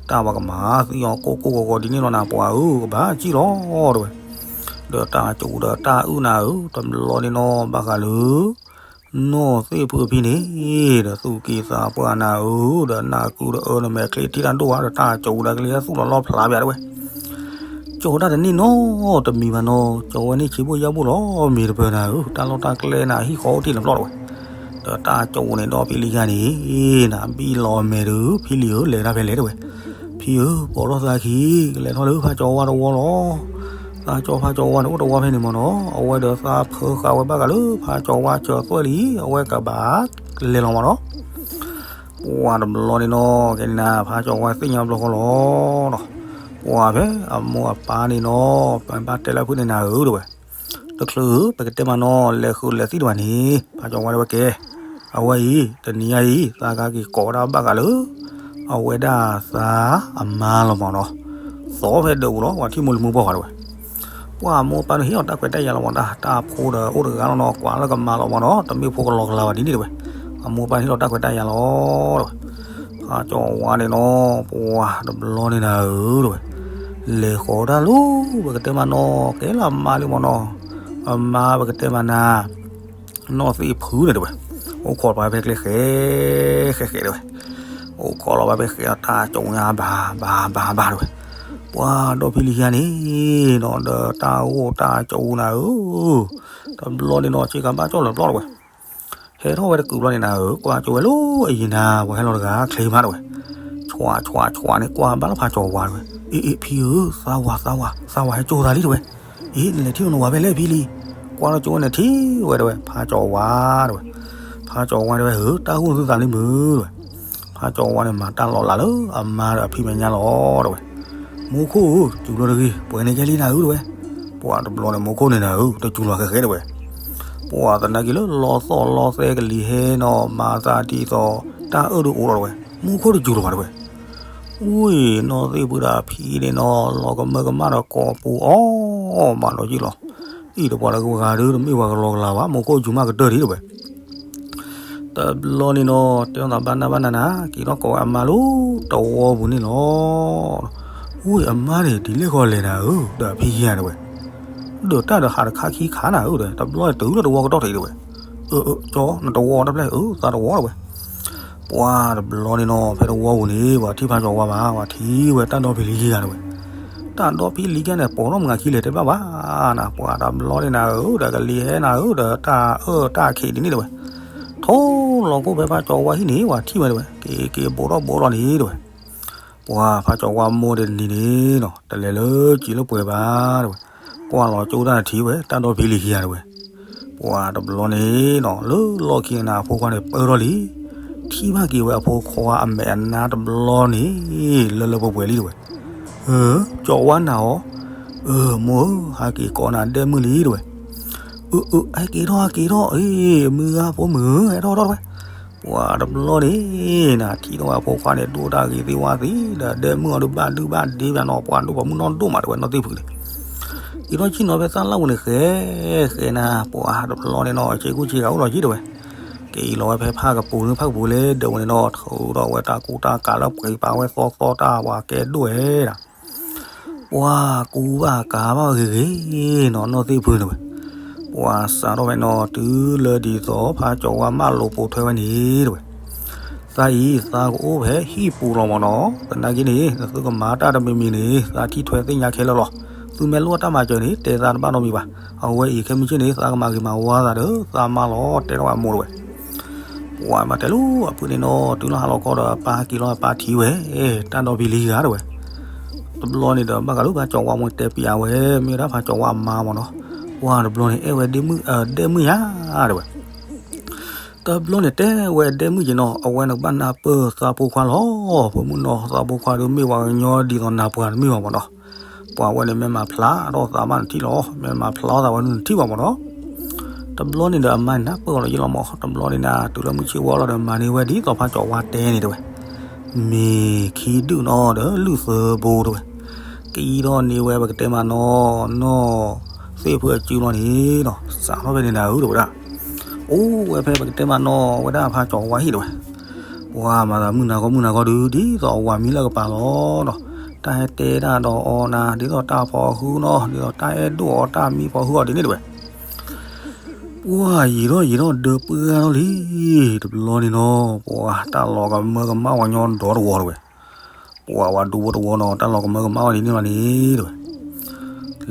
တၢ်ပှၤကမၤသံအီၤကိၢ်ကိၢ်ဂီၤဂီၤဒ်န့ၣ်လီၤနၤ ပှၤဧၢ ကဘၣ်စံၣ်လီၤတဲဝဲ, ဒီးတၢ်ကၠိဒီးတၢ်အုၣ်နၤဧၢ တဘျီန့ၣ်နီၤ ဘၣ်ဃးလၢ နီၢ်သ့ၣ်ဖုအဖံန့ၣ် ဒီးသူၣ်က့သးပှၢ်နၤဧၢ, ဒီးနၢ်ကုဒီးအၢ နမဲာ်ချံထံၣ်တၢ်ဒိၣ်ဧါ, ဒီးတၢ်ကၠိဒီးကလံၤဟဲသူၣ်လီၤလီၤဖျးပၠးတဲဝဲ, ကၠီတၢ်တန့ၢ်နီတမံၤဘၣ်နီၤ, ကၠီဝဲန့ၣ်ဆံးဘိၣ်ယၢ်ဘိၣ်လီၤ မ့ၢ်တပၢၢ်နၤဧၢ, တၢ်လီၢ်တၢ်ကျဲနၤ ဟံၣ်ဃီအိၣ်တ့ၢ်လၢပျီၢ်တဲဝဲ, ဒီးတၢ်ကၠိန့ၣ်ဒီဖံလံၤယါန့ၣ် နဘံၣ်လီၤမဲာ်ဒီး ဖံလံၤဧၢ လဲၤတၢ်ဖဲလဲၣ်တဲဝဲ, ဖံဧၢ ပိာ်ထီၣ်သးခံ ကလဲၤထီၣ်လၢဖးကၠီဝါတဝီလီၤ သးကၠီဖးကၠီဝါန့ၣ် အိၣ်တဝီဖဲန့ၣ်မ့ၢ်နီၤ, အဝဲဒီးသးဖၢဃာ်ဝဲဘၣ်ဃးလၢဖးကၠီဝါစၢၤသွဲၣ်လံ, အဝဲကဘၣ်လဲၤလီၤမ့ၢ်နီၤ, ပှၤတဘျီန့ၣ်နီၤ ကဲန့ၣ်နၤ ဖးကၠီဝါသ့ၣ်ညါဘျီဃီလီၤနီၤ, ပှၤဖဲအမိၢ်အပၢ်န့ၣ်နီၤ ပဘၣ်တဲလၢဖုန့ၣ်နၤဧၢတဲဝဲ, တချုးပကတဲမးနီၤ လဲၤဃုာ်လဲၤသံတဘၣ်န့ၣ် ဖးကၠီဝါတဲဝဲကဲ, အဝဲအံၤ တနံၤညါအံၤ သးကက့ၤကိးဝဲဒၣ်ဘၣ်ဃးလၢ အဝဲဒၣ်သးအမါလီၤမ့ၢ်နီၤ, သီဖဲဒၢးပူၤလီၤ ပှၤထံၣ်မိၢ်လံၤမုၢ်ပှၢ်ဃီတဲဝဲ, ပှၤအမိၢ်အပၢ်န့ၣ်ဟ့ၣ်အီၤတၢ်ခွဲးတၢ်ယာ်လီၤမ့ၢ်နီၤ, တၢ်ဖိဒီးအိၣ်တဂၤလီၤနီၤ ကွၢ်လၢကမၤလီၤမ့ၢ်နီၤ တမ့ၢ်ဖိကလီၤကလၤဘၣ်ဒ်န့ၣ်တဲဝဲ, အမိၢ်အပၢ်န့ၣ်ဟ့ၣ်လီၤတၢ်ခွဲးတၢ်ယာ်လီၤတဲဝဲ, ဖးကၠီဝါန့ၣ်နီၤ ပှၤတဘျီန့ၣ်နၤဧၢတဲဝဲ, လဲၤဃီၤတၢ်လၢ ပကတဲမးနီၤ ကဲလၢအမါလံမ့ၢ်နီၤ, အမါပကတဲမးနၤ နီၢ်သ့ၣ်ဖုန့ၣ်တဲဝဲ, အိၣ်ခိးလီၤဘၣ်ဖဲကျဲဃဲ ဃဲဃဲတဲဝဲ, အိၣ်ခိးလီၤဘၣ်ဖဲဃဲဒီးတၢ်ကၠိညါဘၣ်ဘၣ်ဘၣ်ဘၣ်တဲဝဲ, ပှၤဒီဖံလံၤယါန့ၣ်နီၤ ဒီးတၢ်ဂိၢ်တၢ်ကၠိနၤဧၢ, တဘျီန့ၣ်နီၤ ဆ့ကၤဘၣ်ကၠီၣ်လၢပျီၢ်တဲဝဲ, ဟဲထီၣ်ဝဲတကုာ်ဘျီန့ၣ်နၤဧၢ ကွၢ်ကၠိဝဲလၢအယံၤနၤ ပှၤဟဲလီၤတဂၤချ့မးတဲဝဲ, ဆွးဆွးဆွးန့ၣ် ကွၢ်ဘၣ်လၢဖးကၠီဝါတဲဝဲ, အ့ အ့ ဖံဧၢ သးဝါ သးဝါ သးဝါဟဲကၠိသးလံတဲဝဲ, အ့ နလဲၤထံၣ်နဝၤဖဲလဲၣ်ဖံလံၤ, ကွၢ်လၢကၠိဝဲန့ၣ်ထံၣ်ဝဲတဲဝဲ ဖးကၠီဝါတဲဝဲ, ဖးကၠီဝါတဲဝဲဧၢ တၢ်ဂိၢ်နသုသးလံမုၢ်တဲဝဲ, ဖးကၠီဝါန့ၣ်မၤတၢ်လီၤလးလၢအမါဒီးအဖံမဲာ်ညါလီၤတဲဝဲ, မူခိၣ်ဧၢ စူၤလီၤတဂ့ၤ ပှဲၤန့ၣ်ကဲလံနၤဧၢတဲဝဲ, ပှၤတဘျီန့ၣ် မူခိၣ်န့ၣ်နၤဧၢ တစူၤလီၤဃဲဃဲတဲဝဲ, ပှၤသနာ်က့လၢလီသီၣ်လီသဲကလံၤဟဲနီၤ မၤသးဒ်သိး တၢ်အၢၣ်ဒုးအိၣ်လီၤတဲဝဲ, မူခိၣ်တစူၤလီၤဘၣ်တဲဝဲ, ဝံၤ နီၢ်သ့ၣ်ဖုဒီးအဖံန့ၣ်နီၤ လီၤကမၢကမၣ်ဒီးကိးပူၤအီၣ်မးဒီးယံာ်လီၤ, အံၤတပှၤလၢကဝဲဂၤဒုး တမ့ၢ်ပှၤကလီကလၤဘၣ် မူခိၣ်စူၤမးကတၢၢ်ဒံးတဲဝဲ တဘျီန့ၣ်နီၤ တဲအီၣ်သးဘၣ်နၢ်ဘၣ်နၢ်နၤ က့ၤထီၣ်ကိးဝဲအမါလၢတဝီပူၤန့ၣ်လီၤ. ဝံၤအမါန့ၣ် ဒ်လဲၣ်ဃီလဲၣ်နၤဧၢ ဒီးအဖံယါတဲဝဲ, ဒီးတၢ်ဒီးဟးတခါခံခါနၤဧၢဒီး တဘျီတုၤလၢတဝီကတီၢ်ထံးတဲဝဲ, အၢ အၢ ကၠီ နတဝီတဖျၢၣ်ဧၢ သးတဝီတဲဝဲ ပှၤတဘျီန့ၣ်နီၤ ဖဲတဝီပူၤန့ၣ် ပှၤထံၣ်ဖးကၠီဝါဘၣ် ပှၤထံၣ်ဝဲတၢ်ဒီဖံလံၤခံဂၤတဲဝဲ, တၢ်ဒီဖံလံၤခံဂၤန့ၣ် ပိာ်ထီၣ်မုၢ်ဂၤခံလဲၣ်တဲဘၣ်ဘၣ်နၤ ပှၤတဘျီန့ၣ်နၤဧၢ ဒီးကလံၤဟဲနၤဧၢ ဒီးတၢ်အၢၣ်တၢ်ခံးဒ်န့ၣ်တဲဝဲ, ထိၣ်လီၤကိၣ်ဖဲဖးကၠီဝါဟံၣ်န့ၣ် ပှၤထံၣ်ဝဲတဲဝဲ က့ၤက့ၤဘိးထီၣ်ဘိးထီၣ်န့ၣ်တဲဝဲ ပှၤဖးကၠီဝါမိၢ်တနံၤန့ၣ်နီၤ တလဲၤလၢကံၤလၢပှဲၤဘၣ်တဲဝဲ, ကွၢ်လီၤကၠိတၢ်ထံၣ်ဝဲ တၢ်ဒီဖံလံၤခံဂၤတဲဝဲ, ပှၤတဘျီန့ၣ်နီၤ လၢလီၢ်ခံန့ၣ်နၤ အဖိခွါန့ၣ်ပၢထီၣ်လံ, ထံၣ်ဘၣ်က့ၤဝဲအဖိခွါအမဲာ်အနါတဘျီန့ၣ် လၢလၢပှဲၤပှဲၤလံတဲဝဲ, ကၠီဝါနၤဧိၤ, မိၢ်ဧၢ, ဟဲက့ၤကိးနၤဒဲမုၢ်လံ တဲဝဲ. အၢ အၢ ဟဲက့ၤထီၣ် ဟဲက့ၤထီၣ်, အ့ မုၢ်ဂၤဖိမုၣ်ဧၢ, ဟဲထီၣ်ထီၣ် တဲဝဲ. ပှၤတဘျီန့ၣ် နထံၣ်ထီၣ်ဝဲအဖိခွါန့ၣ် ဒိၣ်တၢ်ဂ့ၤသ့ဝါသ့ဒီး ဒဲမုၢ်အီၤဒုးဘၣ်ဒုဘၣ်ဒ့ပၠးနီၤ, ပှၤဒိၣ်ပှၤမုၣ်နီၢ်ဒိၣ်မး တဲဝဲ, နီၢ်သ့ၣ်ဖုန့ၣ်. အံၤထီၣ်ဆံၣ်နီၤဖဲသၣ်လၣ်ပူၤန့ၣ် ဃဲ ဃဲနၤ, ပှၤတဘျီန့ၣ်နီၤ ဆ့ကူဆ့ကၤအိၣ်လီၤကံ တဲဝဲ. က့ၤအံၤလီၤဝဲဖဲဖးကပူၤန့ၣ်, ဖးကပူၤလၢဒၢးဝဲန့ၣ်နီၤ, ထုးထီၣ်ဝဲတၢ်ကူတၢ်ကၤလၢပှဲၤပာ်ဝဲသီသီတၢ်ပှၤကဲဒိၣ်ဝဲဒၣ် ပှၤကူဘၣ်ကၤဘၣ်ဂ့ၤဂ့ၤနီၤ, နီၢ်သ့ၣ်ဖုန့ၣ်ဝဲ. ပှၤစးထီၣ်ဖဲနီၤ တုၤလၢဒ်သိးဖးကၠီၤဝါမၢလိာ်ပိာ်ထွဲဝဲန့ၣ် တဲဝဲ. သးအံၤ သးကအိၣ်ဖဲဟံၣ်ပူၤလီၤမၢ်နီၤ, သနာ်က့န့ၣ် နသုကမၤတၢ်တမံၤမံၤန့ၣ် သးထံၣ်ထွဲသ့ၣ်ညါခဲလၢာ်လီၤ. သုမ့ၢ်လိၣ်တၢ်မၤစၢၤန့ၣ် တဲသးတဘၣ်နီတမံၤဘၣ်. အဝဲအံၤခဲမုၢ်ဆ့ၣ်န့ၣ် သးကမၤဂ့ၤမၤဝါသးဒီးသးမါလီၤ, တဲထီၣ်ဝဲအမိၢ် တဲဝဲ. ပှၤမၤတဲလၢအဖုန့ၣ်နီၤ, တုၤလၢဟါလီၤခီဒီး ပၢ်ဟဲက့ၤလီၤ ပၢ်ထံၣ်ဝဲ တၢ်ဒီဖံလံၤဂၤ တဲဝဲ. တဘျီန့ၣ်ဒီး ဘၣ်ဃးလၢဖးကၠီၤဝါမိၢ်တဲပၠးဝဲ မ့ၢ်ဝဲဒၣ်ဖးကၠီၤဝါအမါမၢ်နီၤ. ပှၤတဘျီန့ၣ် အဲၣ်ဝဲဒဲမုၢ်, ဒဲမုၢ်ယါ တဲဝဲ. တဘျီန့ၣ်တဲဝဲဒဲမုၢ်က့ၤနီၤ, အဝဲနကဘၣ်နၢ်ပၢၢ်သးဖိခွါလီၤ. ဖိမုၣ်နီၤ, သးဖိခွါဒီးမ့ၢ်ပှၤကညီဒ်သိးနၤပှၤတမ့ၢ်ဘၣ်မၢ်နီၤ. ပှၤဝဲန့ၣ်မ့ၢ်မၤဖျါထီၣ်သးဘၣ်နထံၣ်လီၤ, မ့ၢ်မၤဖျါထီၣ်သးဝဲဒၣ်နထံၣ်ဘၣ်မၢ်နီၤ. တဘျီန့ၣ်ဒီးအမါန့ၣ်နၢ်ပၢၢ်အီၤလီၤယ့ၣ်လီၤမၢ်, တဘျီန့ၣ်နၤ တုၤလၢမုၢ်ဆ့ၣ်ဝါလီၤဒီး မၤန့ၢ်ဝဲဒ်သိးဖးကၠီၤဝါတဲန့ၣ် တဲဝဲ. မ့ၤခံဒုၣ်နီၤဒီးလုၢ်သၢဘိ တဲဝဲ. ကယံထီၣ်န့ၢ်ဝဲပကတဲမးနီၤ, နီၢ်သ့ၣ်ဖုအစုလီၤန့ၣ်နီၤ, စးထီၣ်ဖဲန့ၣ်နၤဧၢ တဲဝဲဒၣ်. အိၣ်ဝဲဖဲပကတဲမးနီၤ ဝဲဒၣ်ဖးကၠီၤဝါဟံၣ် တဲဝဲ. ပှၤမၤသးမုၢ်နၤခီမုၢ်နၤခီဒုး ဒ်သိးအဝၤမံလၢကပၤလီၤနီၤ. တၢ်ဟဲတဲတၢ်ဒီးအီၤနၤ ဒ်သိးတၢ်ဖီအီၤဃုနီၤ, ဒ်သိးတၢ်အဲၣ်ဒိၣ်အီၤ တၢ်မံဖီအီၤဃုအီၤဒ်န့ၣ် တဲဝဲ. ပှၤယံာ်ထီၣ်ယံာ်ထီၣ်ဒၢးပှၢ်ထီၣ်လံ, တဘျီန့ၣ်နီၤ ပှၤတၢ်လီၤကမၢကမၣ်ဝဲညီဒီတဝီ တဲဝဲ. ပှၤဝဲဒူဖိတဝီနီၤ တၢ်လီၤကမၢကမၣ်ဝဲဒ်န့ၣ်လီၤန့ၣ် တဲဝဲ.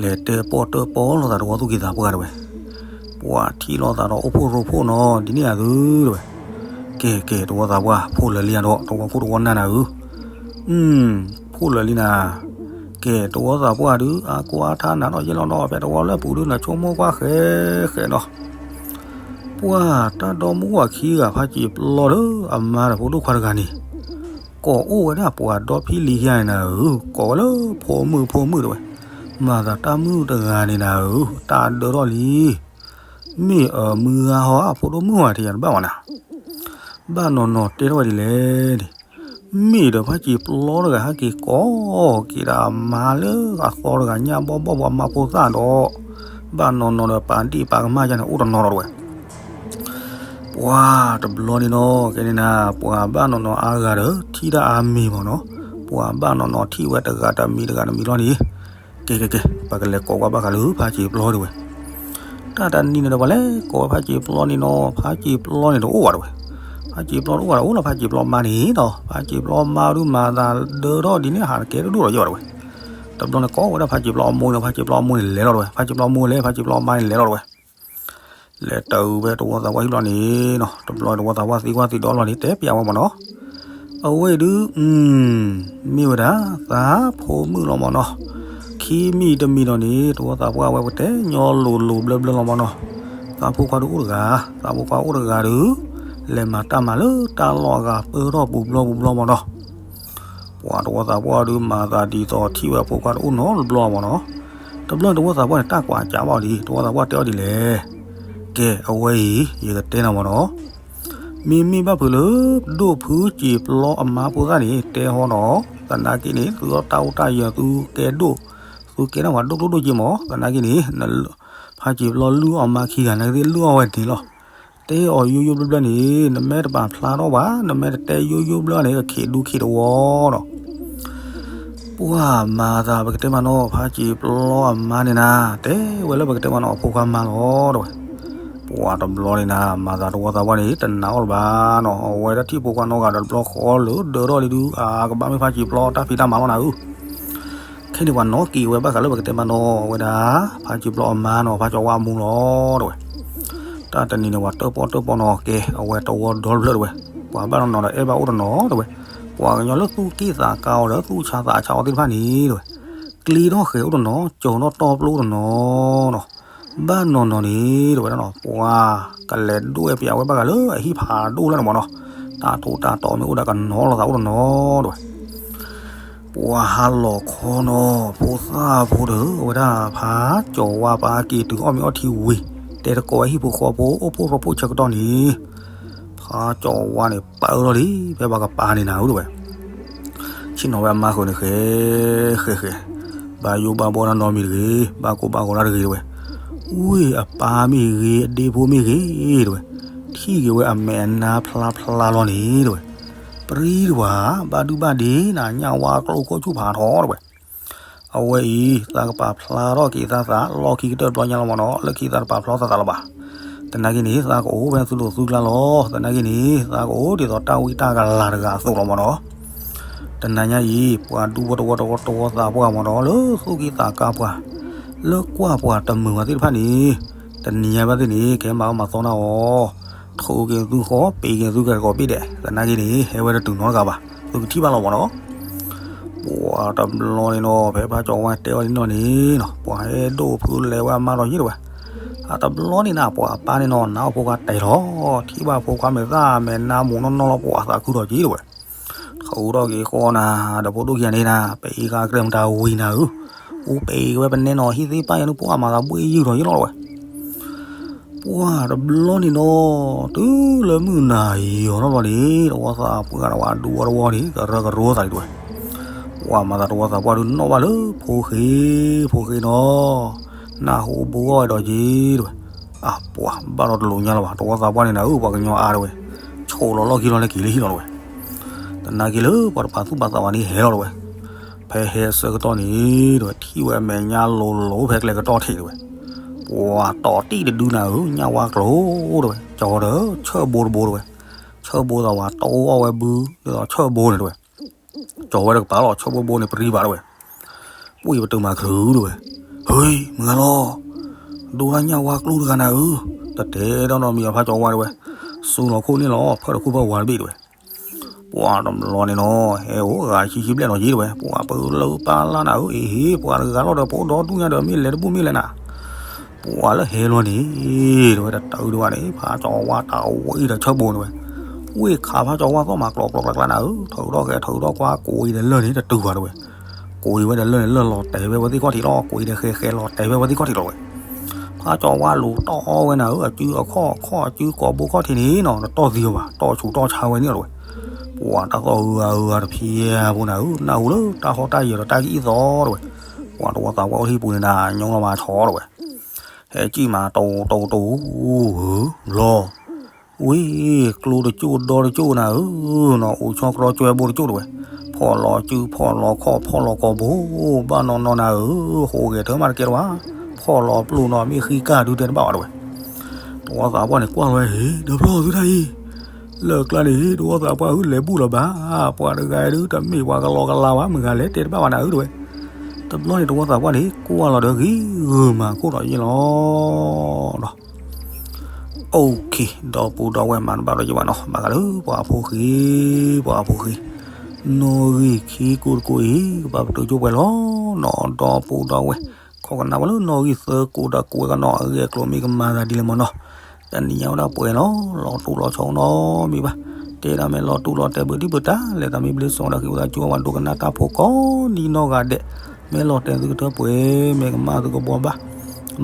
လဲၤတဲပီၣ်တၢၣ်ပီၣ်လိာ်သးတဝီသူၣ်က့သးပှၢ် တဲဝဲ. ပှၤထံၣ်လိာ်သးဒီးအိၣ်ဖှိၣ်ရိဖှိၣ်နီၤ ဒ်န့ၣ်အသု တဲဝဲ. ကဲ ကဲ တဝီသးပှၢ် ဖိလၢာ်လံဧါဒီး တဝီဖိတဝီနၢ်နၤဧၢ. ဖိလၢာ်လံနၤ. ကဲ တဝီသးပှၢ်ဒုး အါကိးအါထါနၤဒီးယဲၢ်လီၤဒီး ဖဲတဝီလၢပူၤဒုး နဆိကမိၣ်ကွၢ်ဃဲဃဲနီၤ. ပှၤတၢ်ဒီမါဝၤခံဂၤ ဖးစံာ်ပျီဒီးအမါဒီးဖိဒိၣ်ခွါတဂၤန့ၣ် ကိးအိၣ်ဝဲဒၣ်ပှၤဒီဖံလံၤခံဂၤန့ၣ်နၤဧၢ, ကိးဝဲလၢဖိမုၣ်ဖိမုၣ် တဲဝဲ. မၤသးတၢ်မုၣ်တဂၤန့ၣ်နၤဧၢ, တၢ်ဒၢထီၣ်လံ. မ့ၢ်အမုၢ်ဂၤဟီ အဖိဒိၣ်မုၣ်ဝၤထံးယၤတဘၣ်ဝဲနၤ. ဘၣ်နီၢ်နီၢ်တဲထီၣ်ဝဲဒ်လဲၣ်န့ၣ်, မ့ၢ်ဒီးဖးစံာ်ပျီတဂၤ ဟဲက့ၤကိးက့ၤဒီးအမါလၢအသီတဂၤညၣ်ဘီၣ်ဘီၣ်ပှၤမါဖိသၣ်ဒီး ဘၣ်နီၢ်နီၢ်ဒီးပာ်ဒ့ၣ်ပာ်ကမၣ်ယါန့ၣ် အိၣ်တနီၤဒီး တဲဝဲ. ပှၤတဘျီန့ၣ်နီၤ ကဲန့ၣ်နၤ ပှၤဘၣ်နီၢ်နီၢ်အါဂၤဒီး ထံၣ်တၢ်အါမံၤမၢ်နီၤ, ပှၤဘၣ်နီၢ်နီၢ်ထံၣ်ဝဲတဂၤတမံၤတဂၤတမံၤလီၤန့ၣ်, ကဲကဲကဲ ပကလဲၤကိးကွၢ်ဘၣ်ဃးလၢဖးစံာ်ပျီ တဲဝဲ. တၢ်တနံၤန့ၣ်ဒီး ပှၤလဲၤကိးဝဲဖးစံာ်ပျီန့ၣ်နီၤ, ဖးစံာ်ပျီန့ၣ်တအိၣ်ဘၣ် တဲဝဲ. ဖးစံာ်ပျီတအိၣ်ဘၣ်ဒီး အိၣ်လၢဖးစံာ်ပျီမါန့ၣ်နီၤ, ဖးစံာ်ပျီမါဒုးမၤသးဒၢထီၣ်ဒ်န့ၣ် ဟးတကဲတဒိၣ်ဒီးယီၤ တဲဝဲ. တဘျီန့ၣ်ကိးဝဲဒၣ်ဖးစံာ်ပျီအမိၢ်န့ၣ်, ဖးစံာ်ပျီအမိၢ်န့ၣ်လဲၤလီၤ တဲဝဲ, ဖးစံာ်ပျီအမိၢ်လဲၤ ဖးစံာ်ပျီအမါန့ၣ်လဲၤလီၤ တဲဝဲ. လဲၤတုၤဝဲတဝီသးပှၢ်ဟံၣ်ဘျီန့ၣ်နီၤ, တဘျီတဝီသးပှၢ်သံကွၢ်သံဒိးလီၤန့ၣ် တဲပျးဝဲမၢ်နီၤ. အဝဲအံၤဒုး မ့ၢ်ဝဲဒၣ် သးဖိမုၣ်လီၤမၢ်နီၤ. ခံမံၤတမံၤဒီးန့ၣ် တဝီသးပှၢ်ဝဲပတဲညီလိၤလိၤဘျၢဘျၢလီၤမၢ်နီၤ. သးဖိခွါဒုးအိၣ်တဂၤ, သးဖိခွါအိၣ်တဂၤဒုး လဲၤမၤတၢ်မၤလၢတၢ်လီၢ်အဂၤပၢၢ်ထီၣ်ပူၤဘျီပူၤဘျီမၢ်နီၤ. ပှၤတဝီသးပှၢ်ဒုးမၤသးဒ်သိးထံၣ်ဝဲအဖိခွါတအိၣ်နီတဘျီမၢ်နီၤ. တဘျီန့ၣ်တဝီသးပှၢ်န့ၣ် တၢ်ကွၢ်ကးဘၣ်အီၤဒ် တဝီသးပှၢ်တဲအီၤဒ်လဲၣ်. ကဲ အဝဲအံၤ ယကတဲနၤမၢ်နီၤ. မ့မ့ၢ်ဘၣ်ဖုးလၢ ဒိၣ်ဖုစံာ်ပျီအမါဖိသၣ်န့ၣ် တဲဟီနီၤ, သနာ်က့န့ၣ် သုတၢ်အိၣ်တၢ်ယၢၤသုကဲဒိၣ်, သုကဲထီၣ်ပှၤဒိၣ်ကျိၣ်ဒိၣ်စ့မၢ်, သနာ်က့န့ၣ် ဖးစံာ်ပျီလုၢ်အီၣ်မါခံဂၤ နာ်က့သ့ၣ်လုၢ်အီၣ်ဝဲန့ၣ်လီၤ. တဲအီၤယိယိဘျၢဘျၢန့ၣ် နမ့ၢ်တပာ်ဖျါထီၣ်ဘၣ်, နမ့ၢ်တတဲယိယိဘျၢန့ၣ် ကခံးဒူခံးတဝီဒီး ပှၤမၤသးပကတဲမးနီၤ, ဖးစံာ်ပျီအမါန့ၣ်နၤ, တဲဝဲလၢပကတဲမးနီၤ အဖိခွါမါလီၤ တဲဝဲ. ပှၤတဘျီန့ၣ်နၤ မၤသးတဝီသးပှၢ်န့ၣ် တနာ်အီၤလၢၤဘၣ်နီၤ, အဝဲဒၣ်ထံၣ်ဖိခွါနီတဂၤဒီးတဘျီဃီလၢဒၢထီၣ်လံဒုး အကဘၣ်မ့ၢ်ဖးစံာ်ပျီတၢ်ဖံးတၢ်မၤလီၤနၤဧၢ. ခဲန့ၣ်ပှၤနီၣ်က့ၤဝဲဘၣ်ဃးလၢပကတဲမးနီၤ, အဝဲဒၣ် ဖးစံာ်ပျီအမါနီၤ ဖးစံာ်ပျီအမိၢ်လီၤ တဲဝဲ. တၢ်တနံၤန့ၣ် ပှၤတၢၣ်ပီၣ်တၢၣ်ပီနီၤ ကဲ အဝဲတဝီဒီတဖျၢၣ်တဲဝဲ, ပှၤဘၣ်နီၢ်နီၢ်ဒီးအဲၣ်ဘၣ်အိၣ်တနီၤတဲဝဲ, ပှၤကညီလၢသူၣ်က့ၣ်သးကါအီၤဒီးသူၣ်ဆါသးဆါအီၤသ့ၣ်တဖၣ်န့ၣ်တဲဝဲ, ကျ့ထီၣ်ဃဲၤအိၣ်တနီၤ ကၠီၤထီၣ်တီပျိအိၣ်တနီၤနီၤ, ဘၣ်နီၢ်နီၢ်န့ၣ်တဲဝဲဒၣ်နီၤ ပှၤကလဲၤဒိၣ်ဝဲပျးဝဲဘၣ်ဃးလၢအဟံၣ်ဖးဒိၣ်လၢန့ၣ်မးနီၤ, တၢ်ထိၣ်တၢ်တီမ့ၢ်အိၣ်ဒီးကနီၤလိာ်သးအိၣ်တနီၤတဲဝဲ. ပှၤဟးလီၤခီနီၤ ဖိသၣ်ဖိတဂၤ အဝဲဒၣ်ဖးကၠီၤဝါပာ်က့ၤတုၤအီၣ်မ့ၤအီထံဝံၤ တဲတကိးဝဲဟံၣ်ဖိဃီဖိ အိၣ်ဖှိၣ်ရိဖှိၣ်ဆၢကတီၢ်န့ၣ် ဖးကၠီၤဝါန့ၣ် ပာ်အၢထီၣ်လံ ဖဲပှၤကပာ်န့ၢ်နၤဧၢ တဲဝဲ. ဆ့ၣ်နီၤဝဲအမါဃုာ်န့ၣ် ဃဲ ဃဲ ဃဲ, ဘၣ်ယိၣ်ဘၣ်ဘီတၢ်နီတမံၤတဂ့ၤ, ဘၣ်ကိၢ်ဘၣ်ဂီၤတၢ်တဂ့ၤ တဲဝဲ. ဝ့ၢ်အပၢ်မ့ၢ်ဂ့ၤ အဒ့ဖိမ့ၢ်ဂ့ၤ တဲဝဲ, ထံၣ်က့ၤဝဲအမဲာ်အနါဖျါဖျါလီၤန့ၣ် တဲဝဲ. ပြံတဝၤ ဘၣ်ဒုဘၣ်ဒ့နၤ ညၣ်ဝါကျိခိၣ်ဆူၣ်ဖးထီ တဲဝဲ. အဝဲအံၤ သးကပာ်ဖျါထီၣ်က့ၤသးသး လီၢ်ခံကတၢၢ်တဘျီညါလီၤမၢ်နီၤ, လၢခံသးတပာ်ဖျါထီၣ်သးသးလၢၤဘၣ်. သနာ်က့န့ၣ် သးကအိၣ်ဖဲသုလိၤသုကျါလီၤ. သနာ်က့န့ၣ် သးကအိၣ်ဒ်သိးတၢ်ဝံတၢ်ကလၤတဂၤအသိးလီၤမၢ်နီၤ. တနၤညါအံၤ ပှၤဒူဖိတဝီတဝီသးပှၢ်မၢ်နီၤ လၢသူၣ်က့သးကါပှၤ လၢကွၢ်ပှၤတမုာ်ဘၣ်သ့ၣ်တဖၣ်န့ၣ် တနံၤညါဘၣ်သ့ၣ်န့ၣ် ကဟဲမၤအီၣ်မၤသီနၤအီၤ, ထိးက့ၤသုဃီ ပ့ၤက့ၤသုကဲတကိးဘ့ၣ်ဒဲး. သနာ်က့န့ၣ် ဟဲဝဲတတုၤနီတဂၤဘၣ် သုကထံၣ်ဘၣ်လီၤမၢ်နီၤ. ပှၤတဘျီန့ၣ်နီၤ ဖဲဖးကၠီၤဝါတဲအီၤလံနီၢ်န့ၣ်နီၤ ပှၤဟဲဒိၣ်ဖုလဲၤဝဲအမါဒီးယ့ၣ် တဲဝဲ. အတဘျီန့ၣ်နၤ ပှၤအပၢ်န့ၣ်နီၤ နးအီၣ်ဖိခွါတဲာ်လီၤ, ထံၣ်ဘၣ်ဖိခွါမဲာ်သၣ်မဲာ်နါမိၢ်နီၢ်နီၢ်လီၤ ပှၤသးခုဒီးက့ၤ တဲဝဲ. ထုးထီၣ်က့ၤဃီနၤ ဒီးဖိဒိၣ်ခံဂၤန့ၣ်နၤ ပအံၤဃာ်ကြဲးမတၤဝံၤနၤဧၢ, အိၣ်ပ့ၤက့ၤဝဲပနဲနီၤ ဟံၣ်သ့ၣ်ပၢ်ယၤန့ၣ် ပှၤမၤသးဘှ့ၣ်ယုၢ်ဒီးယ့ၣ်လီၤ တဲဝဲ. ပှၤတဘျီန့ၣ်နီၤ တုၤလၢမုၢ်နၤယီၤထီၣ်ဘျီန့ၣ် တဝီသးပှၢ်တဝီဒူဝီတဝီန့ၣ် ကရၢကရိသးဒ် တဲဝဲ. ပှၤမၤသးတဝီသးပှၢ်ဒုးနီၣ်ဘၣ်လၢဖိဃ့, ဖိဃ့နီၤ နၢ်ဟူဘိအီၣ်ဝဲဒီးက့ၤ တဲဝဲ. အပှၤဘၣ်ဒီးတလိၤညါလီၤဘၣ် တဝီသးပှၢ်န့ၣ်နၤဧၢ ပှၤကညီအါ တဲဝဲ, ဆိးလီၤလီၢ်ခံလီၤလၢက့ၤလၢဟံၣ်လီၤ တဲဝဲ. သနာ်က့လၢပှၤတပာ်သူၣ်ပာ်သးဝဲန့ၣ်ဟဲလီၤ တဲဝဲ. ဖဲဟဲဆၢကတီၢ်န့ၣ် တဲဝဲ ထံၣ်ဝဲအမဲာ်ညါလိၤလိၤဖဲကျဲကတီၢ်ထံး တဲဝဲ. ပှၤတီၤတံၢ်တဒုနၤဧၢ ညၣ်ဝါကျိၤ တဲဝဲ ကၠီၤဒီးဆၢၣ်ဘိတဘိ တဲဝဲ. ဆၢၣ်ဘိသးဝဲ တီအီၣ်ဝဲဘု ဒ်သိးဆၢၣ်ဘိန့ၣ် တဲဝဲ. ကၠီၤဝဲတကပၤလီၤ ဆၢၣ်ဘိဘိန့ၣ် ပြံဘၣ် တဲဝဲ. ပှ့ၢ်ပတုာ်မၤခရူ တဲဝဲ. ဟ့ မုၢ်ဂၤလီၤ ဒိတၢ်ညၣ်ဝါကျိၤတဂၤနၤဧၢ, တတဲဒီးနီတမံၤအဖးကၠီၤဝါ တဲဝဲ. စူၤလီၤခိၣ်န့ၣ်လီၤ ဖၢၣ်တခိၣ်ဖၢၣ်ဝါတဘ့ၣ် တဲဝဲ. ပှၤတဘျီန့ၣ်နီၤ ဟဲအိၣ်ဂၤဆံဆံဘျဲၣ်နီၤက့ တဲဝဲ. ပှၤပလၢပၢ်လၢ်နၤဧၢ အ့ဟ့ ပှၤတဂၤလီၤဒီး ပအိၣ်ဒီဒူၣ်ညါဒီး မ့ၢ်လဲၤတဘူၣ်မ့ၢ်လဲၤနၤ ပှၤလၢဟဲလီၤန့ၣ် တဲဝဲ တတုၤဒံးဘၣ်န့ၣ် ဖးကၠီၤဝါတၢ်ဝံဒီးဆၢၣ်ဘိန့ၣ် တဲဝဲ. ဝ့ၢ်ခးဖးကၠီၤဝါသီၣ်မးကျီကျီကျါကျါနၤဧၢ, ထုးထီၣ်ဃဲထုးထီၣ်ကွၢ် ကိးအံၤဒီးလၢၢ်န့ၣ် တတုၤဘၣ် တဲဝဲ. ကိးအံၤဝဲဒီးလၢၢ်န့ၣ် လၢၢ်လီၤတဲာ်ဝဲဝဲသ့ၣ်ခီၣ်ထံးလီၤ, ကိးအံၤဒီးဃဲဃဲလီၤတဲာ်ဝဲဝဲသ့ၣ်ခီၣ်ထံးလီၤ တဲဝဲ. ဖးကၠီၤဝါလူၤတီၢ်အီၣ်ဝဲနၤဧၢ, အစုအခီၣ်အခီၣ် အစုကိာ်ဘိခီၣ်ထံးန့ၣ်နီၤ တတီၢ်သံအီၤဘၣ်, တီၢ်ဆူးတီၢ်ဆါဝဲန့ၣ်လီၤ တဲဝဲ. ပှၤတၢ်သီၣ်ဂုၤဂၤဂုၤဂၤတဖျဲးဖိနၤဧၢ, နၢ်ဟူလၢတၢ်ဟီၣ်တၢ်ယၢၤဒီးတၢ်ကအံၣ်သီ တဲဝဲ. ပှၤတဝီသးပှၢ်အိၣ်ထံပူၤန့ၣ်နၤ ညိလီၤမးဆီ တဲဝဲ. ဟဲကံၣ်မးတိတိတိ ဧၢ, လီၤ ဝ့ၢ်ကျိတကၠိၣ်ဒီတကၠိၣ်နၤဧၢ, နီၢ်အိၣ်ဆီတြီကွဲဘိတကၠိၣ် တဲဝဲ. ဖီၣ်လီၤစု ဖီၣ်လီၤခီၣ် ဖီၣ်လီၤကိာ်ဘိ, ဘၣ်နီၢ်နီၢ်နၤဧၢ, ဟိးဂဲၤထၢမးတကဲလၢၤဘၣ်, ဖီၣ်လီၤပျိၢ်နီၤ မ့ၢ်ဃံကၢ်ဒုတဲတဘၣ်ဘၣ် တဲဝဲ. တဝီသးပှၢ်န့ၣ်ကွၢ်လီၤဝဲ ဟ့ ဒီးဖျီၣ်သုတၢ်အံၤ လၢကျါန့ၣ် တဝီသးပှၢ်ဟုလဲၤဘူၣ်လီၤဘၣ်, ပှၤတဂၤဒုတမ့ၢ်ပှၤကလီကလီဘၣ်, မုၢ်ဂၤလဲၤတဲတဘၣ်ဘၣ်နၤဧၢ တဲဝဲ. တဘျီန့ၣ်တဝီသးပှၢ်န့ၣ် ကွၢ်လီၤဒီးဂ့ၤဂ့ၤမၤခိၣ်ဒီးယ့ၢ်လီၤနီၤ. အိၣ်ခ့ ဒီပုၢ်ဒီဝဲၢ်မၤတဘၣ်ဒီးယ့ၢ်ဘၣ်နီၤ, ဘၣ်ဃးလၢပှၤဖိဃ့, ပှၤဖိဃ့, နီၣ်ဂံၢ်ခံကိးတကိးအံၤ ကဘၣ်ပတုာ်ကၠိပှဲၤလီၤနီၤ, ဒီပုၢ်ဒီဝဲၢ်, ခိးကနၣ်ဝဲလၢနီၣ်ဂံၢ်သၢကိးဒီးကိးဝဲကနီၤ အဂ့ၢ်အကျိၤမ့ၢ်ကမၤသးဒ်လဲၣ်မၢ်နီၤ. တနံၤညါဝဲဒၣ်ပှဲၤလီၤ, လီၤတူာ်လီၤဆီနီတမံၤဘၣ်, တဲဒၣ်မ့ၢ်လီၤတူာ်လီၤတဲာ်ဘၣ်ဒံးဘၣ်တၢ်, လဲၤသးမ့ၢ်ဘျ့စီၤဒၣ်ဃ့ဝဲသးကၠိဝဲဒိကနၣ်တၢ်ဖိကိးဒ်နီၢ်ဂၤဒဲး, မ့ၢ်လီၤတဲာ်သုကထၢပှဲၤ, မ့ၢ်ကမၣ်သုကဘှီဘၣ်,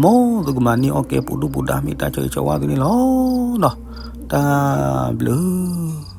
မ်သုကမၤန့ၢ်အီၣ်ကဲပူၤဒူၣ်ပူၤဒါ မ့ၢ်တၢ်ဆၢဂ့ၤဆၢဝါသုန့ၣ်လီၤနီၤ. တၢ်ဘျုး